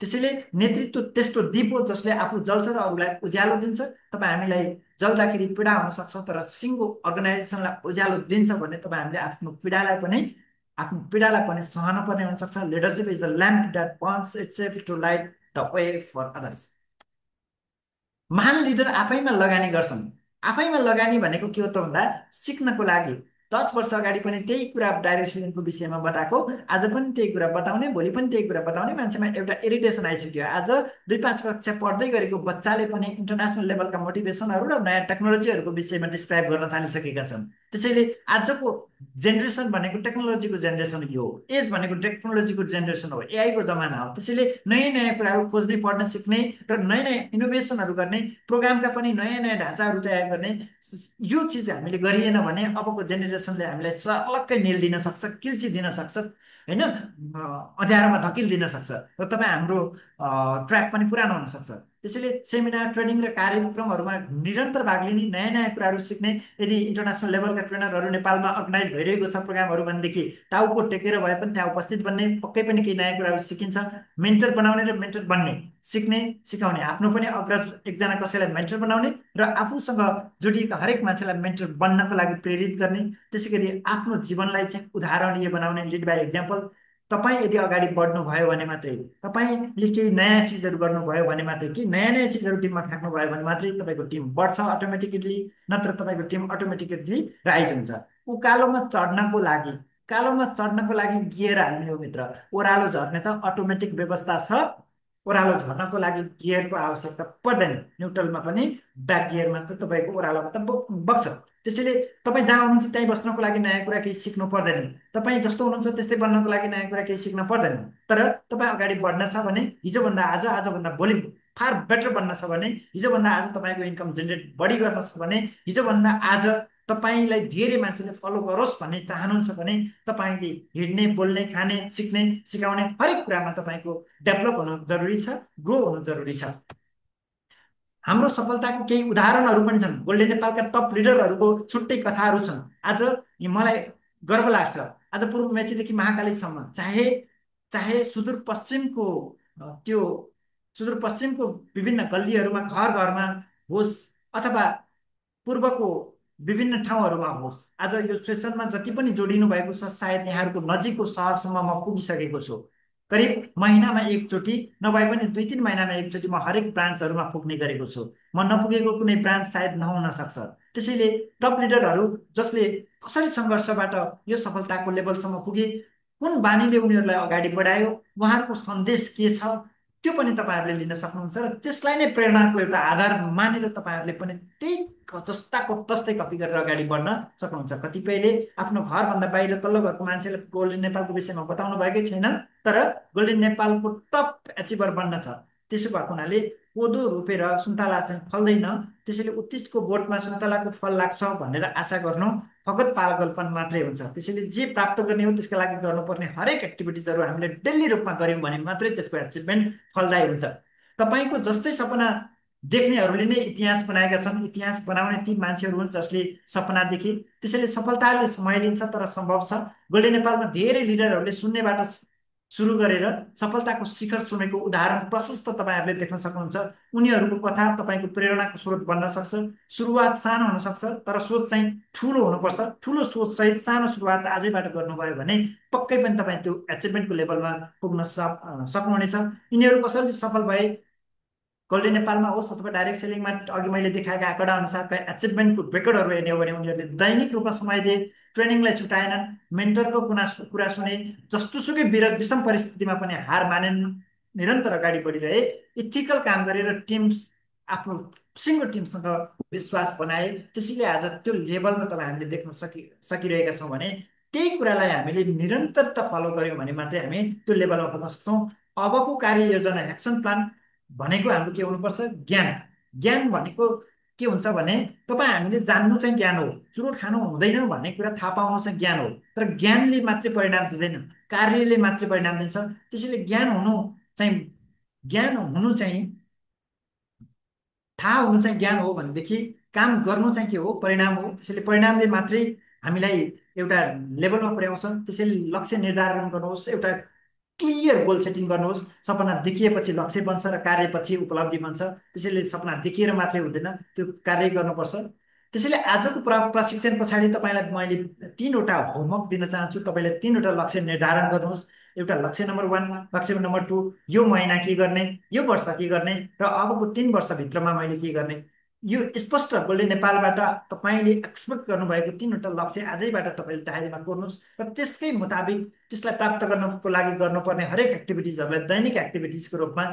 त्यसैले नेतृत्व त्यस्तो दिप हो जसले आफू जल्छ र अरूलाई उज्यालो दिन्छ। तपाईँ हामीलाई जल्दाखेरि पीडा हुनसक्छ, तर सिङ्गो अर्गनाइजेसनलाई उज्यालो दिन्छ भने तपाईँ हामीले आफ्नो पीडालाई पनि सहन पर्ने हुनसक्छ। Leadership is the lamp that points itself to light the way for others. महान लिडर आफैमा लगानी गर्छन्। आफैमा लगानी भनेको के हो त भन्दा सिक्नको लागि। 10 वर्ष अगाडि पनि त्यही कुरा डाइरेक्ट सेलिङको विषयमा बताएको, आज पनि त्यही कुरा बताउने, भोलि पनि त्यही कुरा बताउने, मान्छेमा एउटा इरिटेसन आइसक्यो। आज 2-5 कक्षा पढ्दै गरेको बच्चाले पनि इन्टरनेसनल लेभलका मोटिभेसनहरू र नयाँ टेक्नोलोजीहरूको विषयमा डिस्क्राइब गर्न थालिसकेका छन्। त्यसैले आजको जेनेरेसन भनेको टेक्नोलोजीको जेनेरेसन हो। एज भनेको टेक्नोलोजीको जेनेरेसन हो, एआईको जमाना हो। त्यसैले नयाँ नयाँ कुराहरू खोज्ने, पढ्न सिक्ने र नयाँ नयाँ इनोभेसनहरू गर्ने, प्रोग्रामका पनि नयाँ नयाँ ढाँचाहरू तयार गर्ने, यो चिज हामीले गरिएन भने अबको जेनेरेसनले हामीलाई सर्लक्कै निल्दिन सक्छ, किल्चिदिन सक्छ, होइन, अँध्यारोमा धकिलिदिन सक्छ र तपाईँ हाम्रो ट्र्याक पनि पुरानो हुनसक्छ। त्यसैले सेमिनार, ट्रेनिङ र कार्यक्रमहरूमा निरन्तर भाग लिने, नयाँ नयाँ कुराहरू सिक्ने। यदि इन्टरनेसनल लेभलका ट्रेनरहरू नेपालमा अर्गनाइज भइरहेको छ प्रोग्रामहरू भनेदेखि टाउको टेकेर भए पनि त्यहाँ उपस्थित बन्ने, पक्कै पनि केही नयाँ कुराहरू सिकिन्छ। मेन्टर बनाउने र मेन्टर बन्ने, सिक्ने, सिकाउने, आफ्नो पनि अग्रज एकजना कसैलाई मेन्टर बनाउने र आफूसँग जोडिएका हरेक मान्छेलाई मेन्टर बन्नको लागि प्रेरित गर्ने। त्यसै गरी आफ्नो जीवनलाई चाहिँ उदाहरणीय बनाउने, लिड बाई एक्जाम्पल। तपाईँ यदि अगाडि बढ्नुभयो भने मात्रै, तपाईँले केही नयाँ चिजहरू गर्नुभयो भने मात्रै, कि नयाँ नयाँ चिजहरू टिममा फ्याँक्नुभयो भने मात्रै तपाईँको टिम बढ्छ अटोमेटिकली, नत्र तपाईँको टिम अटोमेटिकली राइज हुन्छ। कालोमा चढ्नको लागि गियर हाल्ने हो मित्र। ओह्रालो झर्ने त अटोमेटिक व्यवस्था छ। ओह्रालो झर्नको लागि गियरको आवश्यकता पर्दैन। न्युट्रलमा पनि ब्याक गियरमा त तपाईँको ओह्रालोमा त बग्छ। त्यसैले तपाईँ जहाँ हुनुहुन्छ त्यहीँ बस्नको लागि नयाँ कुरा केही सिक्नु पर्दैन। तपाईँ जस्तो हुनुहुन्छ त्यस्तै बन्नको लागि नयाँ कुरा केही सिक्न पर्दैन। तर तपाईँ अगाडि बढ्न छ भने हिजोभन्दा आज, आजभन्दा भोलि फार बेटर बन्न छ भने, हिजोभन्दा आज तपाईँको इन्कम जेनेरेट बढी गर्न छ भने, हिजोभन्दा आज तपाईँलाई धेरै मान्छेले फलो गरोस् भन्ने चाहनुहुन्छ भने तपाईँले हिँड्ने, बोल्ने, खाने, सिक्ने, सिकाउने हरेक कुरामा तपाईँको डेभलप हुनु जरुरी छ, ग्रो हुनु जरुरी छ। हाम्रो सफलताको केही उदाहरणहरू पनि छन्। गोल्डन नेपालका टप लिडरहरूको छुट्टै कथाहरू छन्। आज मलाई गर्व लाग्छ, आज पूर्व मेचीदेखि महाकालीसम्म, चाहे चाहे त्यो सुदूरपश्चिमको विभिन्न गल्लीहरूमा, घर घरमा होस्, अथवा पूर्वको विभिन्न ठाउँहरूमा होस्, आज यो सेसनमा जति पनि जोडिनु भएको छ, सायद यहाँहरूको नजिकको सहरसम्म म पुगिसकेको छु। करिब महिनामा एकचोटि नभए पनि 2-3 महिनामा एकचोटि म हरेक ब्रान्चहरूमा पुग्ने गरेको छु। म नपुगेको कुनै ब्रान्च सायद नहुन सक्छ। त्यसैले टप लिडरहरू जसले कसरी सङ्घर्षबाट यो सफलताको लेभलसम्म पुगे, कुन बानीले उनीहरूलाई अगाडि बढायो, उहाँहरूको सन्देश के छ, त्यो पनि तपाईँहरूले लिन सक्नुहुन्छ र त्यसलाई नै प्रेरणाको एउटा आधार मानेर तपाईँहरूले पनि त्यही जस्ताको तस्तै कपी गरेर अगाडि बढ्न सक्नुहुन्छ। कतिपयले आफ्नो घरभन्दा बाहिर तल्लो घरको मान्छेले गोल्डन नेपालको विषयमा बताउनु भएकै छैन, तर गोल्डन नेपालको टप एचिभर बन्न छ। त्यसो भएको हुनाले कोदो रोपेर सुन्तला चाहिँ फल्दैन, त्यसैले उत्तिसको बोटमा सुन्तलाको फल लाग्छ भनेर आशा गर्नु फगत पागलपन मात्रै हुन्छ। त्यसैले जे प्राप्त गर्ने हो त्यसका लागि गर्नुपर्ने हरेक एक्टिभिटिजहरू हामीले डेली रूपमा गऱ्यौँ भने मात्रै त्यसको एचिभमेन्ट फलदायी हुन्छ। तपाईँको जस्तै सपना देख्नेहरूले नै इतिहास बनाएका छन्। इतिहास बनाउने ती मान्छेहरू हुन् जसले सपना देखे। त्यसैले सफलताले समय लिन्छ तर सम्भव छ। गोल्डन नेपालमा धेरै लिडरहरूले शून्यबाट सुरु गरेर सफलताको शिखर छुमेको उदाहरण प्रशस्त तपाईँहरूले देख्न सक्नुहुन्छ। उनीहरूको कथा तपाईँको प्रेरणाको स्रोत बन्न सक्छ। सुरुवात सानो हुनसक्छ तर सोच चाहिँ ठुलो हुनुपर्छ। ठुलो सोचसहित सानो सुरुवात आजैबाट गर्नुभयो भने पक्कै पनि तपाईँ त्यो एचिभमेन्टको लेभलमा पुग्न सक्नुहुनेछ। यिनीहरू कसरी सफल भए, गोल्डन नेपालमा होस् अथवा डाइरेक्ट सेलिङमा, अघि मैले देखाएका आँकडा अनुसारका एचिभमेन्टको रेकर्डहरू हेर्ने हो भने उनीहरूले दैनिक रूपमा समय दिए। ट्रेनिङलाई छुटाएनन्, मेन्टरको कुरा सुने, जस्तोसुकै विषम परिस्थितिमा पनि हार मानेन, निरन्तर अगाडि बढिरहे, इथिकल काम गरेर आफ्नो सिङ्गो टिमसँग विश्वास बनाए। त्यसैले आज त्यो लेभलमा तपाईँ हामीले देख्न सकिरहेका छौँ भने त्यही कुरालाई हामीले निरन्तरता फलो गऱ्यौँ भने मात्रै हामी त्यो लेभलमा पुग्न सक्छौँ। अबको कार्ययोजना, एक्सन प्लान भनेको हाम्रो के हुनुपर्छ? ज्ञान। ज्ञान भनेको के हुन्छ भने तपाईँ हामीले जान्नु चाहिँ ज्ञान हो, चुरोट खानु हुँदैन भन्ने कुरा थाहा पाउनु चाहिँ ज्ञान हो। तर ज्ञानले मात्रै परिणाम दिँदैन, कार्यले मात्रै परिणाम दिन्छ। त्यसैले ज्ञान हुनु चाहिँ थाहा हुनु चाहिँ ज्ञान हो भनेदेखि काम गर्नु चाहिँ के हो? परिणाम हो। त्यसैले परिणामले मात्रै हामीलाई एउटा लेभलमा पुर्याउँछ। त्यसैले लक्ष्य निर्धारण गर्नुहोस्, एउटा क्लियर गोल सेटिङ गर्नुहोस्। सपना देखिएपछि लक्ष्य बन्छ र कार्यपछि उपलब्धि बन्छ। त्यसैले सपना देखिएर मात्रै हुँदैन, त्यो कार्य गर्नुपर्छ। त्यसैले आजको प्रशिक्षण पछाडि तपाईँलाई मैले 3वटा होमवर्क दिन चाहन्छु। तपाईँले 3वटा लक्ष्य निर्धारण गर्नुहोस्। एउटा लक्ष्य नम्बर 1, लक्ष्य नम्बर 2, यो महिना के गर्ने, यो वर्ष के गर्ने र अबको 3 वर्षभित्रमा मैले के गर्ने। यो स्पष्ट गोल्डन नेपालबाट तपाईँले एक्सपेक्ट गर्नुभएको 3वटा लक्ष्य आजैबाट तपाईँले डायरीमा कोर्नुहोस् र त्यसकै मुताबिक त्यसलाई प्राप्त गर्नको लागि गर्नुपर्ने हरेक एक्टिभिटिजहरूलाई दैनिक एक्टिभिटिजको रूपमा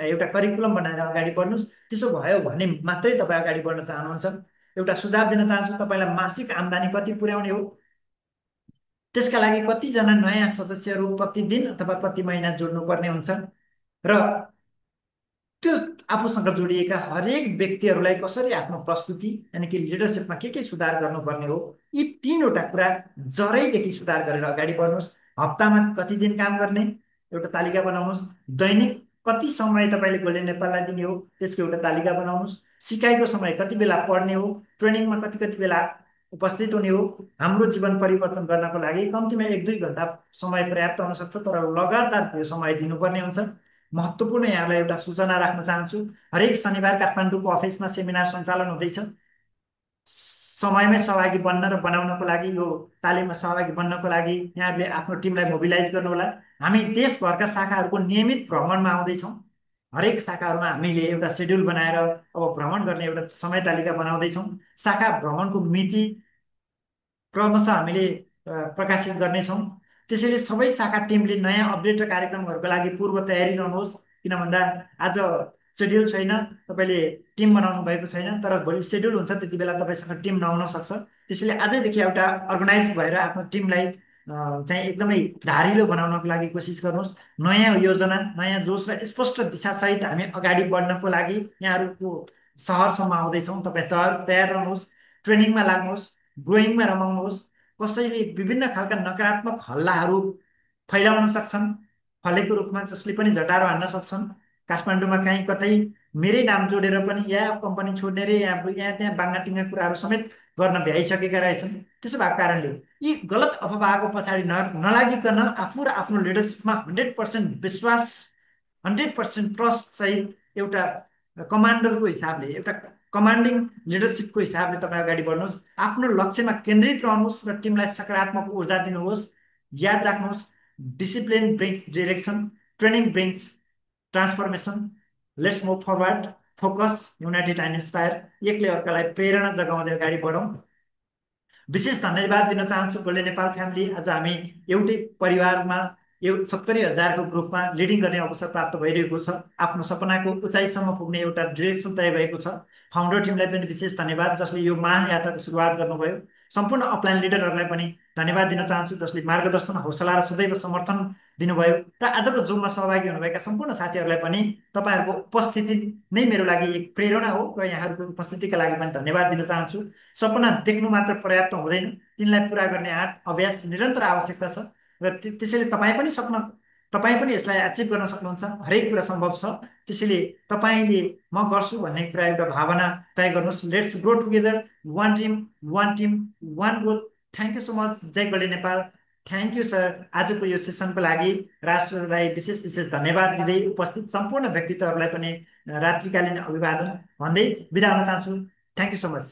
एउटा करिकुलम बनाएर अगाडि बढ्नुहोस्। त्यसो भयो भने मात्रै तपाईँ अगाडि बढ्न चाहनुहुन्छ। एउटा सुझाव दिन चाहन्छु, तपाईँलाई मासिक आम्दानी कति पुर्याउने हो, त्यसका लागि कतिजना नयाँ सदस्यहरू प्रतिदिन अथवा प्रति महिना जोड्नुपर्ने हुन्छ र त्यो आफूसँग जोडिएका हरेक व्यक्तिहरूलाई कसरी आफ्नो प्रस्तुति यानि कि लिडरसिपमा के सुधार गर्नुपर्ने हो, यी 3वटा कुरा जरैदेखि सुधार गरेर अगाडि बढ्नुहोस्। हप्तामा कति दिन काम गर्ने एउटा तालिका बनाउनुहोस्। दैनिक कति समय तपाईँले गोल्डन नेपाललाई दिने हो, त्यसको एउटा तालिका बनाउनुहोस्। सिकाइको समय कति बेला पढ्ने हो, ट्रेनिङमा कति कति बेला उपस्थित हुने हो। हाम्रो जीवन परिवर्तन गर्नको लागि कम्तीमा 1-2 घन्टा समय पर्याप्त हुन सक्छ, तर लगातार त्यो समय दिनुपर्ने हुन्छ। महत्त्वपूर्ण यहाँलाई एउटा सूचना राख्न चाहन्छु, हरेक शनिबार काठमाडौँको अफिसमा सेमिनार सञ्चालन हुँदैछ। समयमै सहभागी बन्न र बनाउनको लागि, यो तालिममा सहभागी बन्नको लागि यहाँहरूले आफ्नो टिमलाई मोबिलाइज गर्नुहोला। हामी देशभरका शाखाहरूको नियमित भ्रमणमा आउँदैछौँ। हरेक शाखाहरूमा हामीले एउटा सेड्युल बनाएर अब भ्रमण गर्ने एउटा समय तालिका बनाउँदैछौँ। शाखा भ्रमणको मिति क्रमशः हामीले प्रकाशित गर्नेछौँ। त्यसैले सबै शाखा टिमले नयाँ अपडेट र कार्यक्रमहरूको लागि पूर्व तयारी रहनुहोस्। किन भन्दा आज सेड्युल छैन, तपाईँले टिम बनाउनु भएको छैन, तर भोलि सेड्युल हुन्छ, त्यति बेला तपाईँसँग टिम नहुन सक्छ। त्यसैले आजैदेखि एउटा अर्गनाइज भएर आफ्नो टिमलाई चाहिँ एकदमै धारिलो बनाउनको लागि कोसिस गर्नुहोस्। नयाँ योजना, नयाँ जोस र स्पष्ट दिशासहित हामी अगाडि बढ्नको लागि यहाँहरूको सहरसम्म आउँदैछौँ। तपाईँ तयार रहनुहोस्, ट्रेनिङमा लाग्नुहोस्, ग्रोइङमा रमाउनुहोस्। कसैले विभिन्न खालका नकारात्मक हल्लाहरू फैलाउन सक्छन्, फलेको रूपमा जसले पनि झटारो हान्न सक्छन्। काठमाडौँमा कहीँ कतै मेरै नाम जोडेर पनि या कम्पनी छोड्ने रे यहाँ त्यहाँ बाङ्गाटिङ्गा कुराहरू समेत गर्न भ्याइसकेका रहेछन्। त्यसो भएको कारणले यी गलत अफवाहको पछाडि नलागिकन आफू र आफ्नो लिडरसिपमा 100% विश्वास, 100% ट्रस्ट सहित एउटा कमान्डरको हिसाबले, एउटा कमान्डिङ लिडरसिपको हिसाबले तपाईँ अगाडि बढ्नुहोस्। आफ्नो लक्ष्यमा केन्द्रित रहनुहोस् र टिमलाई सकारात्मक ऊर्जा दिनुहोस्। याद राख्नुहोस्, discipline brings direction, training brings transformation. Let's move forward, focus, United and inspire. एकले अर्कालाई प्रेरणा जगाउँदै अगाडि बढौँ। विशेष धन्यवाद दिन चाहन्छु गोल्डन नेपाल फ्यामिली। आज हामी एउटै परिवारमा 70,000को ग्रुपमा लिडिङ गर्ने अवसर प्राप्त भइरहेको छ। आफ्नो सपनाको उचाइसम्म पुग्ने एउटा डिरेक्सन तय भएको छ। फाउन्डर टिमलाई पनि विशेष धन्यवाद, जसले यो महान यात्राको सुरुवात गर्नुभयो। सम्पूर्ण अपलाइन लिडरहरूलाई पनि धन्यवाद दिन चाहन्छु, जसले मार्गदर्शन, हौसला र सदैव समर्थन दिनुभयो। र आजको जुममा सहभागी हुनुभएका सम्पूर्ण साथीहरूलाई पनि तपाईँहरूको उपस्थिति नै मेरो लागि एक प्रेरणा हो र यहाँहरूको उपस्थितिका लागि पनि धन्यवाद दिन चाहन्छु। सपना देख्नु मात्र पर्याप्त हुँदैन, तिनलाई पुरा गर्ने आँट, अभ्यास निरन्तर आवश्यकता छ। र त्यसैले तपाईँ पनि यसलाई एचिभ गर्न सक्नुहुन्छ। हरेक कुरा सम्भव छ। त्यसैले तपाईँले म गर्छु भन्ने कुरा एउटा भावना तय गर्नुहोस्। Let's grow together, one team, one goal. Thank you so much. जय golden Nepal. Thank you sir. आजको यो सेसनको लागि राष्ट्रलाई विशेष विशेष धन्यवाद दिँदै उपस्थित सम्पूर्ण व्यक्तित्वहरूलाई पनि रात्रिकालीन अभिवादन भन्दै बिदा हुन चाहन्छु। Thank you so much.